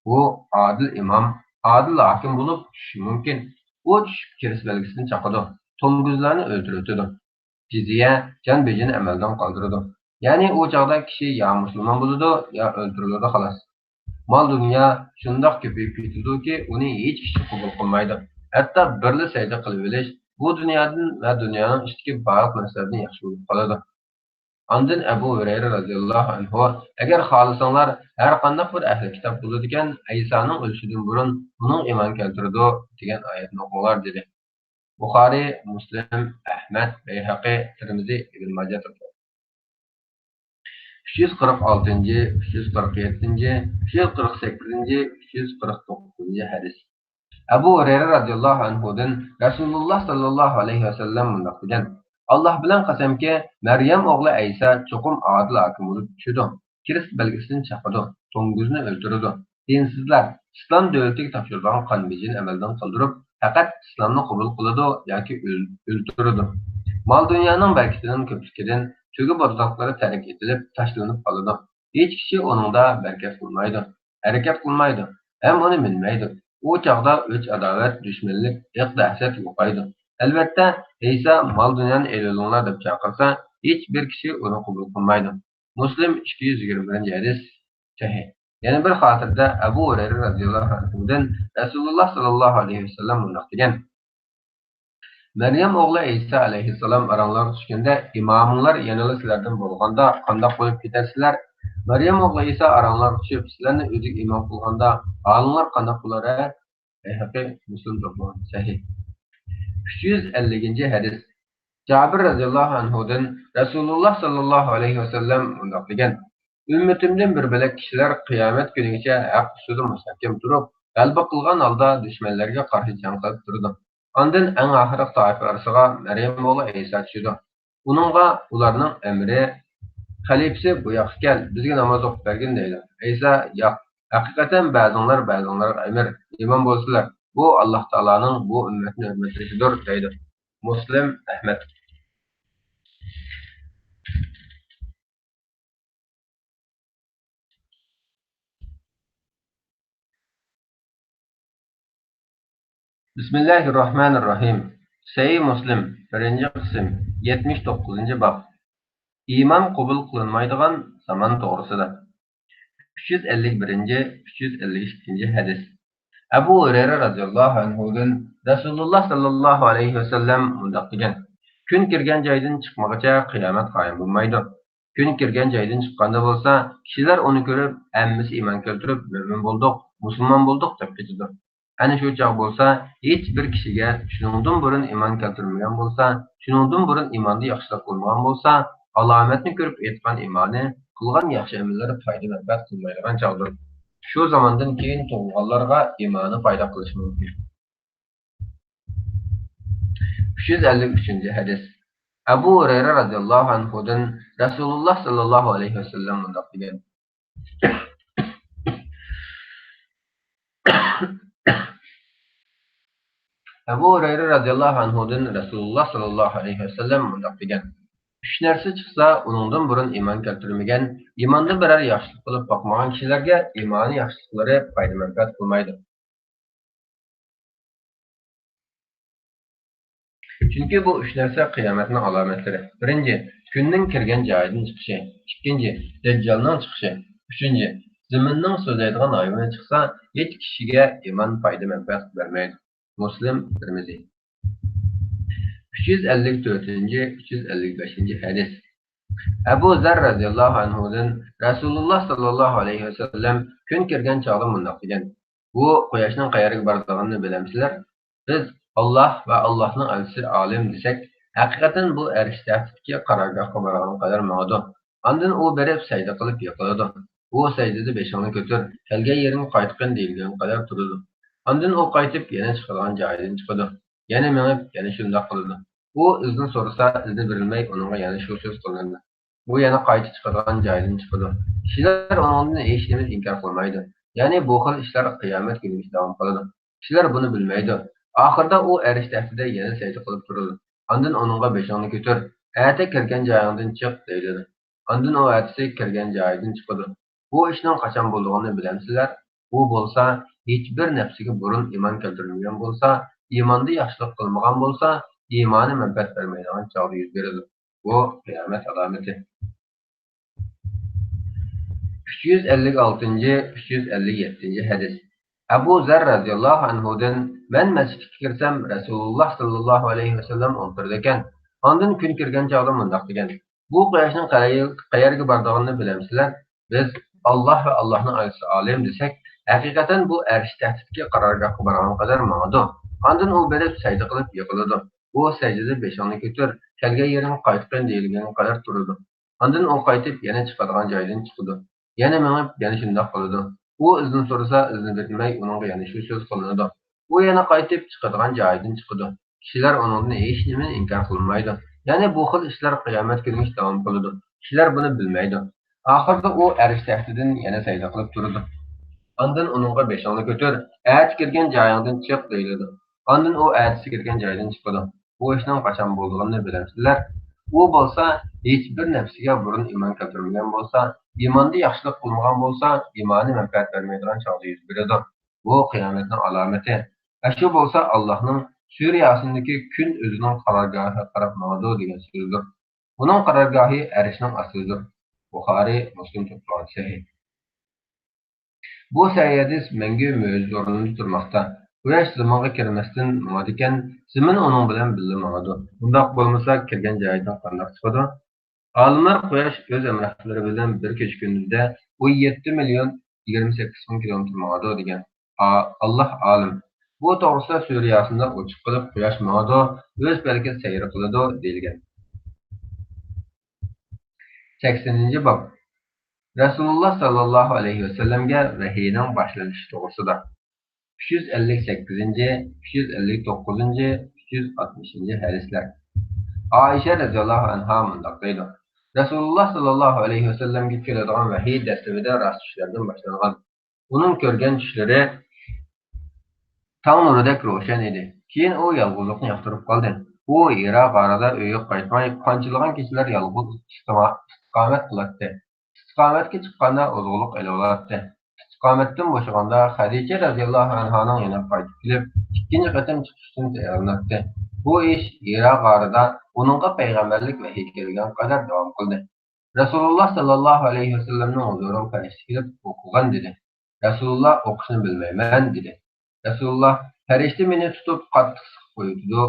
ئۇ ئادىل ئىمام، ئادىل ھاكىم بولۇپ چۈشۈشى مۇمكىن. ئۇ چۈشۈپ كىرىست بەلگىسىنى چاقىدۇ، تومگۇزلارنى ئۆلتۈرۈۋېتىدۇ. جىزيە، جان بېجىنى ئەمەلدىن قالدۇرىدۇ. يەنى ئۇ چاغدا كىشى يا مۇسۇلمان بولىدۇ، يا ئۆلتۈرۈلىدۇ، خالاس. مال-دۇنيا شۇنداق كۆپىيىپ كېتىدۇكى، ئۇنى ھېچ كىشى قوبۇل قىلمايدۇ. ھەتتا بىرلا سەجدە قىلىۋېلىش بۇ دۇنيادىن ۋە دۇنيانىڭ ئىچىدىكى بارلىق نەرسىلەردىن ياخشى بولۇپ قالىدۇ. ئاندىن ئەبۇ ھۇرەيرە رەزىياللاھۇ ئەنھۇ، ئەگەر خالىساڭلار، ھەر قانداق بىر ئەھلى كىتاب بولىدىكەن، ئەيسانىڭ ئۆلۈشىدىن بۇرۇن ئۇنىڭ ئىمان كەلتۈرىدۇ دېگەن ئايەتنى ئوقۇڭلار، دېدى. بۇخارىي، مۇسلىم، ئەھمەد، بەيھەقى، تىرمىزى، ئىبن ماجە تاپقان. ئۈچ يۈز قىرىق ئالتىنچى، ئۈچ يۈز قىرىق يەتتىنچى، ئۈچ يۈز قىرىق سەككىزىنچى، ئۈچ يۈز قىرىق توققۇزىنچى ھەدىس. ئەبۇ ھۇرەيرە رەزىياللاھۇ ئەنھۇدىن رەسۇلۇللاھ ساللاللاھۇ ئەلەيھى ۋەسەللەم مۇنداق دېگەن: ئاللاھ بىلەن قەسەمكى، مەريەم ئوغلى ئەيسا چوقۇم ئادىل ھاكىم بولۇپ چۈشىدۇ. كىرىست بەلگىسىنى چاقىدۇ، توڭگۇزنى ئۆلتۈرىدۇ. دىنسىزلار ئىسلام دۆلىتىگە تاپشۇرىدىغان قان بېجىنى ئەمەلدىن قالدۇرۇپ، پەقەت ئىسلامنى قوبۇل قىلىدۇ ياكى ئۆل-، ئۆلتۈرىدۇ. مال-دۇنيانىڭ بەرىكىتىنىڭ كۆپلۈكىدىن تۆگە-بوتاقلىرى تەرك ئېتىلىپ، تاشلىنىپ قالىدۇ. ھېچ كىشى ئۇنىڭدا بەرىكەت قىلمايدۇ، ھەرىكەت قىلمايدۇ ھەم ئۇنى مىنمەيدۇ. ئۇ چاغدا ئۆچ-ئاداۋەت، دۈشمەنلىك، ھېقدە-ھەسەت يوقايدۇ. ئەلۋەتتە، ئەيسا مال-دۇنيانى ئېلىۋېلىڭلار دەپ چاقىرسا، ھېچ بىر كىشى ئۇنى قوبۇل قىلمايدۇ. مۇسلىم، ئىككى يۈز يىگىرمە بىرىنچى ھەدىس، سەھىھ. يەنە بىر خاتىرىدە ئەبۇ ھۇرەيرە رەزىياللاھۇ ئەنھۇدىن رەسۇلۇللاھ ساللاللاھۇ ئەلەيھى ۋەسەللەم مۇنداق دېگەن: مەريەم ئوغلى ئەيسا ئەلەيھىسسالام ئاراڭلارغا چۈشكەندە، ئىمامىڭلار يەنىلا سىلەردىن بولغاندا قانداق بولۇپ كېتەرسىلەر؟ مەريەم ئوغلى ئەيسا ئاراڭلارغا چۈشۈپ، سىلەرنى ئۆزىگە ئىمام قىلغاندا ھالىڭلار قانداق بولار، ھە؟ بەيھەقى، مۇسلىم تاپقان، سەھىھ. ئۈچ يۈز ئەللىكىنچى ھەدىس. جابىر رەزىياللاھۇ ئەنھۇدىن رەسۇلۇللاھ ساللاللاھۇ ئەلەيھى ۋەسەللەم مۇنداق دېگەن: ئۈممىتىمدىن بىر بۆلەك كىشىلەر قىيامەت كۈنىگىچە ھەق ئۈستىدە مۇستەھكەم تۇرۇپ، غەلىبە قىلغان ھالدا دۈشمەنلەرگە قارشى جەڭ قىلىپ تۇرىدۇ. ئاندىن ئەڭ ئاخىرقى تائىپە ئارىسىغا مەريەم ئوغلى ئەيسا چۈشىدۇ. ئۇنىڭغا ئۇلارنىڭ ئەمىرى، خەلىپىسى: «بۇ ياققا كەل، بىزگە ناماز ئوقۇپ بەرگىن» دەيدۇ. ئەيسا: «ياق، ھەقىقەتەن بەزىڭلار بەزىڭلارغا ئەمىر، ئىمام بولىسىلەر. بۇ ئاللاھ تائالانىڭ بۇ ئۈممەتنى ھۆرمەتلىشىدۇر» دەيدۇ. مۇسلىم، ئەھمەد. بىسمىللاھىرراھمانىرراھىم. سەھىھ مۇسلىم، بىرىنچى قىسىم، يەتمىش توققۇزىنچى باب. ئىمان قوبۇل قىلىنمايدىغان زامان توغرىسىدا. ئۈچ يۈز ئەللىك بىرىنچى، ئۈچ يۈز ئەللىك ئىككىنچى ھەدىس. ئەبۇ ھۇرەيرە رەزىياللاھۇ ئەنھۇدىن رەسۇلۇللاھ ساللاللاھۇ ئەلەيھى ۋەسەللەم مۇنداق دېگەن: كۈن كىرگەن جايدىن چىقمىغىچە قىيامەت قايىم بولمايدۇ. كۈن كىرگەن جايدىن چىققاندا بولسا، كىشىلەر ئۇنى كۆرۈپ، ھەممىسى ئىمان كەلتۈرۈپ، مۆمىن بولدۇق، مۇسۇلمان بولدۇق دەپ كېتىدۇ. ئەنە شۇ چاغ بولسا، ھېچ بىر كىشىگە شۇنىڭدىن بۇرۇن ئىمان كەلتۈرمىگەن بولسا، شۇنىڭدىن بۇرۇن ئىماندا ياخشىلىق بولمىغان بولسا، ئالامەتنى كۆرۈپ ئېيتقان ئىمانى، قىلغان ياخشى ئەمەللىرى پايدا-مەنپەئەت قىلمايدىغان چاغدۇر. شۇ زاماندىن كېيىن تۇغۇلغانلارغا ئىمانى پايدا قىلىشى مۇمكىن. ئۈچ يۈز ئەللىك ئۈچىنچى ھەدىس. ئەبۇ ھۇرەيرە رەزىياللاھۇ ئەنھۇدىن رەسۇلۇللاھ ساللاللاھۇ ئەلەيھى ۋەسەللەم مۇنداق دېگەن. ئەبۇ ھۇرەيرە رەزىياللاھۇ ئەنھۇدىن رەسۇلۇللاھ ساللاللاھۇ ئەلەيھى ۋەسەللەم مۇنداق دېگەن: ئۈچ نەرسە چىقسا، ئۇنىڭدىن بۇرۇن ئىمان كەلتۈرمىگەن، ئىماندا بىرەر ياخشىلىق قىلىپ باقمىغان كىشىلەرگە ئىمانى ياخشىلىقلىرى پايدا-مەنپەئەت قىلمايدۇ. چۈنكى بۇ ئۈچ نەرسە قىيامەتنىڭ ئالامەتلىرى. بىرىنچى، كۈننىڭ كىرگەن جايىدىن چىقىشى. ئىككىنچى، دەججالنىڭ چىقىشى. ئۈچىنچى، زېمىننىڭ سۆزلەيدىغان ھايۋىنى چىقسا، ھېچ كىشىگە ئىمان پايدا-مەنپەئەت بەرمەيدۇ. مۇسلىم، تىرمىزى. ئۈچ يۈز ئەللىك تۆتىنچى، ئۈچ يۈز ئەللىك بەشىنچى ھەدىس. ئەبۇ زەر رەزىياللاھۇ ئەنھۇدىن رەسۇلۇللاھ ساللاللاھۇ ئەلەيھى ۋەسەللەم كۈن كىرگەن چاغدا مۇنداق دېگەن: بۇ قۇياشنىڭ قەيەرگە بارىدىغىنىنى بىلەمسىلەر؟ بىز، «ئاللاھ ۋە ئاللاھنىڭ ئەلچىسى ئالىم» دېسەك، ھەقىقەتەن بۇ ئەرش تەختىدىكى قارارگاھقا بارغان قەدەر ماڭىدۇ. ئاندىن ئۇ بېرىپ سەجدە قىلىپ يىقىلىدۇ. ئۇ سەجدىدە «بېشىڭنى كۆتۈر، كەلگەن يېرىڭگە قايتقىن» دېيىلگەن قەدەر تۇرىدۇ. ئاندىن ئۇ قايتىپ يەنە چىقىدىغان جايىدىن چىقىدۇ. يەنە مېڭىپ، يەنە شۇنداق قىلىدۇ. ئۇ ئىزنى سورىسا، ئىزنى بېرىلمەي، ئۇنىڭغا يەنە شۇ سۆز قىلىنىدۇ. ئۇ يەنە قايتا چىقىدىغان جايىدىن چىقىدۇ. كىشىلەر ئۇنىڭدىن ھېچنېمىنى ئىنكار قىلمايدۇ. يەنى بۇ خىل ئىشلار قىيامەت كۈنىگىچە داۋام قىلىدۇ. كىشىلەر بۇنى بىلمەيدۇ. ئاخىرىدا ئۇ ئەرش تەختىدە يەنە سەجدە قىلىپ تۇرىدۇ. ئاندىن ئۇنىڭغا «بېشىڭنى كۆتۈر، ئەتە كىرگەن جايىڭدىن چىق دېيىلىدۇ. ئاندىن ئۇ ئەتىسى كىرگەن جايىدىن چىقىدۇ. بۇ ئىشنىڭ قاچان بولىدىغىنىنى بىلەمسىلەر؟ ئۇ بولسا ھېچبىر نەپسىگە بۇرۇن ئىمان كەلتۈرمىگەن بولسا، ئىماندا ياخشىلىق قىلمىغان بولسا، ئىمانى مەنپەئەت بەرمەيدىغان چاغدا يۈز بېرىدۇ. بۇ قىيامەت ئالامىتى. ئۈچ يۈز ئەللىك ئالتىنچى، ئۈچ يۈز ئەللىك يەتتىنچى ھەدىس. ئەبۇ زەر رەزىياللاھۇ ئەنھۇدىن، مەن مەسچىتكە كىرسەم، رەسۇلۇللاھ ساللاللاھۇ ئەلەيھى ۋەسەللەم ئولتۇرىدىكەن. ئاندىن كۈن كىرگەن چاغدا مۇنداق دېگەن: بۇ قۇياشنىڭ قەيەر-، قەيەرگە بارىدىغىنىنى بىلەمسىلەر؟ بىز، «ئاللاھ ۋە ئاللاھنىڭ ئەلچىسى ئالىم» دېسەك، ھەقىقەتەن بۇ ئەرش تەختىدىكى قارارگاھقا بارغان قەدەر ماڭىدۇ. ئاندىن ئۇ بېرىپ سەجدە قىلىپ يىقىلىدۇ. ئۇ سەجدىدە «بېشىڭنى كۆتۈر، كەلگەن يېرىڭگە قايتقىن» دېيىلگەنگە قەدەر تۇرىدۇ. ئاندىن ئۇ قايتىپ يەنە چىقىدىغان جايدىن چىقىدۇ. يەنە مېڭىپ، يەنە شۇنداق قىلىدۇ. ئۇ ئىزنى سورىسا، ئىزنى بېرىلمەي، ئۇنىڭغا يەنە شۇ سۆز قىلىنىدۇ. ئۇ يەنە قايتىپ چىقىدىغان جايىدىن چىقىدۇ. كىشىلەر ئۇنىڭدىن ھېچنېمىنى ئىنكار قىلمايدۇ. يەنى بۇ خىل ئىشلار قىيامەت كۈنىگىچە داۋام قىلىدۇ. كىشىلەر بۇنى بىلمەيدۇ. ئاخىرىدا ئۇ ئەرش تەختىدىن يەنە سەجدە قىلىپ تۇرىدۇ. ئاندىن ئۇنىڭغا «بېشىڭنى كۆتۈر، ئەتە كىرگەن جايىڭدىن چىق» دېيىلىدۇ. ئاندىن ئۇ ئەتىسى كىرگەن جايدىن چىقىدۇ. بۇ ئىشنىڭ قاچان بولىدىغىنىنى بىلەمسىلەر؟ ئۇ بولسا ھېچبىر نەپسىگە بۇرۇن ئىمان كەلتۈرمىگەن بولسا، ئىماندا ياخشىلىق قىلمىغان بولسا، ئىمانى مەنپەئەت بەرمەيدىغان چاغدا يۈز بېرىدۇ. بۇ قىيامەتنىڭ ئالامىتى. ئاشۇ بولسا ئاللاھنىڭ سۈرە ياسىندىكى «كۈن ئۆزىنىڭ قارارگاھىغا قاراپ ماڭىدۇ» دېگەن سۆزدۇر. ئۇنىڭ قارارگاھى ئەرشنىڭ ئاستىدىدۇر. بۇخارىي، مۇسلىم توپلىغان سەھىھ. بۇ سەھىھ ھەدىس مەڭگۈ مۆجىزە ئورنىدا تۇرماقتا. قۇياش زېمىنغا كىرمەستىن ماڭىدىكەن، زېمىن ئۇنىڭ بىلەن بىللە ماڭىدۇ. بۇنداق بولمىسا، كىرگەن جايىدىن قانداق چىقىدۇ؟ ئالىملار قۇياش ئۆز ئەمگەكلىرى بىلەن بىر كېچە-كۈندۈزدە ئون يەتتە مىليون يىگىرمە سەككىز مىڭ كىلومېتىر ماڭىدۇ دېگەن. ئا-، ئاللاھ ئالىم. بۇ توغرىسىدا سۈرە ياسىندا ئوچۇق قىلىپ، «قۇياش ماڭىدۇ، ئۆز پەلىكىدە سەير قىلىدۇ» دېيىلگەن. سەكسىنىنچى باب. رەسۇلۇللاھ ساللاللاھۇ ئەلەيھى ۋەسەللەمگە ۋەھىينىڭ باشلىنىشى توغرىسىدا. ئۈچ يۈز ئەللىك سەككىزىنچى، ئۈچ يۈز ئەللىك توققۇزىنچى، ئۈچ يۈز ئاتمىشىنچى ھەدىسلەر. ئائىشە رەزىياللاھۇ ئەنھا مۇنداق دەيدۇ: رەسۇلۇللاھ ساللاللاھۇ ئەلەيھى ۋەسەللەمگە كېلىدىغان ۋەھىي دەسلىپىدە راست چۈشلەردىن باشلانغان. ئۇنىڭ كۆرگەن چۈشلىرى تاڭ نۇرىدەك روشەن ئىدى. كېيىن ئۇ يالغۇزلۇقنى ياقتۇرۇپ قالدى. ئۇ ھىرا غارىدا ئۆيىگە قايتماي، قانچىلىغان كېچىلەر يالغۇز ئىستىما-، ئىستىقامەت قىلاتتى. ئىستىقامەتكە چىققاندا ئوزۇقلۇق ئېلىۋالاتتى. ئىستىقامەتتىن بوشىغاندا خەدىچە رەزىياللاھۇ ئەنھانىڭ يېنىغا قايتىپ كېلىپ، ئىككىنچى قېتىم چىقىش ئۈچۈن تەييارلىناتتى. بۇ ئىش ھىرا غارىدا ئۇنىڭغا پەيغەمبەرلىك ۋەھىي كەلگەنگە قەدەر داۋام قىلدى. رەسۇلۇللاھ ساللاللاھۇ ئەلەيھى ۋەسەللەمنىڭ ھۇزۇرىغا پەرىشتە كېلىپ، «ئوقۇغىن» دېدى. رەسۇلۇللاھ «ئوقۇشنى بىلمەيمەن» دېدى. رەسۇلۇللاھ «پەرىشتە مېنى تۇتۇپ قاتتىق سىقىپ قويۇۋېتىدۇ،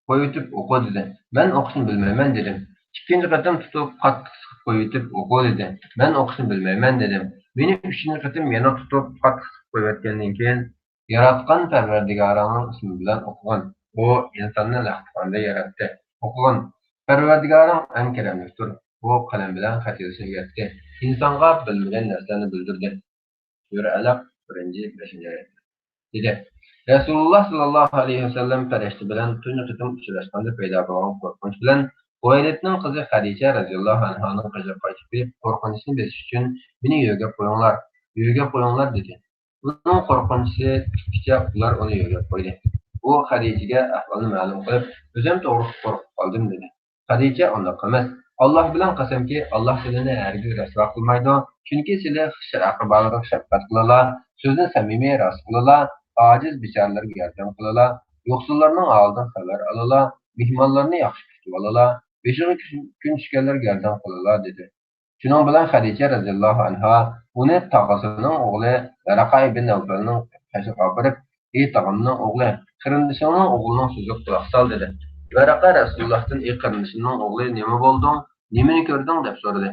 قويۇۋېتىپ ئوقۇ» دېدى. «مەن ئوقۇشنى بىلمەيمەن» دېدىم. ئىككىنچى قېتىم تۇتۇپ قاتتىق سىقىپ قويۇۋېتىپ «ئوقۇ» دېدى. «مەن ئوقۇشنى بىلمەيمەن» دېدىم. مېنى ئۈچىنچى قېتىم يەنە تۇتۇپ قاتتىق سىقىپ قويۇۋەتكەندىن كېيىن، «ياراتقان پەرۋەردىگارىڭنىڭ ئىسمى بىلەن ئوقۇغىن. ئۇ ئىنساننى لەختىخانىدا ياراتتى. ئوقۇغىن. پەرۋەردىگارىڭ ئەڭ كەرەملىكتۇر. ئۇ قەلەم بىلەن خەت يېزىشنى ئۆگەتتى. ئىنسانغا بىلمىگەن نەرسىلەرنى بىلدۈردى.» سۈرە ئەلەق، بىرىنچى، بەشىنچى ئايەتلەر. دېدى. رەسۇلۇللاھ ساللاللاھۇ ئەلەيھى ۋەسەللەم پەرىشتە بىلەن تۇنجى قېتىم ئۇچراشقاندا پەيدا بولغان قورقۇنچ بىلەن خۇۋەيلىدنىڭ قىزى خەدىچە رەزىياللاھۇ ئەنھانىڭ غېشىغا قايتىپ كېلىپ، «قورقۇنچنى بېسىش ئۈچۈن مېنى يۆگەپ قويۇڭلار، يۆگەپ قويۇڭلار» دېدى. ئۇنىڭ قورقۇنچى پۈتكىچە ئۇلار ئۇنى يۆگەپ قويدى. ئۇ خەدىچىگە ئەھۋالنى مەلۇم قىلىپ، «ئۆزۈم توغرىسىدا قورقۇپ قالدىم» دېدى. خەدىچە: «ئۇنداق ئەمەس. ئاللاھ بىلەن قەسەمكى، ئاللاھ سىلىنى ھەرگىز رەسۋا قىلمايدۇ، چۈنكى سىلى خىش-ئەقرىبالارغا شەپقەت قىلىلا، سۆزنى سەمىمىي راست قىلىلا، ئاجىز بىچارىلەرگە ياردەم قىلىلا، يوقسۇللارنىڭ ھالىدىن خەۋەر ئالىلا، مېھمانلارنى ياخشى كۈتۈۋالىلا، بېشىغا كۈن، كۈن چۈشكەنلەرگە ياردەم قىلىلا» دېدى. شۇنىڭ بىلەن خەدىچە رەزىياللاھۇ ئەنھا ئۇنى تاغىسىنىڭ ئوغلى ۋەرەقە ئىبن نەۋفەلنىڭ قېشىغا ئاپىرىپ: «ئى تاغامنىڭ ئوغلى، قېرىندىشىڭنىڭ ئوغلىنىڭ سۆزىگە قۇلاق سال» دېدى. ۋەرەقە رەسۇلۇللاھتىن: «ئى قېرىندىشىمنىڭ ئوغلى، نېمە بولدۇڭ؟ نېمىنى كۆردۈڭ؟» دەپ سورىدى.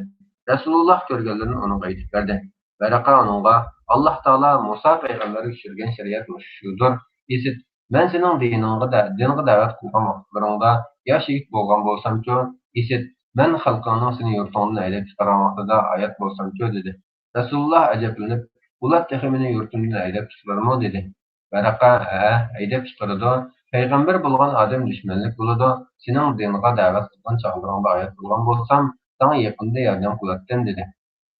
رەسۇلۇللاھ كۆرگەنلىرىنى ئۇنىڭغا ئېيتىپ بەردى. ۋەرەقە ئۇنىڭغا: «ئاللاھ تائالا مۇسا پەيغەمبەرگە چۈشۈرگەن شەرىئەت مۇشۇ شۇدۇر. ئېسىت، مەن سېنىڭ دىنىڭغا دە-، دىنغا دەۋەت قىلغان ۋاقىتلىرىڭدا ياش يىگىت بولغان بولسامچۇ؟ ئېسىت، مەن خەلقىڭنىڭ سېنى يۇرتۇڭدىن ھەيدەپ چىقارغان ۋاقتىدا ھايات بولسامچۇ؟» دېدى. رەسۇلۇللاھ ئەجەبلىنىپ: «ئۇلار تېخى مېنى يۇرتۇمدىن ھەيدەپ چىقىرارمۇ؟» دېدى. ۋەرەقە: «ھەئە، ھەيدەپ چىقىرىدۇ. پەيغەمبەر بولغان ئادەم دۈشمەنلىك بولىدۇ. سېنىڭ دىنغا دەۋەت قىلغان چاغلىرىڭدا ھايات بولغان بولسام، ساڭا يېقىندا ياردەم قىلاتتىم» دېدى.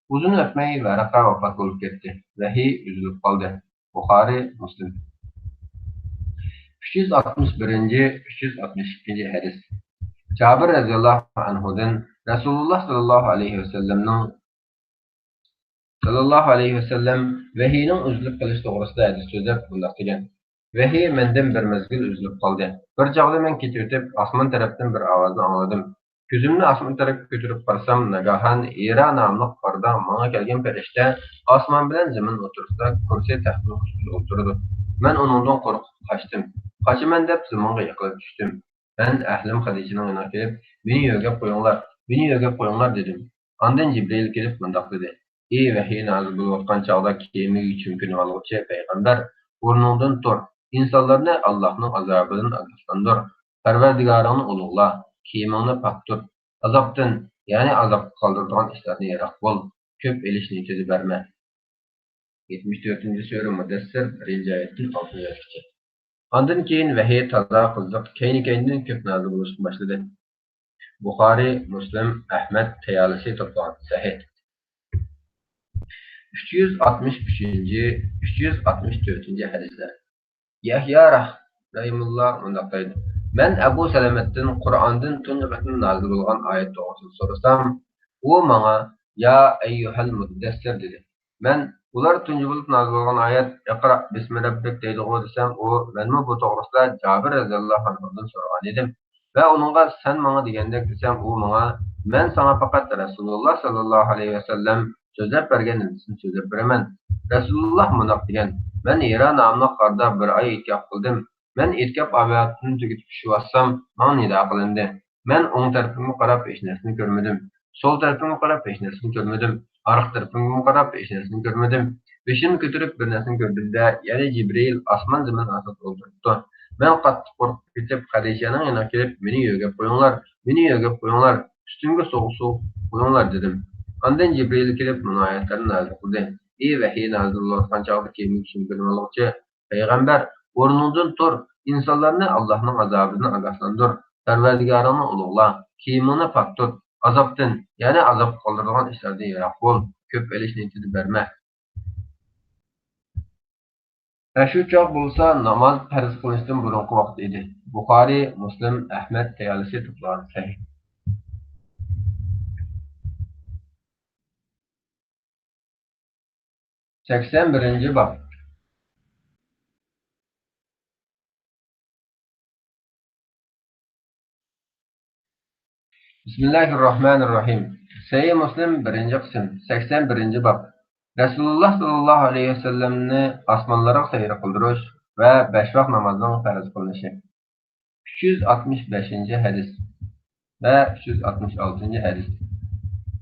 ئۇزۇن ئۆتمەي ۋەرەقە ۋاپات بولۇپ كەتتى. ۋەھىي ئۈزۈلۈپ قالدى. بۇخارىي، مۇسلىم. ئۈچ يۈز ئاتمىش بىرىنچى، ئۈچ يۈز ئاتمىش ئىككىنچى ھەدىس. جابىر رەزىياللاھۇ ئەنھۇدىن رەسۇلۇللاھ ساللاللاھۇ ئەلەيھى ۋەسەللەمنىڭ، ساللاللاھۇ ئەلەيھى ۋەسەللەم ۋەھىينىڭ ئۈزۈلۈپ قېلىشى توغرىسىدا ھەدىس سۆزلەپ مۇنداق دېگەن: ۋەھىي مەندىن بىر مەزگىل ئۈزۈلۈپ قالدى. بىر چاغدا مەن كېتىۋېتىپ، ئاسمان تەرەپتىن بىر ئاۋازنى ئاڭلىدىم. كۆزۈمنى ئاسمان تەرەپكە كۆتۈرۈپ قارىسام، ناگاھان ھىرا ناملىق غاردا ماڭا كەلگەن پەرىشتە ئاسمان بىلەن زېمىن ئوتتۇرىسىدا كۇرسى تەختنىڭ ئۈستىدە ئولتۇرىدۇ. مەن ئۇنىڭدىن قورقۇپ قاچتىم. قاچىمەن دەپ زېمىنغا يىقىلىپ چۈشتۈم. مەن ئەھلىم خەدىچىنىڭ يېنىغا كېلىپ، مېنى يۆگەپ قويۇڭلار، مېنى يۆگەپ قويۇڭلار دېدىم. ئاندىن جىبرىئىل كېلىپ مۇنداق دېدى: ئى ۋەھىي نازىل بولۇۋاتقان چاغدا كېمىگە چۆمگىنىۋالغۇچى پەيغەمبەر، ئورنۇڭدىن تۇر، ئىنسانلارنى ئاللاھنىڭ ئازابىدىن ئاگاھلاندۇر، پەرۋەردىگارىڭنى ئۇلۇغلا، كىيىمىڭنى پاك تۇت، ئازابتىن، يەنى ئازابقا قالدۇرىدىغان ئىشلاردىن يىراق بول، كۆپ ئېلىش نىيىتىنى بەرمە. يەتمىش تۆتىنچى سۈرە مۇدەسسىر، بىرىنچى ئايەتتىن ئالتىنچى ئايەتكىچە. ئاندىن كېيىن ۋەھىي تازا قىزىق، كەينى-كەينىدىن كۆپ نازىل بولۇشقا باشلىدى. بۇخارىي، مۇسلىم، ئەھمەد، تەيالىسى توپلىغان سەھىھ. ئۈچ يۈز ئاتمىش ئۈچىنچى، ئۈچ يۈز ئاتمىش تۆتىنچى ھەدىسلەر. يەھيا رەھ-، رەھىمۇللا مۇنداق دەيدۇ: مەن ئەبۇ سەلەمەتتىن قۇرئاندىن تۇنجى قېتىم نازىل بولغان ئايەت توغرىسىدا سورىسام، ئۇ ماڭا: يا ئەييۇھەل مۇددەسسىر دېدى. مەن: ئۇلار تۇنجى بولۇپ نازىل بولغان ئايەت ئىقرا بىسمى رەببىك دەيدىغۇ دېسەم، ئۇ: مەنمۇ بۇ توغرىسىدا جابىر رەزىياللاھۇ ئەنھۇدىن سورىغان ئىدىم ۋە ئۇنىڭغا سەن ماڭا دېگەندەك دېسەم، ئۇ ماڭا: مەن ساڭا پەقەت رەسۇلۇللا ساللاللاھۇ ئەلەيھى ۋەسەللەم سۆزلەپ بەرگەن ھەدىسنى سۆزلەپ بېرىمەن. رەسۇلۇللا مۇنداق دېگەن: مەن ھىرا ناملىق غاردا بىر ئاي ئېتىكاپ قىلدىم. مەن ئېتىكاپ ئىبادىتىنى تۈگىتىپ چۈشۈۋاتسام، ماڭا نىدا قىلىندى. مەن ئوڭ تەرىپىمگە قاراپ ھېچ نەرسىنى كۆرمىدىم. سول تەرىپىمگە قاراپ ھېچ نەرسىنى كۆرمىدىم. ئارقا تەرىپىمگىمۇ قاراپ ھېچ نەرسىنى كۆرمىدىم. بېشىمنى كۆتۈرۈپ بىر نەرسىنى كۆردۈم-دە، يەنى جىبرىئىل ئاسمان زېمىن ئارىسىدا ئولتۇرۇپتۇ. مەن قاتتىق قورقۇپ كېتىپ، خەدىچەنىڭ يېنىغا كېلىپ، مېنى يۆگەپ قويۇڭلار، مېنى يۆگەپ قويۇڭلار، ئۈستۈمگە سوغۇق سۇ قۇيۇڭلار دېدىم. ئاندىن جىبرىئىل كېلىپ مۇنۇ ئايەتلەرنى نازىل قىلدى: ئى ۋەھىي نازىل بولۇۋاتقان چاغدا كېمىگە چۆمگىنىۋالغۇچى پەيغەمبەر، ئورنۇڭدىن تۇر، ئىنسانلارنى ئاللاھنىڭ ئازابىدىن ئاگاھلاندۇر، پەرۋەردىگارىڭنى ئۇلۇغلا، كىيىمىڭنى پاك تۇت، ئازابتىن، يەنى ئازابقا قالدۇرىدىغان ئىشلاردىن يىراق بول، كۆپ ئېلىش نىيىتىنى بەرمە. ئەشۇ چاغ بولسا ناماز پەرز قىلىنىشتىن بۇرۇنقى ۋاقىت ئىدى. بۇخارىي، مۇسلىم، ئەھمەد تەيالىسى توپلىغان سەھىھ. سەكسەن بىرىنچى باب. بىسمىللاھىررەھمانىررەھىم. سەھىھ مۇسلىم، بىرىنچى قىسىم، سەكسەن بىرىنچى باب. رەسۇلۇللا ساللاللاھۇ ئەلەيھى ۋەسەللەمنى ئاسمانلارغا سەير قىلدۇرۇش ۋە بەش ۋاق نامازنىڭ پەرز قىلىنىشى. ئۈچ يۈز ئاتمىش بەشىنچى ھەدىس ۋە ئۈچ يۈز ئاتمىش ئالتىنچى ھەدىس.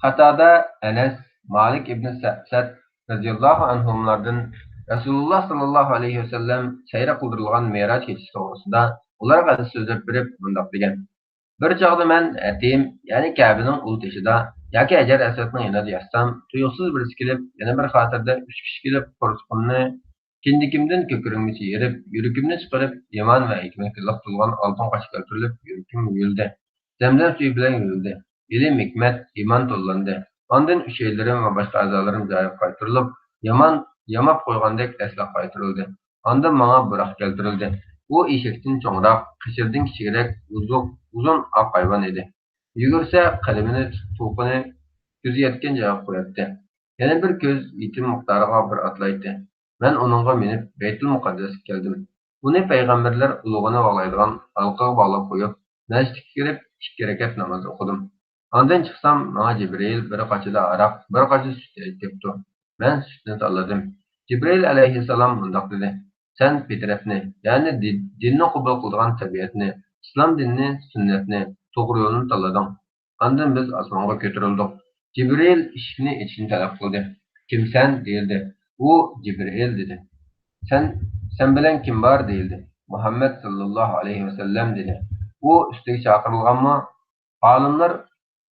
قاتادە، ئەنەس، مالىك ئىبنى سەئسەد رەزىياللاھۇ ئەنھۇملاردىن رەسۇلۇللا ساللاللاھۇ ئەلەيھى ۋەسەللەم سەير قىلدۇرۇلغان مىراج كېچىسى توغرىسىدا ئۇلارغا ھەدىس سۆزلەپ بېرىپ مۇنداق دېگەن: بىر چاغدا مەن ھەتىم، يەنى كەبىنىڭ ئۇل تېشىدا ياكى ھەجەر ئەسۋەدنىڭ يېنىدا ياتسام، تۇيۇقسىز بىرسى كېلىپ، يەنە بىر خاتىرىدە ئۈچ كىشى كېلىپ، قورسىقىمنى كىندىكىمدىن كۆكرىكىمگىچە يېرىپ، يۈرىكىمنى چىقىرىپ، ئىمان ۋە ھېكمەتكە لىق تولغان ئالتۇن قاچا كەلتۈرۈلۈپ، يۈرىكىم يۇيۇلدى. زەمزەم سۈيى بىلەن يۇيۇلدى. ئىلىم، ھېكمەت، ئىمان تولىلاندى. ئاندىن ئۈچەيلىرىم ۋە باشقا ئەزالىرىم جايىغا قايتۇرۇلۇپ، يامان، ياماپ قويغاندەك ئەسلىھە قايتۇرۇلدى. ئاندىن ماڭا بۇراق كەلتۈرۈلدى. ئۇ ئېشەكتىن چوڭراق، قېچىردىن كىچىكرەك، ئوزۇق، ئۇزۇن ئاق ھايۋان ئىدى. يۈگۈرسە، قەدىمىنى، تۇپىقىنى كۆزى يەتكەن جايغا قوياتتى. يەنە بىر كۆز يېتىم مىقدارىغا بىر ئاتلايتتى. مەن ئۇنىڭغا مىنىپ، بەيتۇل مۇقەددەسكە كەلدىم. ئۇنى پەيغەمبەرلەر ئۇلۇغىنى باغلايدىغان ھالقىغا باغلاپ قويۇپ، مەسچىتكە كىرىپ، ئىككى رەكەت ناماز ئوقۇدۇم. ئاندىن چىقسام، ماڭا جىبرىئىل بىر قاچىدا ھاراق، بىر قاچىدا سۈت ئەكېلىپتۇ. مەن سۈتنى تاللىدىم. جىبرىئىل ئەلەيھىسسالام مۇنداق دېدى: سەن پىترەتنى، يەنى دىن، دىننى قوبۇل قىلىدىغان تەبىئەتنى، ئىسلام دىنىنى، سۈننەتنى، توغرا يولنى تاللىدىڭ. ئاندىن بىز ئاسمانغا كۆتۈرۈلدۇق. جىبرىئىل ئىشىكنى ئېچىشنى تەلەپ قىلدى. كىمسەن؟ دېيىلدى. ئۇ جىبرىئىل دېدى. سەن، سەن بىلەن كىم بار؟ دېيىلدى. مۇھەممەد ساللاللاھۇ ئەلەيھى ۋەسەللەم دېدى. ئۇ ئۈستىگە چاقىرىلغانمۇ؟ ئالىملار،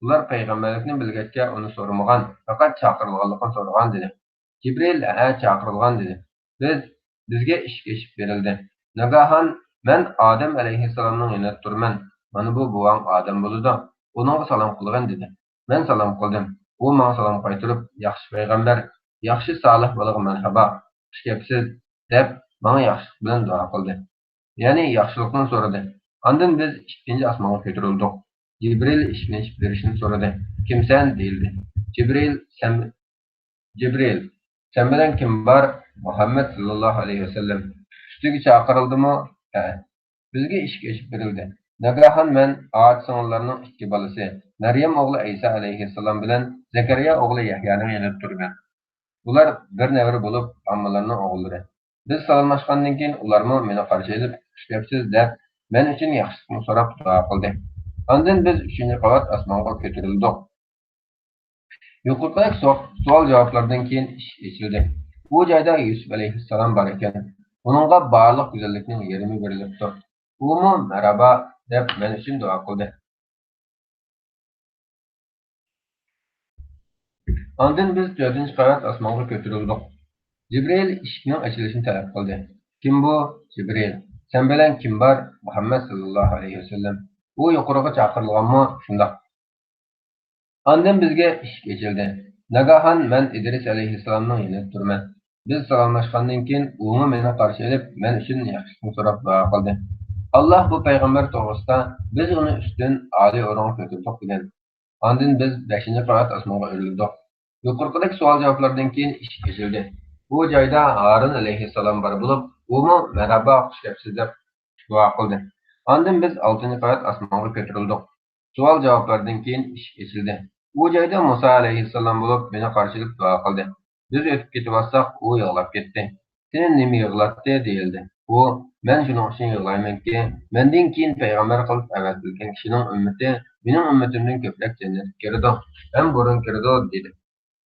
ئۇلار پەيغەمبەرلىكنى بىلگەچكە ئۇنى سورىمىغان، پەقەت چاقىرىلغانلىقىنى سورىغان دېدى. جىبرىئىل، ھە، چاقىرىلغان دېدى. بىز، بىزگە ئىشىك ئېچىپ بېرىلدى. ناگاھان مەن ئادەم ئەلەيھىسسالامنىڭ يېنىدا تۇرىمەن. مانا بۇ بوۋاڭ ئادەم بولىدۇ. ئۇنىڭغا سالام قىلغىن دېدى. مەن سالام قىلدىم. ئۇ ماڭا سالام قايتۇرۇپ، ياخشى پەيغەمبەر، ياخشى سالىھ بالىغا مەرھابا، خۇش كەپسىز، دەپ ماڭا ياخشىلىق بىلەن دۇئا قىلدى. يەنى ياخشىلىقنى سورىدى. ئاندىن بىز ئىككىنچى ئاسمانغا كۆتۈرۈلدۇق. جىبرىل ئىشىكنى ئېچىپ بېرىشنى سورىدى. «كىمسەن؟» دېيىلدى. جىبرىل، سەن جىبرىل، سەن بىلەن كىم بار؟ مۇھەممەد ساللاللاھۇ ئەلەيھى ۋەسەللەم. ئۈستىگە چاقىرىلدىمۇ؟ ھە. بىزگە ئىشىك ئېچىپ بېرىلدى. ناگاھان مەن ئاچا-سىڭىللارنىڭ ئىككى بالىسى، مەريەم ئوغلى ئەيسا ئەلەيھىسسالام بىلەن زەكەرىيا ئوغلى يەھيانىڭ يېنىدا تۇرىمەن. ئۇلار بىر نەۋرە بولۇپ، ھاممىلارنىڭ ئوغۇللىرى. بىز سالاملاشقاندىن كېيىن، ئۇلارمۇ مېنى قارشى ئېلىپ، «خۇش كەپسىز» دەپ، مەن ئۈچۈن ياخشىلىقنى سوراپ دۇئا قىلدى. ئاندىن بىز ئۈچىنچى قەۋەت ئاسمانغا كۆتۈرۈلدۇق. يۇقىرىقىدەك سو-، سوئال-جاۋابلاردىن كېيىن ئىشىك ئېچىلدى. ئۇ جايدا يۈسۈپ ئەلەيھىسسالام بار ئىكەن. ئۇنىڭغا بارلىق گۈزەللىكنىڭ يېرىمى بېرىلىپتۇ. ئۇمۇ «مەرھابا» دەپ مەن ئۈچۈن دۇئا قىلدى. ئاندىن بىز تۆتىنچى قەۋەت ئاسمانغا كۆتۈرۈلدۇق. جىبرىل ئىشىكنىڭ ئېچىلىشىنى تەلەپ قىلدى. «كىم بۇ؟» «جىبرىل.» «سەن بىلەن كىم بار؟» «مۇھەممەد ساللاللاھۇ ئەلەيھى ۋەسەللەم.» «ئۇ يۇقىرىغا چاقىرىلغانمۇ؟» «شۇنداق.» ئاندىن بىزگە ئىشىك ئېچىلدى. ناگاھان مەن ئىدرىس ئەلەيھىسسالامنىڭ يېنىدا تۇرىمەن. بىز سالاملاشقاندىن كېيىن، ئۇمۇ مېنى قارشى ئېلىپ، مەن ئۈچۈن ياخشىلىقنى سوراپ دۇئا قىلدى. «ئاللاھ بۇ پەيغەمبەر توغرىسىدا، بىز ئۇنى ئۈستۈن، ئالىي ئورۇنغا كۆتۈردۇق» دېگەن. ئاندىن بىز بەشىنچى قەۋەت ئاسمانغا ئۆرلىدۇق. يۇقىرىقىدەك سوئال-جاۋابلاردىن كېيىن ئىشىك ئېچىلدى. بۇ جايدا ھارۇن ئەلەيھىسسالام بار بولۇپ، ئۇمۇ «مەرھابا، خۇش كەپسىز» دەپ دۇئا قىلدى. ئاندىن بىز ئالتىنچى قەۋەت ئاسمانغا كۆتۈرۈلدۇق. سوئال-جاۋابلاردىن كېيىن ئىشىك ئېچىلدى. ئۇ جايدا مۇسا ئەلەيھىسسالام بولۇپ، مېنى قارشى ئېلىپ دۇئا قىلدى. بىز ئۆتۈپ كېتىۋاتساق، ئۇ يىغلاپ كەتتى. «سېنى نېمە يىغلاتتى؟» دېيىلدى. ئۇ، «مەن شۇنىڭ ئۈچۈن يىغلايمەنكى، مەندىن كېيىن پەيغەمبەر قىلىپ ئەۋەتىلگەن كىشىنىڭ ئۈممىتى مېنىڭ ئۈممىتىمدىن كۆپرەك جەننەتكە كىرىدۇ، مەن بۇرۇن كىرىدۇ» دېدى.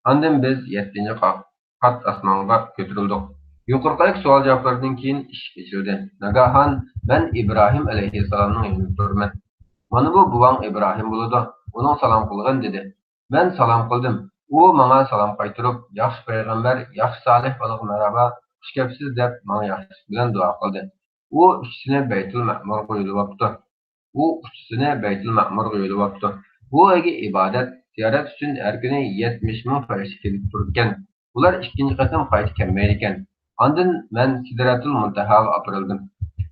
ئاندىن بىز يەتتىنچى قا-، قات ئاسمانغا كۆتۈرۈلدۇق. يۇقىرىقىدەك سوئال-جاۋابلاردىن كېيىن ئىشىك ئېچىلدى. ناگاھان مەن ئىبراھىم ئەلەيھىسسالامنىڭ يېنىدا تۇرىمەن. «مانا بۇ بوۋاڭ ئىبراھىم بولىدۇ، ئۇنىڭ سالام قىلغىن» دېدى. مەن سالام قىلدىم. ئۇ ماڭا سالام قايتۇرۇپ، «ياخشى پەيغەمبەر، ياخشى سالىھ بالىغا مەرھابا، خۇش كەپسىز» دەپ، ماڭا ياخشىلىق بىلەن دۇئا قىلدى. ئۇ ئۇچىسىنى بەيتۇل مەمۇرغا يۆلىۋاپتۇ. ئۇ ئۇچىسىنى بەيتۇل مەمۇرغا يۆلىۋاپتۇ. بۇ ئۆيگە ئىبادەت، زىيارەت ئۈچۈن ھەر كۈنى يەتمىش مىڭ پەرىشتە كېلىپ تۇرىدىكەن. ئۇلار ئىككىنچى قېتىم قايتا كەلمەيدىكەن. ئاندىن مەن سىدرەتۇل مۇنتەھاغا ئاپىرىلدىم.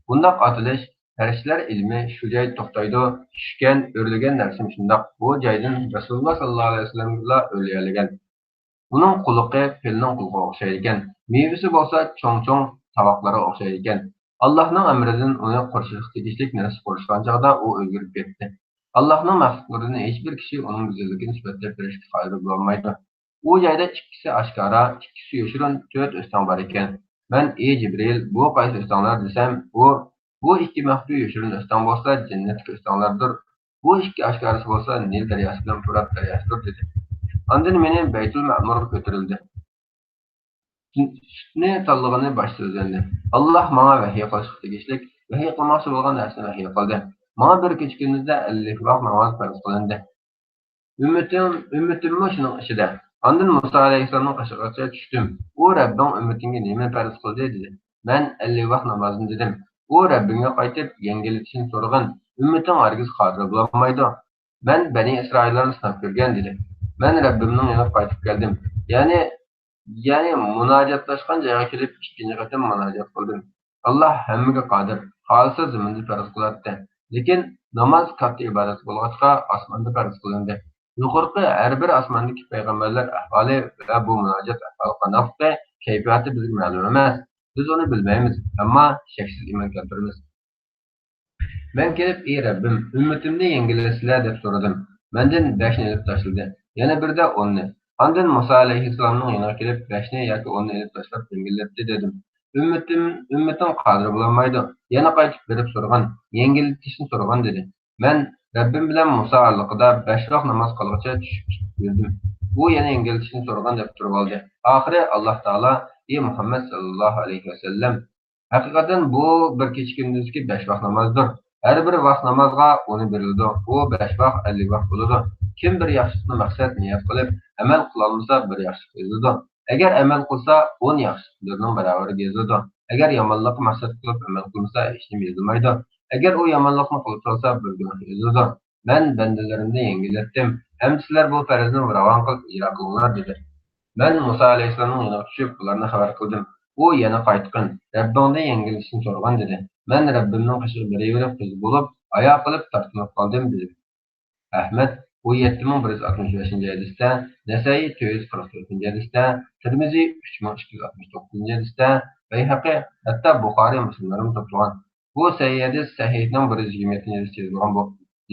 بۇنداق ئاتىلىش، پەرىشتىلەر ئىلمى شۇ جايدا توختايدۇ، چۈشكەن، ئۆرلىگەن نەرسىمۇ شۇنداق. بۇ جايدىن رەسۇلۇللا ساللاللاھۇ ئەلەيھى ۋەسەللەمگىلا ئۆرلىيەلىگەن. ئۇنىڭ قۇلىقى پىلنىڭ قۇلىقىغا ئوخشايدىكەن. مېۋىسى بولسا چوڭ-چوڭ تاۋاقلارغا ئوخشايدىكەن. ئاللاھنىڭ ئەمرىدىن ئۇنى قۇرۇشقا تېگىشلىك نەرسە قۇرۇشقان چاغدا ئۇ ئۆزگىرىپ كەتتى. ئاللاھنىڭ مەخلۇقلىرىدىن ھېچبىر كىشى ئۇنىڭ گۈزەللىكىنى سۈپەتلەپ بېرىشكە قادىر بولالمايدۇ. ئۇ جايدا ئىككىسى ئاشكارا، ئىككىسى يوشۇرۇن تۆت ئۆستەڭ بار ئىكەن. مەن، «ئى جىبرىل، بۇ قايسى ئۆستەڭلەر؟» دېسەم، ئۇ، «بۇ ئىككى مەخپىي يوشۇرۇن ئۆستەڭ بولسا جەننەتتىكى ئۆستەڭلەردۇر. بۇ ئىككى ئاشكارىسى بولسا نىل دەرياسى بىلەن پۇرات دەرياسىدۇر» دېدى. ئاندىن مېنى بەيتۇل مەمۇرغا كۆتۈرۈلدى. سۈتنى تاللىغىنى باش سۆزلەندى. ئاللاھ ماڭا ۋەھىي قىلىشقا تېگىشلىك ۋەھىي قىلماقچى بولغان نەرسىنى ۋەھىي قىلدى. ماڭا بىر كېچە كۈندۈزدە ئەللىك ۋاق ناماز پەرز قىلىندى. ئۈممىتىم، ئۈممىتىممۇ شۇنىڭ ئىچىدە. ئاندىن مۇسا ئەلەيھىسسالامنىڭ قېشىغىچە چۈشتۈم. ئۇ، «رەببىڭ ئۈممىتىڭگە نېمە پەرز قىلدى؟» دېدى. مەن، «ئەللىك ۋاق نامازنى» دېدىم. ئۇ، «رەببىڭگە قايتىپ يەڭگىللىتىشنى سورىغىن، ئۈممىتىڭ ھەرگىز قادىر بولالمايدۇ. مەن بەنى ئىسرائىللارنى سىناپ كۆرگەن» دېدى. مەن رەببىمنىڭ يېنىغا قايتىپ كەلدىم. يەنى يەنى مۇناجاتلاشقان جايغا كېلىپ ئىككىنچى قېتىم مۇناجات قىلدىم. ئاللاھ ھەممىگە قادىر، خالىسا زېمىندا پەرز قىلاتتى. لېكىن ناماز كاتتا ئىبادەت بولغاچقا ئاسماندا پەرز قىلىندى. يۇقىرىقى ھەر بىر ئاسماندىكى پەيغەمبەرلەر ئەھۋالى ۋە بۇ مۇناجات ئەھۋالى قانداقلىقى، كەيپىياتى بىزگە مەلۇم ئەمەس. بىز ئۇنى بىلمەيمىز، ئەمما شەكسىز ئىمان كەلتۈرىمىز. مەن كېلىپ، «ئى رەببىم، ئۈممىتىمنى يەڭگىللىتىسىلە» دەپ سورىدىم. مەندىن بەشنى ئېلىپ تاشلىدى، يەنە بىرىدە ئوننى. ئاندىن مۇسا ئەلەيھىسسالامنىڭ يېنىغا كېلىپ، بەشنى ياكى ئوننى ئېلىپ تاشلاپ يەڭگىللەتتى دېدىم. «ئۈممىتىم، ئۈممىتىڭ قادىر بولالمايدۇ، يەنە قايتىپ بېرىپ سورىغىن، يەڭگىللىتىشنى سورىغىن» دېدى. مەن، «رەببىم بىلەن مۇسا ئارىلىقىدا بەش ۋاق ناماز قىلغۇچە چۈشۈپ كېتىپ يۈردۈم. ئۇ يەنە يەڭگىللىتىشنى سورىغىن» دەپ تۇرۇۋالدى. ئاخىرى ئاللاھ تائالا، «ئى مۇھەممەد ساللاللاھۇ ئەلەيھى ۋەسەللەم، ھەقىقەتەن بۇ بىر كېچە كۈندۈزدىكى بەش ۋاق نامازدۇر. ھەر بىر ۋاق نامازغا ئونى بېرىلىدۇ. ئۇ بەش ۋاق ئەللىك ۋاق بولىدۇ. كىم بىر ياخشىلىقنى مەقسەت نىيەت قىلىپ ئەمەل قىلالمىسا، بىر ياخشىلىق يېزىلىدۇ. ئەگەر ئەمەل قىلسا، ئون ياخشىلىقلىرىنىڭ باراۋىرىگە يېزىلىدۇ. ئەگەر يامانلىققا مەقسەت قىلىپ ئەمەل قىلمىسا، ھېچنېمە يېزىلمايدۇ. ئەگەر ئۇ يامانلىقنى قىلىپ سالسا، بىر گۇناھ يېزىلىدۇ. مەن بەندىلىرىمنى يەڭگىللەتتىم. ئەمدى سىلەر بۇ پەرزنى راۋان قىلىپ ئىجرا قىلىڭلار» دېدى. مەن مۇسا ئەلەيھىسسالامنىڭ يېنىغا چۈشۈپ، ئۇلارنى خەۋەر قىلدىم. ئۇ يەنە قايتقىن، رەببىڭدىن يەڭگىللىشىشنى سورىغىن دېدى. مەن رەببىمنىڭ قېشىغا بېرىۋېرىپ قىزىق بولۇپ، ھايا قىلىپ تارتىنىپ قالدىم دېدى. ئەھمەد ئون يەتتە مىڭ بىر يۈز ئاتمىش بەشىنچى ھەدىستە، نەسەئىي تۆت يۈز قىرىق تۆتىنچى ھەدىستە، تىرمىزى ئۈچ مىڭ ئىككى يۈز ئاتمىش توققۇزىنچى ھەدىستە، بەيھەقى، ھەتتا بۇخارىي، مۇسلىملارمۇ توپلىغان. بۇ سەھىھ ھەدىس سەھىھنىڭ بىر يۈز يىگىرمە يەتتىنچى ھەدىسى يېزىلغان بۇ،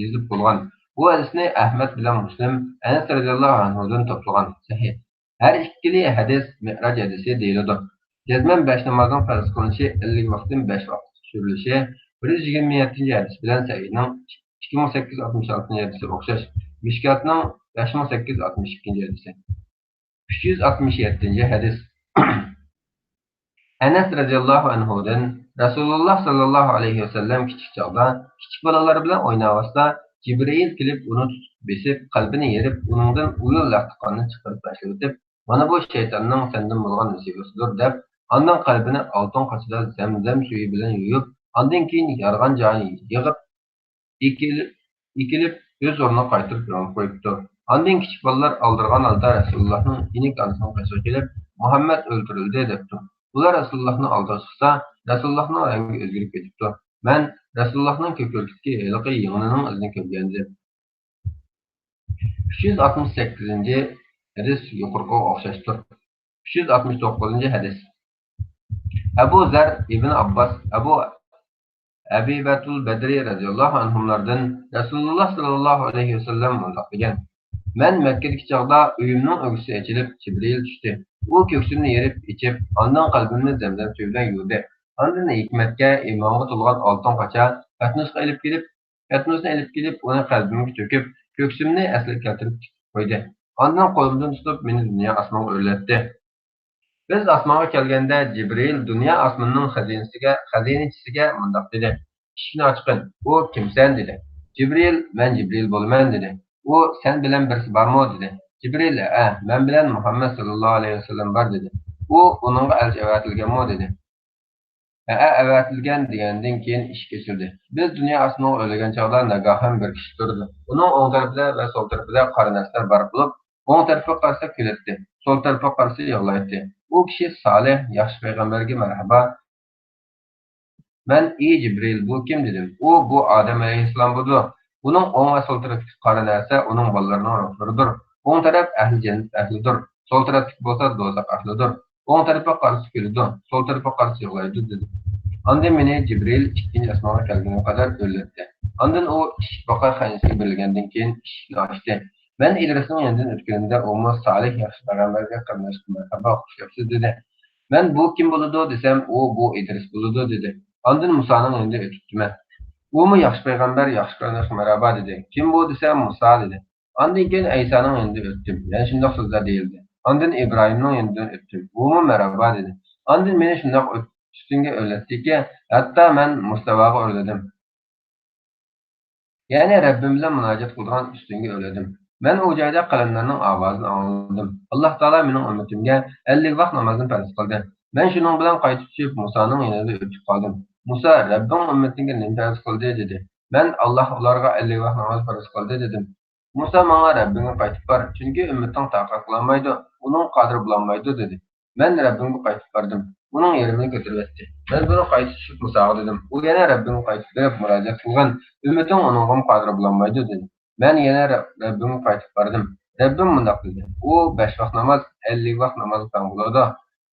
يېزىپ بولغان. بۇ ھەدىسنى ئەھمەد بىلەن مۇسلىم ئەنەس رەزىياللاھۇ ئەنھۇدىن توپلىغان. سەھىھ. ھەر ئىككىلى ھەدىس مىئراج ھەدىسى دېيىلىدۇ. جەزمەن بەش نامازنىڭ پەرز قىلىنىشى، ئەللىك ۋاقىتتىن بەش ۋاقىتقا چۈشۈرۈلۈشى، بىر يۈز يىگىرمە يەتتىنچى ھەدىس بىلەن سەھىھنىڭ ئىككى مىڭ سەككىز يۈز ئاتمىش ئالتىنچى ھەدىسى ئوخشاش. مىشكاتنىڭ بەش مىڭ سەككىز يۈز ئاتمىش ئىككىنچى ھەدىسى. ئۈچ يۈز ئاتمىش يەتتىنچى ھەدىس. ئەنەس رەزىياللاھۇ ئەنھۇدىن، رەسۇلۇللا ساللاللاھۇ ئەلەيھى ۋەسەللەم كىچىك چاغدا كىچىك بالىلار بىلەن ئويناۋاتسا، جىبرىئىل كېلىپ ئۇنى تۇتۇپ بېسىپ، قەلبىنى يېرىپ، ئۇنىڭدىن ئۇيۇل لەختە قاننى چىقىرىپ تاشلىۋېتىپ، مانا بۇ شەيتاننىڭ سەندىن بولغان نېسىۋىسىدۇر دەپ، ئاندىن قەلبىنى ئالتۇن قاچىدا زەمزەم سۈيى بىلەن يۇيۇپ، ئاندىن كېيىن يارىغان جايىنى يىغىپ، ئېكىلىپ، ئېكىلىپ، ئۆز ئورنىغا قايتۇرۇپ يۆلەپ قويۇپتۇ. ئاندىن كىچىك بالىلار ئالدىرىغان ھالدا رەسۇلۇللاھنىڭ يېنىك ئانىسىنىڭ قېشىغا كېلىپ، مۇھەممەد ئۆلتۈرۈلدى دەپتۇ. ئۇلار رەسۇلۇللاھنىڭ ئالدىغا چىقسا، رەسۇلۇللاھنىڭ رەڭگى ئۆزگىرىپ كېتىپتۇ. مەن رەسۇلۇللاھنىڭ كۆكرىكىدىكى ھېلىقى يىڭنىنىڭ ئىزىنى كۆرگەنىدىم. ئۈچ يۈز ئاتمىش سەككىزىنچى ھەدىس يۇقىرىقىغا ئوخشاشتۇر. ئۈچ يۈز ئاتمىش توققۇزىنچى ھەدىس. ئەبۇ زەر، ئىبن ئابباس، ئەبۇ ئەبىبەتۇل بەدرى رەزىياللاھۇ ئەنھۇملاردىن رەسۇلۇللا ساللاللاھۇ ئەلەيھى ۋەسەللەم مۇنداق دېگەن: مەن مەككىدىكى چاغدا ئۆيۈمنىڭ ئۆگزىسى ئېچىلىپ، جىبرىئىل چۈشتى. ئۇ كۆكسۈمنى يېرىپ ئېچىپ، ئاندىن قەلبىمنى زەمزەم سۈيى بىلەن يۇدى. ئاندىن ھېكمەتكە، ئىمانغا تولغان ئالتۇن قاچا پەتنۇسقا ئېلىپ كېلىپ، پەتنۇسنى ئېلىپ كېلىپ، ئۇنى قەلبىمگە تۆكۈپ، كۆكسۈمنى ئەسلىگە كەلتۈرۈپ تىكىپ قويدى. ئاندىن قولۇمدىن تۇتۇپ، مېنى دۇنيا ئاسمانغا ئۆرلەتتى. بىز ئاسمانغا كەلگەندە، جىبرىئىل دۇنيا ئاسمىنىنىڭ خەزىنىسىگە، خەزىنىچىسىگە مۇنداق دېدى: «ئىشىكنى ئاچقىن.» «ئۇ كىمسەن؟» دېدى. جىبرىئىل: «مەن جىبرىئىل بولىمەن» دېدى. ئۇ: «سەن بىلەن بىرسى بارمۇ؟» دېدى. جىبرىئىل: «ھەئە، مەن بىلەن مۇھەممەد ساللاللاھۇ ئەلەيھى ۋەسەللەم بار» دېدى. ئۇ: «ئۇنىڭغا ئەلچى ئەۋەتىلگەنمۇ؟» دېدى. «ھەئە، ئەۋەتىلگەن» دېگەندىن كېيىن ئىشىك ئېچىلدى. بىز دۇنيا ئاسمانغا ئۆرلىگەن چاغدا ناگاھان بىر كىشى تۇردى. ئۇنىڭ ئوڭ تەرىپىدە ۋە سول تەرىپىدە قارا نەرسىلەر بار بولۇپ، ئوڭ تەرىپىگە قارىسا كۈلەتتى، سول تەرىپىگە قارىسا يىغلايتتى. ئۇ كىشى: «سالىھ، ياخشى پەيغەمبەرگە مەرھابا.» مەن: «ئى جىبرىئىل، بۇ كىم؟» دېدىم. ئۇ: «بۇ ئادەم ئەلەيھىسسالام بولىدۇ. بۇنىڭ ئوڭ ۋە سول تەرىپىدىكى قارا نەرسە ئۇنىڭ بالىلىرىنىڭ روھلىرىدۇر. ئوڭ تەرەپ ئەھلى جەننەت ئەھلىدۇر، سول تەرەپتىكى بولسا دوزاخ ئەھلىدۇر. ئوڭ تەرىپىگە قارىسا كۈلىدۇ، سول تەرىپىگە قارىسا يىغلايدۇ» دېدى. ئاندىن مېنى جىبرىئىل ئىككىنچى ئاسمانغا كەلگۈنگە قەدەر ئۆرلەتتى. ئاندىن ئۇ ئىشىك باقار خەينىسىگە بېرىلگەندىن كېيىن ئىشىكنى ئاچتى. مەن ئىدرىسنىڭ يېنىدىن ئۆتكىنىمدە ئۇمۇ سالىھ ياخشى پەيغەمبەرگە قېرىنداشقا مەرھابا، خۇش كەپسىز دېدى. مەن بۇ كىم بولىدۇ دېسەم، ئۇ بۇ ئىدرىس بولىدۇ دېدى. ئاندىن مۇسانىڭ يېنىدا ئۆتۈپتىمەن. ئۇمۇ ياخشى پەيغەمبەر، ياخشى قېرىنداشقا مەرھابا دېدى. كىم بۇ دېسەم، مۇسا دېدى. ئاندىن كېيىن ئەيسانىڭ يېنىدىن ئۆتتۈم. يەنە شۇنداق سۆزلەر دېيىلدى. ئاندىن ئىبراھىمنىڭ يېنىدىن ئۆتتۈم. ئۇمۇ مەرھابا دېدى. ئاندىن مېنى شۇنداق ئۆت-، ئۈستۈنگە ئۆرلەتتىكى، ھەتتا مەن مۇستەۋاغا ئۆرلىدىم. يەنى رەببىم بىلەن مۇناجات قىلىدىغان ئۈستۈنگە ئۆرلىدىم. مەن ئۇ جايدا قەلەملەرنىڭ ئاۋازىنى ئاڭلىدىم. ئاللاھ تائالا مېنىڭ ئۈممىتىمگە ئەللىك ۋاق نامازنى پەرز قىلدى. مەن شۇنىڭ بىلەن قايتىپ چۈشۈپ، مۇسانىڭ يېنىدا ئۆتۈپ قالدىم. مۇسا: «رەببىڭ ئۈممىتىڭگە نېمە پەرز قىلدى؟» دېدى. مەن: «ئاللاھ ئۇلارغا ئەللىك ۋاق ناماز پەرز قىلدى» دېدىم. مۇسا ماڭا: «رەببىڭگە قايتىپ بار، چۈنكى ئۈممىتىڭ تاقەت قىلالمايدۇ، ئۇنىڭغا قادىر بولالمايدۇ» دېدى. مەن رەببىمگە قايتىپ باردىم. ئۇنىڭ يېرىمىنى كۆتۈرۈۋەتتى. مەن بۇنى قايتا چۈشۈپ مۇساغا دېدىم. ئۇ يەنە رەببىمگە قايتىپ بېرىپ مۇراجىئەت قىلغىن، ئۈممىتىڭ ئۇنىڭغىمۇ قادىر بولالمايدۇ دېدى. مەن يەنە رەب-، رەببىمگە قايتىپ باردىم. رەببىم مۇنداق دېدى: «ئۇ بەش ۋاق ناماز، ئەللىك ۋاق نامازغا تەڭ بولىدۇ.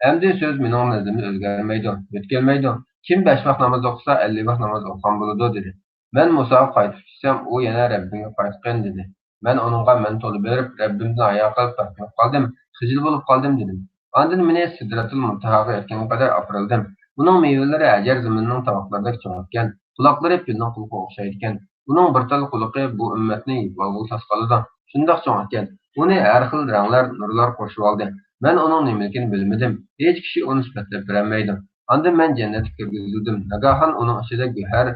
ئەمدى سۆز مېنىڭ نەزىرىمدە ئۆزگەرمەيدۇ، يۆتكەلمەيدۇ. كىم بەش ۋاق ناماز ئوقۇسا، ئەللىك ۋاق ناماز ئوقۇغان بولىدۇ» دېدى. مەن مۇساغا قايتىپ چۈشسەم، ئۇ يەنە رەببىڭگە قايتقىن دېدى. مەن ئۇنىڭغا مەن تولا بېرىپ، رەببىمدىن ھايا قىلىپ، تارتىنىپ قالدىم، خىجىل بولۇپ قالدىم دېدىم. ئاندىن مېنى سىدرەتۇل مۇنتاھاغا يەتكەنگە قەدەر ئاپىرىلدىم. ئۇنىڭ مېۋىلىرى ھەجەر زېمىننىڭ تاماقلىرىدەك چوڭ ئىكەن. قۇلاقلىرى پىلنىڭ قۇلىقىغا ئوخشايدىكەن. ئۇنىڭ بىر تال قۇلىقى بۇ ئۈممەتنى يۇتۇۋالغىلى تاس قالىدۇ. شۇنداق چوڭ ئىكەن. ئۇنى ھەر خىل رەڭلەر، نۇرلار قورشىۋالدى. مەن ئۇنىڭ نېمىلىكىنى بىلمىدىم. ھېچ كىشى ئۇنى سۈپەتلەپ بېرەلمەيدۇ. ئاندىن مەن جەننەتكە كىرگۈزۈلدۈم. ناگاھان ئۇنىڭ ئىچىدە گۆھەر،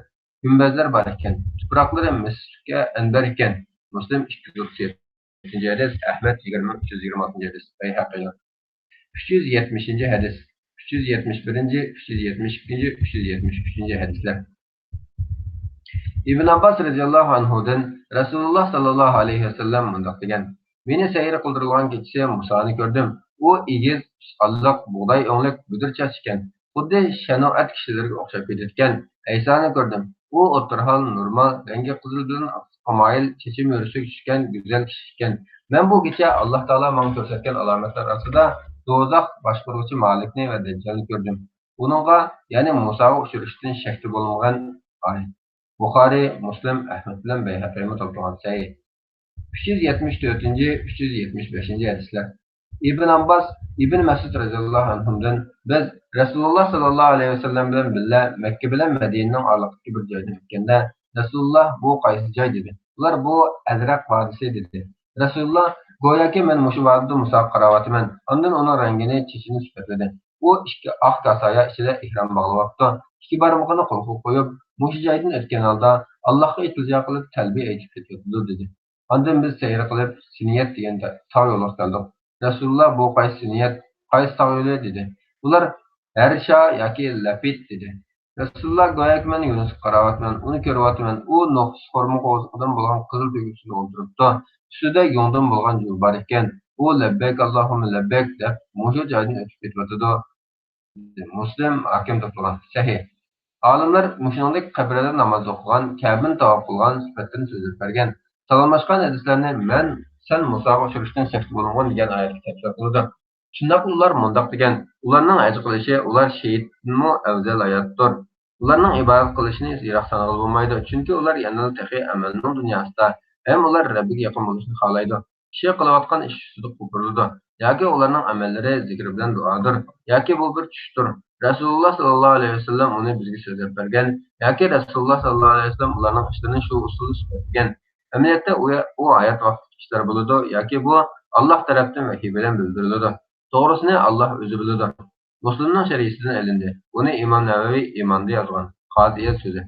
گۈمبەزلەر بار ئىكەن. تۇپراقلىرى مىسكە ئەنبەر ئىكەن. مۇسلىم ئىككى يۈز ئوتتۇز يەتتىنچى ھەدىس، ئەھمەد يىگىرمە مىڭ ئۈچ يۈز يىگىرمە ئالتىنچى ھەدىس، بەيھەقىي. ئۈچ يۈز يەتمىشىنچى ھەدىس، ئۈچ يۈز يەتمىش بىرىنچى، ئۈچ يۈز يەتمىش ئىككىنچى، ئۈچ يۈز يەتمىش ئۈچىنچى ھەدىسلەر. ئىبن ئابباس رەزىياللاھۇ ئەنھۇدىن رەسۇلۇللا ساللاللاھۇ ئەلەيھى ۋەسەللەم مۇنداق دېگەن: مېنى سەير قىلدۇرۇلغان كېچىسى مۇسانى كۆردۈم. ئۇ ئېگىز، ئۇسسانلىق، بۇغداي ئۆڭلۈك، بۈدۈر چاچ ئىكەن. خۇددى شەنۇئەت كىشىلىرىگە ئوخشاپ كېتىدىكەن. ئەيسانى كۆردۈم. ئۇ ئوتتۇرا ھال، نورمال، رەڭگى قىزىل بىلەن ئاقسىلقا مايىل، چېچى مۈرىسىگە چۈشكەن گۈزەل كىشى ئىكەن. مەن بۇ كېچە ئاللاھ تائالا ماڭا كۆرسەتكەن ئالامەتلەر ئارىسىدا دوزاخ باشقۇرغۇچى مالىكنى ۋە دەججالنى كۆردۈم. ئۇنىڭغا، يەنى مۇساغا ئۇچرىشىشتىن شەكتە بولمىغان ئايەت. بۇخارىي، مۇسلىم، ئەھمەد بىلەن بەيھەقىمۇ توپلىغان. سەھىھ. ئۈچ يۈز يەتمىش تۆتىنچى، ئۈچ يۈز يەتمىش بەشىنچى ھەدىسلەر. ئىبن ئابباس، ئىبن مەسئۇد رەزىياللاھۇ ئەنھۇمدىن، بىز رەسۇلۇللاھ ساللاللاھۇ ئەلەيھى ۋەسەللەم بىلەن بىللە مەككە بىلەن مەدىنىنىڭ ئارىلىقىدىكى بىر جايدىن ئۆتكەندە، رەسۇلۇللاھ، بۇ قايسى جاي؟ دېدى. ئۇلار، بۇ ئەزرەق ۋادىسى، دېدى. رەسۇلۇللاھ، گوياكى مەن مۇشۇ ۋادىدە مۇساغا قاراۋاتىمەن. ئاندىن ئۇنىڭ رەڭگىنى، چېچىنى سۈپەتلىدى. ئۇ ئىككى ئاق كاسايا ئىچىدە ئېھرام باغلىۋاپتۇ. ئىككى بارمىقىنى قۇلىقىغا قويۇپ، مۇشۇ جايدىن ئۆتكەن ھالدا ئاللاھقا ئىلتىجا قىلىپ تەلبىيە ئېيتىپ كېتىۋاتىدۇ، دېدى. ئاندىن بىز سەير قىلىپ، سىنىيەت دېگەن تاغ يولىغا كەلدۇق. رەسۇلۇللاھ، بۇ قايسى سىنىيەت، قايسى تاغ يولى؟ دېدى. ئۇلار، ھەرشا ياكى لەپىت، دېدى. رەسۇلۇللاھ، گوياكى مەن يۇنۇسقا قاراۋاتىمەن، ئۇنى كۆرۈۋاتىمەن. ئۇ نوخۇس خورما قوۋۇقىدىن بولغان قىزىل تۆگە ئۈستىدە ئولتۇرۇپتۇ. ئۈستىدە يۇڭدىن بولغان جۇۋا بار ئىكەن. ئۇ، لەببەيك ئاللاھۇممە لەببەيك، دەپ، مۇشۇ جايدىن ئۆتۈپ كېتىۋاتىدۇ. مۇسلىم، ھاكىم توپلىغان. سەھىھ. ئالىملار مۇشۇنىڭدەك قەبرىلەردە ناماز ئوقۇغان، كەبىنى تاۋاپ قىلغان سۈپەتتىن سۆزلەپ بەرگەن. سالاملاشقان ھەدىسلەرنى مەن، سەن مۇساغا ئۇچرىشىشتىن شەكتە بولمىغىن دېگەن ئايەتكە تەپسىر قىلىدۇ. شۇنداقلا ئۇلار مۇنداق دېگەن، ئۇلارنىڭ ھەج قىلىشى ئۇلار شېھىتتىنمۇ ئەۋزەل ھاياتتۇر. ئۇلارنىڭ ئىبادەت قىلىشىنى يىراق سانىغىلى بولمايدۇ، چۈنكى ئۇلار يەنىلا تېخى ئەمەلنىڭ دۇنياسىدا ھەم ئۇلار رەببىگە يېقىن بولۇشنى خالايدۇ. كىشى قىلىۋاتقان ئىش ئۈستىدە قوپۇرۇلىدۇ. ياكى ئۇلارنىڭ ئەمەللىرى زىكىر بىلەن دۇئادۇر، ياكى بۇ بىر چۈشتۇر. رەسۇلۇللاھ ساللاللاھۇ ئەلەيھى ۋەسەللەم ئۇنى بىزگە سۆزلەپ بەرگەن، ياكى رەسۇلۇللاھ ساللاللاھۇ ئەلەيھى ۋەسەللەم ئۇلارنىڭ ئىشلىرىنى شۇ ئۇسۇلدا سۈپەتلىگەن. ئەمەلىيەتتە ئۇ، ئۇ ھايات ۋاقتىدىكى ئىشلار بولىدۇ، ياكى بۇ ئاللاھ تەرەپتىن ۋەھىي بىلەن بىلدۈرۈلىدۇ. توغرىسىنى ئاللاھ ئۆزى بىلىدۇ. مۇسلىمنىڭ شەرھىسىدىن ئېلىندى. بۇنى ئىمام نەۋەۋى ئىماندا يازغان. قازىيەت سۆزى.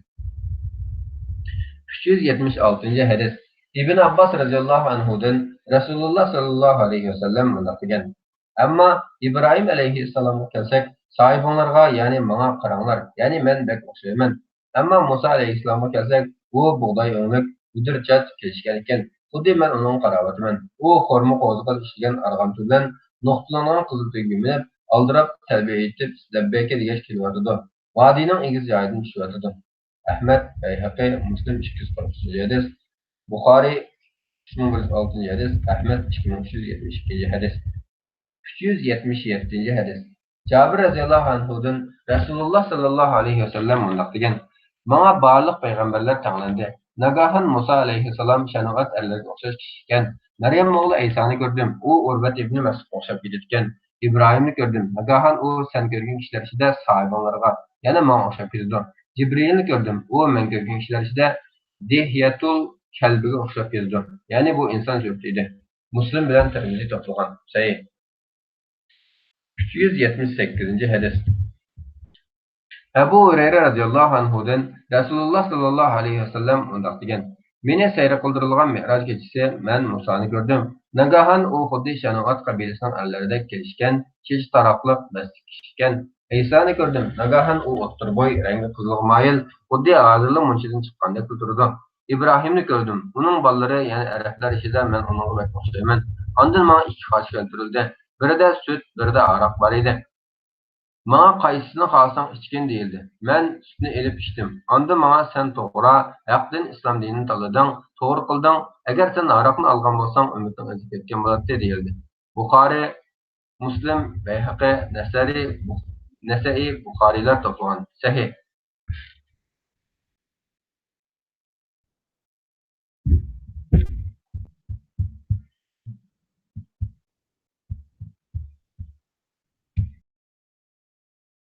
ئۈچ يۈز يەتمىش ئالتىنچى ھەدىس. ئىبن ئابباس رەزىياللاھۇ ئەنھۇدىن رەسۇلۇللاھ ساللاللاھۇ ئەلەيھى ۋەسەللەم مۇنداق دېگەن، ئەمما ئىبراھىم ئەلەيھىسسالامغا كەلسەك، ساھىبىڭلارغا، يەنى ماڭا قاراڭلار، يەنى مەن بەك ئوخشايمەن. ئەمما مۇسا ئەلەيھىسسالامغا كەلسەك، ئۇ بۇغداي ئۆڭلۈك، بۈدۈر چاچ كېلىشكەن ئىكەن، خۇددى مەن ئۇنىڭغا قاراۋاتىمەن. ئۇ خورما قوۋۇزىغا ئىشلىگەن ئارغامچا بىلەن نۇقتىلانغان قىزىل تۆگىگە مىنىپ، ئالدىراپ تەلبىيە ئېيتىپ، لەببەيكە دېگەچ كېلىۋاتىدۇ. ۋادىنىڭ ئېگىز جايىدىن چۈشۈۋاتىدۇ. ئەھمەد، بەيھەقى، مۇسلىم ئىككى يۈز قىرىق ئۈچىنچى ھەدىس، بۇخارىي ئۈچ مىڭ بىر يۈز ئالتىنچى ھەدىس، ئەھمەد ئىككى مىڭ ئۈچ يۈز يەتمىش ئىككىنچى ھەدىس. ئۈچ يۈز يەتمىش يەتتىنچى ھەدىس. جابىر رەزىياللاھۇ ئەنھۇدىن رەسۇلۇللاھ ساللاللاھۇ ئەلەيھى ۋەسەللەم مۇنداق دېگەن، ماڭا بارلىق پەيغەمبەرلەر تەڭلەندى. ناگاھان مۇسا ئەلەيھىسسالام شەنغات ئەرلەرگە ئوخشاش كىشى ئىكەن. مەريەم ئوغلى ئەيسانى كۆردۈم. ئۇ ئۇرۋەت ئىبنى مەسئۇدقا ئوخشاپ كېتىدىكەن. ئىبراھىمنى كۆردۈم. ناگاھان ئۇ سەن كۆرگەن كىشىلەر ئىچىدە ساھىبىڭلارغا، يەنى ماڭا ئوخشاپ كېتىدۇ. جىبرىئىلنى كۆردۈم. ئۇ مەن كۆرگەن كىشىلەر ئىچىدە دىھيەتۇل كەلبىگە ئوخشاپ كېتىدۇ. يەنى بۇ ئىنسان سۈرىتى ئىدى. مۇسلىم بىلەن تىرمىزى توپلىغان. سەھىھ. ئۈچ يۈز يەتمىش سەككىزىنچى ھەدىس. ئەبۇ ھۇرەيرە رەزىياللاھۇ ئەنھۇدىن رەسۇلۇللاھ ساللاللاھۇ ئەلەيھى ۋەسەللەم مۇنداق دېگەن، مېنى سەير قىلدۇرۇلغان مىئراج كېچىسى مەن مۇسانى كۆردۈم. ناگاھان ئۇ خۇددى شەنغات قەبىلىسىنىڭ ئەرلىرىدەك كېلىشكەن، چېچى تاراقلىق، مەستلىك كىشى ئىكەن. ئەيسانى كۆردۈم. ناگاھان ئۇ ئوتتۇرا بوي، رەڭگى قىزىلغا مايىل، خۇددى ھازىرلا مۇنچىدىن چىققاندەكلا تۇرىدۇ. ئىبراھىمنى كۆردۈم. ئۇنىڭ بالىلىرى، يەنى ئەرەبلەر ئىچىدە مەن ئۇنىڭغا بەك ئوخشايمەن. ئاندىن ماڭا ئىككى قاچا كەلتۈرۈلدى. بىرىدە سۈت، بىرىدە ھاراق بار ئىدى. ماڭا قايسىسىنى خالىساڭ ئىچكىن دېيىلدى. مەن سۈتنى ئېلىپ ئىچتىم. ئاندىن ماڭا سەن توغرا، ھەق دىن ئىسلام دىنىنى تاللىدىڭ، توغرا قىلدىڭ. ئەگەر سەن ھاراقنى ئالغان بولساڭ ئۈممىتىڭ ئېزىپ كەتكەن بولاتتى دېيىلدى. بۇخارىي، مۇسلىم، بەيھەقى، نەسەئىي، نەسەئىي، بۇخارىيلار توپلىغان. سەھىھ.